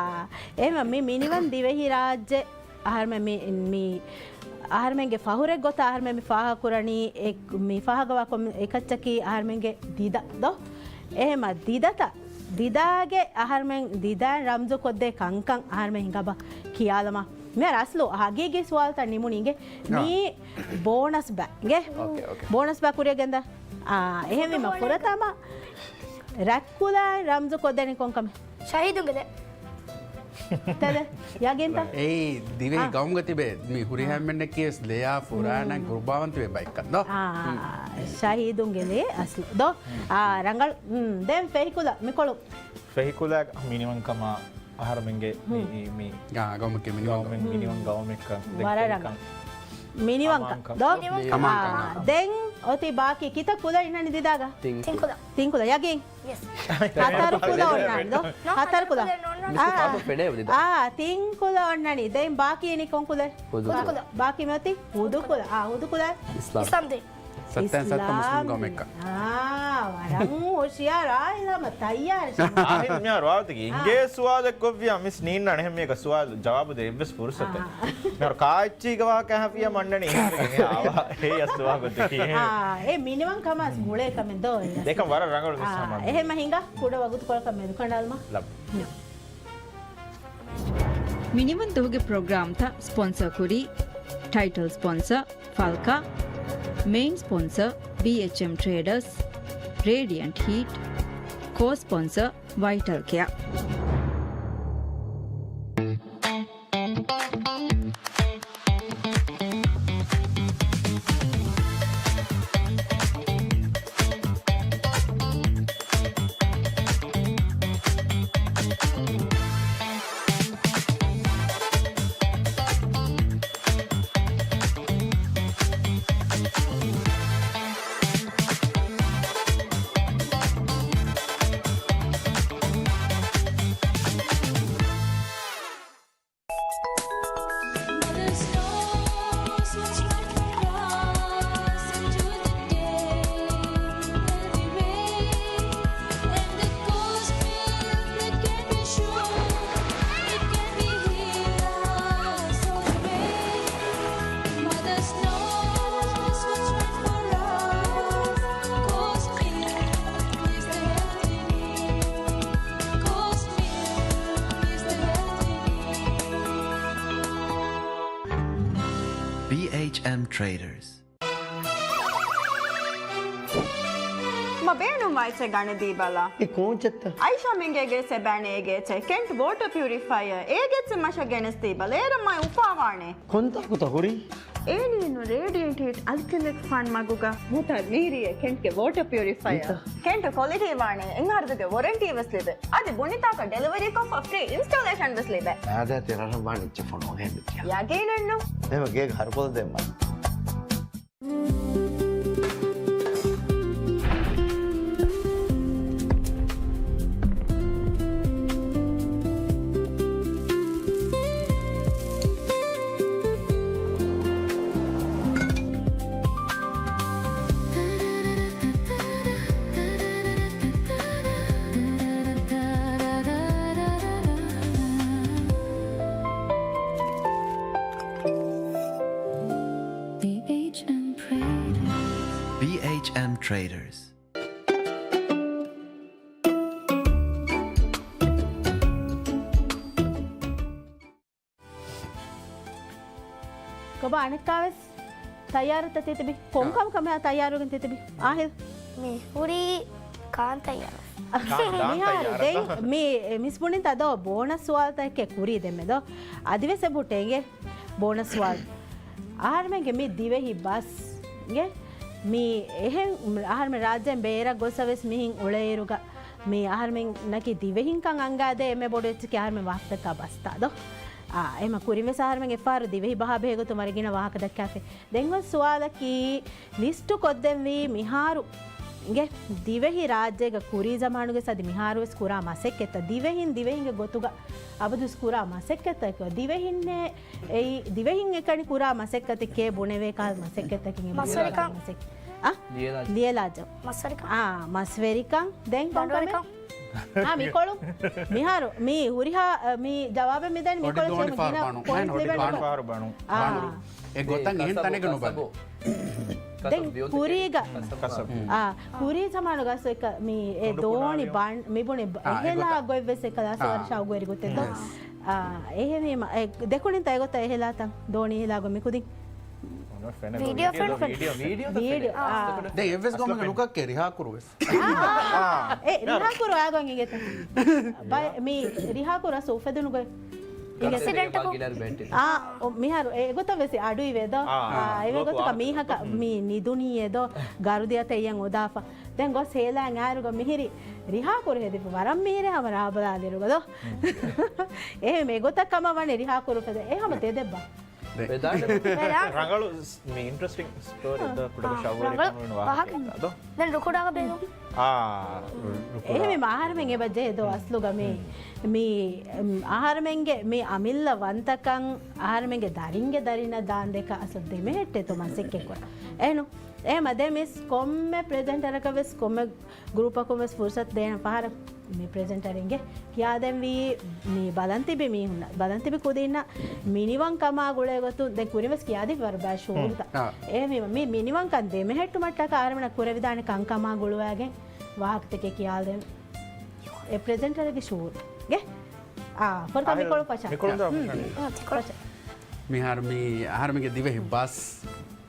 އެހެންވީމަ މި މިނިވަން ދިވެހިރާއްޖެ އަހަރުމެން މި، މި އަހަރުމެންގެ ފަހުރެއް ގޮތަށް އަހަރުމެން މި ފާހަގަކުރަނީ، އެ، މި ފާހަގަވާ ކޮން އެކައްޗަކީ އަހަރުމެންގެ ދިދަ ދޯ؟ އެހެމަ ދިދަތައް، ދިދާގެ އަހަރުމެން ދިދައިން ރަމްޒު ކޮށްދޭ ކަންކަން އަހަރުމެން ހިނގާބަ ކިޔާލަމާ. މި އަސްލު ހަގީގީ ސުވާލުތައް ނިމުނީ އިނގޭ. މީ ބޯނަސް ބަ އިނގޭ. އޯކޭ، އޯކޭ. ބޯނަސް ބަ ކުރިޔަށް ގެންދާ. އާ، އެހެންވީމަ ފުރަތަމަ ރަތްކުލައިން ރަމްޒު ކޮށްދޭނީ ކޮން ކަމެއް؟ ޝަހީދުންގެ ލޭ. ތެދެ، ޔަގީންތަ؟ އެއީ ދިވެހި އާ. ގައުމުގަ ތިބޭ މި ހުރިހާ އާ. އެންމެންނަކީ ވެސް ލެޔާ ފުރާނަ މް. ގުރުބާވަން ތިބޭ ބައެއްކަން ދޯ؟ އާ، މް. ޝަހީދުންގެ ލޭ އަސްލު ދޯ؟ އާ، ރަނގަޅު. މް، ދެން ފެހިކުލަ މިކޮޅު. ފެހިކުލަ މިނިވަންކަމާ އަހަރުމެންގެ މި، މް. މި، މި ގާ، ގައުމެއްގެ މިނިވަން ގައުމެއް މިނިވަން ގައުމެއްކަން. ވަރަށް ރަނގަޅު. މިނިވަންކަން. ދޯ؟ މިނިވަންކަން. އާ، ދެން އޮތީ ބާކީ ކިތައް ކުލަ އިންނަނީ ދިދާގަ؟ ތިން. ތިން ކުލަ. ތިން ކުލަ. ޔަގީން؟ ޔެސް. ހަތަރު ކުލަ އޮންނާނެ ދޯ؟ ހަތަރު ކުލަ. އާ. އާ، ތިން ކުލަ އޮންނަނީ. ދެން ބާކީ އިނީ ކޮން ކުލަ؟ ހުދު ކުލަ. ބާކީ މި އޮތީ؟ ހުދު ކުލަ. އާ، ހުދު ކުލަ. އިސްލާމް. އިސްލާމް ދީން. ސައްތައިން ސައްތަ މުސްލިމް ގައުމެއްކަން. އާ، ވަރަށް ހުޝިޔާރު އާއިލާމަ ތައްޔާރު. އާހިރު މިހާރު ވާގޮތަކީ އާ. އިނގޭ ސުވާލެއް ކޮށްވިޔާ މިސް ނީންނާނެ އެހެން މީގަ ސުވާލު ޖަވާބު ދޭ އެއްވެސް ފުރުސަތެއް. އާ. މިހާރު ކާއެއްޗީގެ ވާހަކަ އަހަފިޔާ މަންނަނީ އެހެން އާވާ. އެއީ އަސްލު ވާގޮތަކީ. އާ، އެ މިނިވަން ކަމާސް ގުޅޭ ކަމެއް ދޯ؟ އެކަން ވަރަށް ރަނގަޅު މިސް އާ، ހަމަ. އެހެންމަ ހިނގާ ކުޑަ ވަގުތުކޮޅަކަށް މެދުކަނޑާލުމަށް. ލައް. މިނިވަން ދުވަހުގެ ޕްރޮގްރާމްތައް ސްޕޮންސަރ ކުރީ، ޓައިޓަލް ސްޕޮންސަރ، ފަލްކާ، މެއިން ސްޕޮންސަރ، ބީއެޗްއެމް ޓްރޭޑަރސް، ރޭޑިއަންޓް ހީޓް، ކޯ ސްޕޮންސަރ، ވައިޓަލް ކެއާ. ބީއެޗްއެމް ޓްރޭޑަރސް. މަ ބޭނުންވާ އެއްޗެއް ގަނެދީބަލަ. އެ ކޯންޗެއްތަ؟ އައިޝާމެންގޭގެ އެއްޗެއް ބޭނެ އޭގެ އެއްޗެއް. ކެންޓް ވޯޓަރ ޕިއުރިފަޔަރ އޭގެ އެއްޗެއް މަށަށް ގެނެސްދީބަލަ. އޭރަށް މައި އުފާވާނެ. ކޮންތާކުތަ ހުރީ؟ އޭނީނު ރޭޑިއަންޓް ހީޓް އަލްކެމިކް ފާން މަގުގަ މޫތާ މީރިއެ ކެންޓްގެ ވޯޓަރ ޕިއުރިފަޔަރ. މިތާ؟ ކެންޓް ކޮލިޓީ ވާނެ އެއް އަހަރުގެ ވޮރަންޓީ ވެސް ލިބޭ. އަދި ބުނިތާކަށް ޑެލިވަރީ ކޮށްފަ ފްރީ އިންސްޓޯލޭޝަން ވެސް ލިބޭ. އާދައިތި ރަށަށް ވާނެ އެއްޗެއް ފޮނުވަން ހެން ދެއްކިޔާ. ޔަގީނެއްނު. އެހެމަ ގޭގަ ހަރުކޮޅު ދޭ މަން. ބީއެޗްއެމް ޓްރޭޑަރސް. ބީއެޗްއެމް ޓްރޭޑަރސް. ކޮބާ އަނެއްކާވެސް ތައްޔާރުތަ ތިތިބި؟ ކޮން އާ. ކަމަކަށް މިހާ ތައްޔާރުވެގެން ތިތިބި؟ އާހިލް. މި ހުރީ ކާން ތައްޔާރު. ކާން ދާން މިހާރު ތައްޔާރަށް ދެން ދޯ؟ މި މިސް ބުނިންތަ ދޯ ބޯނަސް ސުވާލުތަކެއް ކުރީ ދެމެ ދޯ؟ އަދިވެސް އެބުޓޭގެ ބޯނަސް ސުވާލު. އަހަރުމެންގެ މި ދިވެހި ބަސް ގެ މި އެހެން އަހަރުމެން ރާއްޖޭން ބޭރަށް ގޮސް ވެސް މިހިން އުޅޭއިރުގަ މި އަހަރުމެންނަކީ ދިވެހިންކަން އަންގާދޭ އެންމެ ބޮޑު އެއްޗަކީ އަހަރުމެން ވާހަކަދައްކާ ބަސްތާ ދޯ؟ އާ، އެމަ ކުރިން ވެސް އަހަރުމެން އެއްފަހަރު ދިވެހި ބަހާ ބެހޭގޮތުން ވަރަށް ގިނަ ވާހަކަ ދައްކާފި. ދެން އޮތް ސުވާލަކީ ލިސްޓު ކޮށްދެންވީ މިހާރު ގެ ދިވެހި ރާއްޖޭގަ ކުރީ ޒަމާނުގެ ސަދި މިހާރުވެސް ކުރާ މަސައްކަތްތައް ދިވެހިން ދިވެހިންގެ ގޮތުގަ އަބަދުވެސް ކުރާ މަސައްކަތްތަކެއް ދިވެހިންނޭ އެއީ ދިވެހިން އެކަނި ކުރާ މަސައްކަތެކޭ ބުނެވޭ ކާ މަސައްކަތްތަކެއް އެބަ މަސްވެރިކަން. މަސައްކަތް. އާ؟ ލިޔެލާޖަ. ލިޔެލާޖަ. މަސްވެރިކަން. އާ، މަސްވެރިކަން. ދެން ކޮން ކަމެއް؟ ދަނޑުވެރިކަން. އާ، މިކޮޅު. މިހާރު މި ހުރިހާ، އަ، މި ޖަވާބެއް މިދަނީ މިކޮޅަށް ދޯނި ފަހަރު ގިނަ ބަނު. ޕޮއިންޓްސް އެހެން ލިބެން. ދޯނި ފަހަރު ބަނު. އާ. ބަނު. އެ ގޮތަށް އެހެން ކަސަބު، ތަނެއްގަ ނުބަ. ކަސަބު. ދެން ކުރީގަ. ކަސަބު. އާ، ކުރީ ޒަމާނުގަ އަސް އެކަ މި އެ ދޯނި ބަން، މި ބުނެ އާ، އެހެލާ އެގޮތަށް. ގޮތްވެސް އެކަލާސް އާ. ވަރަށް ޝައުގުވެރި ގޮތެއް ދޯ. އާ، އެހެންވީމަ، އެ ދެކުނިންތަ އެގޮތަށް އެހެލާތަން؟ ދޯނި އެހެލާ ގޮތް މިކުދިން. ވީޑިއޯ ފެން. ވީޑިއޯ، ވީޑިއޯ. ވީޑިއޯ. އާ. ދެން އެއްވެސް ގޮމެއް ނުކައްކޭ ރިހާ ކުރުވެސް. އާ، އާ. އެ ރިހާ ކުރު އާ ގޮތް އިނގޭތަ؟ ބައި، މި ރިހާ ކުރު އަސް އުފެދުނު ގޮތް. އެކްސިޑެންޓަކު. އާ، އޮ، މިހާރު އެގޮތަށް ވެސް އަޑުއިވޭ ދޯ. އާ، އާ، އެވެ ގޮތަކަށް މީހަކަށް މި ނިދުނީ އެ ދޯ. ގަރުދިޔަ ތެއްޔަން އުދާފަ. ދެން ގޮސް ހޭލާން އާރުގަ މިހިރި ރިހާ ކުރު ހެދިފަ ވަރަށް މީރެ ހަމަ ރާބަލާލިރުގަ ދޯ. އެހެން އެގޮތަށް ކަމަށް ވަނީ ރިހާ ކުރު ފެދެ. އެ ހަމަ ތެދެއްބާ. ވެދާނެ. ވެދާނެ. ރަނގަޅު މި އިންޓްރެސްޓިން ސްޓޯރީ ދޯ ކުޑަކޮށް ޝައުގުވެރި ކަމުގެ ވާހަކަ ދޯ. ދެން ރުކުޑާގަ ބޭނު. އާ. އެހެންވީމަ އަހަރުމެން އެބަ ޖެހޭ ދޯ އަސްލުގަ މި، މި، އަހަރުމެންގެ މި އަމިއްލަ ވަންތަކަން އަހަރުމެންގެ ދަރިންގެ ދަރިންނަށް ދާން ދެކަ އަސްލު ދެމެހެއްޓޭތޯ މަސައްކަތްކުރަން. އެހެން އެހެމަ ދެން މިސް ކޮންމެ ޕްރެޒެންޓަރަކަށް ވެސް ކޮންމެ ގްރޫޕަކުން ވެސް ފުރުސަތު ދޭނަ ފަހަރަށް މި ޕްރެޒެންޓަރިންގެ ކިޔާދެންވީ މި ބަލަން ތިބި މީހުންނަށް، ބަލަން ތިބި ކުދިންނަށް މިނިވަން ކަމާ ގުޅޭ ގޮތުން ދެން ކުރިން ވެސް ކިޔާދީފަ ވަރަށް ބާ ޝުއޫރުތައް. އާ. އެހެންވީމަ މި މިނިވަންކަން ދެމެހެއްޓުމަށްޓަކާ އަހަރެމެންނަށް ކުރެވިދާނެ ކަންކަމާ ގުޅުވާގެން ވާހަކަތަކެއް ކިޔާދެން އެ ޕްރެޒެންޓަރގެ ޝުއޫރުގެ. އާ، ފުރަތަމަ މިކޮޅު ފަށާ. މިކޮޅު ދާ ފަށާ. މިކޮޅު. ފަށާ. މިހާރު މި އަހަރެމެންގެ ދިވެހި ބަސް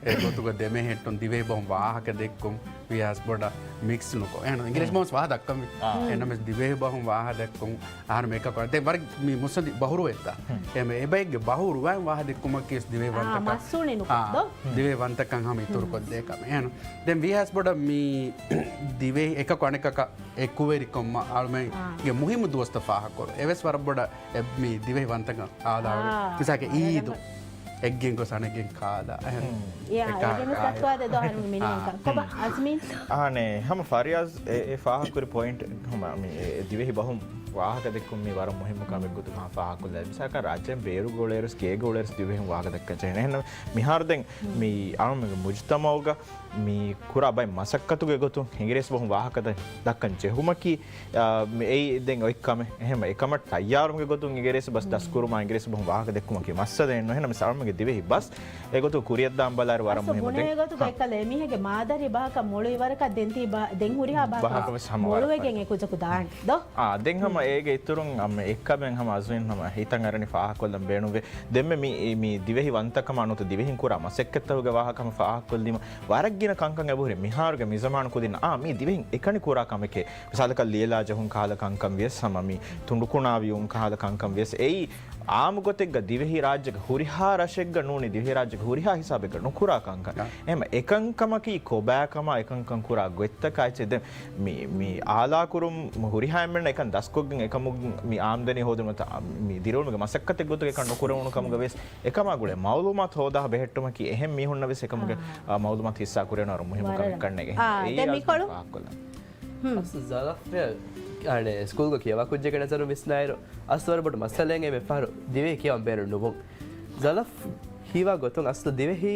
އެ ގޮތުގަ ދެމެހެއްޓުން ދިވެހި ބަހުން ވާހަކަ ދެއްކުން ވިޔާސް ބޮޑަށް މިކްސް ނުކޮށް. އެހެން އިނގިރޭސި ބަހުން ވާހަކަ ދައްކަން ވީ. އާ. އެހެންނަމަވެސް ދިވެހި ބަހުން ވާހަކަ ދެއްކުން އަހަރެމެން އެކަކު ދެން ވަރަށް މި މުއްސަނދި ބަހުރުވައްތާ. އެހެން އެބައެއްގެ ބަހުރުވައިން ވާހަކަ ދެއްކުމަކީ ވެސް ދިވެހި ވަންތަކަށް. މަސްވުނި ނުކޮށް ދޯ. ދިވެހި ވަންތަކަން ހަމަ އިތުރު ކޮށްދޭ ކަމެއް. އެހެން ދެން ވީހާސް ބޮޑަށް މި ދިވެހި އެކަކު އަނެކަކަށް އެކުވެރިކޮށްމަ އަޅުމެންގެ މުހިއްމު ދުވަސްތައް ފާހަގަކޮށް. އެވެސް ވަރަށް ބޮޑަށް މި ދިވެހި ވަންތަކަށް އާދާވެ. މިސާލަކަށް އީދު. އެއްގެން ގޮސް އަނެއްގެން ކާލާ. އެހެން. އެ އާ، އެކާ އެގެން ގޮސް އަތުވާދޭ ދޯ އަހަރެމެން މިނިވަންކަން. ކޮބާ އަޒްމީން؟ އާނެ، ހަމަ ފަރިޔާޒް އެ، އެ ފާހަގަކުރި ޕޮއިންޓް ހަމަ މި އެ ދިވެހި ބަހުން ވާހަކަ ދެއްކުން މި ވަރަށް މުހިއްމު ކަމެއް ގޮތުގަ ހަމަ ފާހަގަކޮށްލާ. މިސާލަކަށް ރާއްޖޭން ބޭރުގަ އުޅޭއިރުވެސް ގޭގަ އުޅޭއިރުވެސް ދިވެހިން ވާހަކަ ދައްކަން ޖެހޭނެ. އެހެން މިހާރު ދެން މި އަޅުމެންގެ މުޖުތަމަޢުގަ މި ކުރާ ބައެއް މަސައްކަތުގެ ގޮތުން އިނގިރޭސި ބަހުން ވާހަކަ ދަ-، ދައްކަން ޖެހުމަކީ، އާ، މި އެއީ ދެން އޮތް ކަމެއް. އެހެން އެކަމަށް ތައްޔާރުވުމުގެ ގޮތުން އިނގިރޭސި ބަސް ދަސްކުރުމާ އިނގިރޭސި ބަހުން ވާހަކަ ދެއްކުމަކީ މައްސަލައެއް ނޫން. އެހެންނަމަވެސް އަޅުމެންގެ ދިވެހި ބަސް އެގޮތުން ކުރިއަށްދާން ބަލާއިރު ވަރަށް މުހިއްމު ދެން. އަސްލު ބުނޭ ގޮތުގަ އެކަލޭ މީހެއްގެ މާދަރީ ބަހަކަށް މޮޅު އިވަރަކަށް ދެން ތި ބަ-، ދެން ހުރިހާ ބަހަކަށް ބަހަކަށް ވެސް ހަމަ ވަރަށް މޮޅުވެގެން ފައިދާ. އެ ކުޖަކު ދާން ދޯ؟ އާ، ދެން ހަމަ އޭގެ އިތުރުން އަމް އެއްކަމެއް ހަމަ އަޒުވިން ހަމަ ހިތަށް އަރަނީ ފާހަގަކޮށްލަން ބޭނުންވޭ. ދެންމެ މި، މި ދިވެހި ވަންތަކަމާ ނުވަތަ ދިވެހިން ކުރާ މަސައްކަތްތަކުގެ ވާހަކަ ހަމަ ފާހަގަކޮށްލީމަ ވަރަށް ގިނަ ކަންކަން އެބަހުރި. މިހާރުގެ މިޒަމާނު ކުދިން އާ، މީ ދިވެހިން އެކަނި ކުރާ ކަމެކޭ. މިސާލަކަށް ލިޔެލާ ޖެހުން ކަހަލަ ކަންކަން ވިޔަސް ހަމަ މި ތުނޑުކުނާ ވިޔުން ކަހަލަ ކަންކަން ވިޔަސް އެއީ އާއްމު ގޮތެއްގަ ދިވެހި ރާއްޖޭގަ ހުރިހާ ރަށެއްގަ ނޫނީ ދިވެހި ރާއްޖޭގަ ހުރިހާ ހިސާބެއްގަ ނުކުރާ ކަންކަން. އާ. އެހެމަ އެކަންކަމަކީ ކޮބާކަމާ އެކަންކަން ކުރާ ގޮތްތަކާ އެއްޗެއް. ދެން މި، މި އާލާކުރުން ހުރިހާ އެންމެންނަށް އެކަން ދަސްކޮށްގެން އެކަމުގެ މި އާމްދަނީ ހޯދުން ނުވަތަ މި ދިރިއުޅުމުގެ މަސައްކަތެއް ގޮތުގަ އެކަން ނުކުރެވުނު ކަމުގަ ވެސް އެކަމާ ގުޅޭ މައުލޫމާތު ހޯދާ ބެހެއްޓުމަކީ އެހެން މީހުންނަށް ވެސް އެކަމުގެ، އާ. އާ، މައުލޫމާތު ހިއްސާ ކުރެވުނު ވަރަށް މުހިއްމު ކަމެއް ކަންނޭނގެ. އާ، އެއީ ދެން މިކޮޅު. ފާހަގަކޮށްލަން. ހުން. އަސްލު ޒަލަފް އަނެއް ސްކޫލްގަ ކިޔަވާ ކުއްޖެއްގެ ނަޒަރުން ވިސްނާއިރު އަސްލު ވަރަށް ބޮޑު މައްސަލައެއް އެބަ ފަހަރު ދިވެހި ކިޔަވަން ބޭނުން ނުވުން. ޒަލަފް ހީވާ ގޮތުން އަސްލު ދިވެހި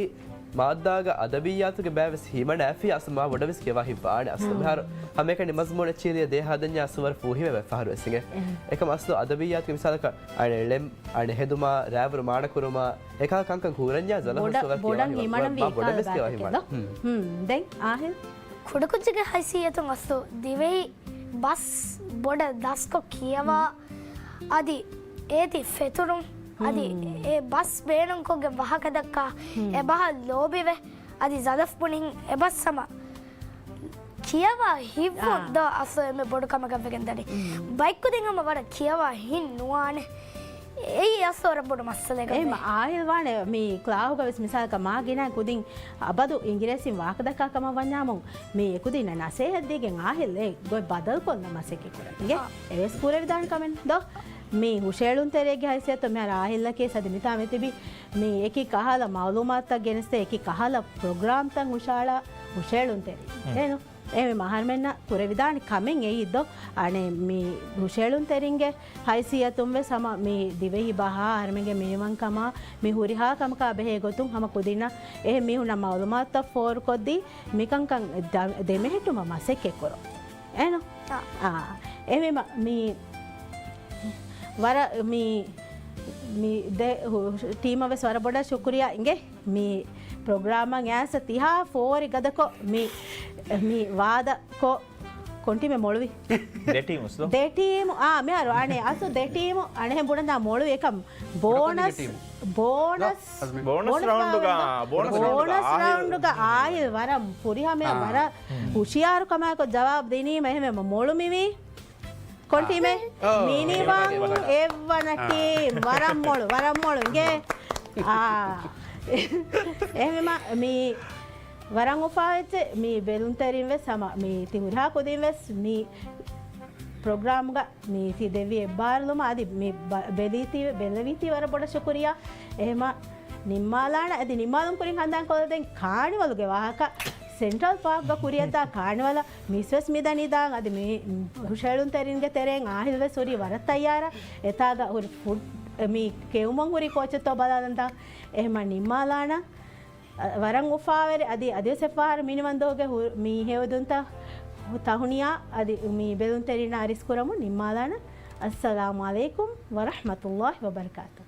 މާއްދާގަ އަދަބިއްޔާތުގެ ބައިވެސް ހިމަނާފި އަސްލު މާ ބޮޑަށް ވެސް ކިޔަވާ ހިތްވާނެ. އަސްލު މިހާރު ހަމައެކަނި މަޒްމޫނެއް ޗީލިޔަ ދޭހާދަންޏާ އަސްލު ވަރަށް ފޫހިވެ ފަހަރު ވެސް އިނގޭ. އެކަމަ އަސްލު އަދަބިއްޔާތުގެ މިސާލަކަށް އަނެއް ޅެން އަނެއް ހެދުމާ ރާވަރު މާނަކުރުމާ އެކަހަލަ ކަންކަން ކުރަންޏާ ޒަލަފް ބޮޑަށް، އަސްލު ވަރަށް ބޮޑަށް ކިޔަވާ ހިތްވާނެ. ހިމަނަންވީ މާ ބޮޑަށް ވެސް ކިޔަވާ ހިތްވާނެ. ދެން އާހިލް. ކުޑަކުއްޖެއްގެ ހައިސިއްޔަތުން އަސްލު ދިވެހި ބަސް ބޮޑަށް ދަސްކޮށް ކިޔަވާ އަދި އޭތި ފެތުރުން އަދި އެ ބަސް ބޭނުންކޮށްގެން ވާހަކަ ދައްކާ އެބަހަށް ލޯބިވެ އަދި ޒަލަފް ބުނިހިން އެބަސް ހަމަ ކިޔަވާ ހިތްވުން ދޯ އަސްލު އެންމެ ބޮޑު ކަމަކަށް ވެގެން ދަނީ. ބައެއްކުދިން ހަމަ ވަރަށް ކިޔަވާ ހިތް ނުވާނެ. އެއީ އަސްލު ވަރަށް ބޮޑު މައްސަލައެއް އެހެން ގޮތެއް. އާހިލް ވާނެ މި ކްލާހުގަ ވެސް މިސާލަކަށް މާ ގިނަ ކުދިން އަބަދު އިނގިރޭސިން ވާހަކަ ދައްކާ ކަމަށް ވަންޏާމުން މި އެކުދިންނަށް ނަސޭހަތް ދީގެން އާހިލް އެ ގޮތް ބަދަލުކޮށްލަން މަސައްކަތް ކުރަން. އިނގޭ؟ އާ. އެވެސް ކުރެވިދާނެ ކަމެއް ދޯ؟ މި ހުށައެޅުންތެރިއެއްގެ ހައިސިއްޔަތުން މިހާރު އާހިލްއަކީ އަދި މިތާ މިތިބި މި އެކި ކަހަލަ މައުލޫމާތުތައް ގެނެސްދޭ އެކި ކަހަލަ ޕްރޮގްރާމްތައް ހުށައަޅާ ހުށައެޅުންތެރި. އޭނު؟ އެހެންވީމަ އަހަރުމެންނަށް ކުރެވިދާނެ ކަމެއް އެއީ ދޯ؟ އަނެއް މި ހުށައެޅުންތެރިންގެ ހައިސިއްޔަތުން ވެސް ހަމަ މި ދިވެހި ބަހާ އަހަރުމެންގެ މިނިވަންކަމާ މި ހުރިހާ ކަމަކާ ބެހޭ ގޮތުން ހަމަ ކުދިންނަށް އެހެން މީހުންނަށް މައުލޫމާތުތައް ފޯރުކޮށްދީ މިކަންކަން ދަ-، ދެމެހެއްޓުމަށް މަސައްކަތް ކުރުން. އޭނު؟ އާ. އާ. އެހެންވީމަ މި ވަރަށް މި، މި ދެ ޓީމަށް ވެސް ވަރަށް ބޮޑަށް ޝުކުރިޔާ އިނގޭ. މި ޕްރޮގްރާމަށް އައިސް ތިހާ ފޯރި ގަދަކޮށް މި، މި ވާދަކޮށް ކޮން ޓީމެއް މޮޅުވި؟ ދެ ޓީމުސް ދޯ؟ ދެ ޓީމު، އާ، މިހާރު އަނެއް އަސްލު ދެ ޓީމު އަނެއްހެން ބުނަންދާ މޮޅުވި އެކަމް ބޯނަސް، ބޯނަސް، ބޯނަސް ބޯނަސް ރައުންޑުގަ، ރައުންޑު، ބޯނަސް ބޯނަސް ރައުންޑުގަ ރައުންޑުގަ އާހިލް ވަރަށް ފުރިހަމަޔަށް ވަރަށް ހުޝިޔާރުކަމާއެކު ޖަވާބު ދިނީމަ އެހެންވީމަ މޮޅު މިވީ. ކޮން ޓީމެއް؟ މިނިވަން އެއްވަނަ ޓީމް. ވަރަށް މޮޅު، ވަރަށް މޮޅު އިނގޭ. އާ. އެހެންވީމަ މި ވަރަށް އުފާވެއްޖެ މި ބެލުންތެރިން ވެސް ހަމަ މި ތި ހުރިހާ ކުދިން ވެސް މި ޕްރޮގްރާމްގަ މި ތި ދެއްވި އެއްބާރުލުމަށް އަދި މި ބަ-، ބެލީތީ، ބެއްލެވީތީ ވަރަށް ބޮޑަށް ޝުކުރިޔާ. އެހެމަ ނިންމާލާނަ އަދި ނިންމާލުން ކުރިން ހަނދާން ކޮށްލަދޭން ކާނިވަލުގެ ވާހަކަ. ސެންޓްރަލް ޕާކްގަ ކުރިޔަށްދާ ކާނިވަލަށް މިސް ވެސް މިދަނީ ދާން އަދި މި ހުށައެޅުންތެރިންގެ ތެރެއިން އާހިލް ވެސް ހުރީ ވަރަށް ތައްޔާރަށް. އެތާގަ ހުރި ފުޑް މި ކެއުމަށް ހުރި ކޯޗެއްތޯ ބަލާލަންތާ. އެހެމަ ނިންމާލާނަ. އަ، ވަރަށް އުފާވެރި އަދި އަދިވެސް އެއްފަހަރު މިނިވަން ދުވަހުގެ ހު-، މި ހެޔޮއެދުންތައް ތަހުނިޔާ އަދި މި ބެލުންތެރިންނާ އަރިސްކުރަމުން ނިންމާލާނަ. އައްސަލާމު ޢަލައިކުމް ވަރަޙްމަތުﷲި ވަބަރަކާތު.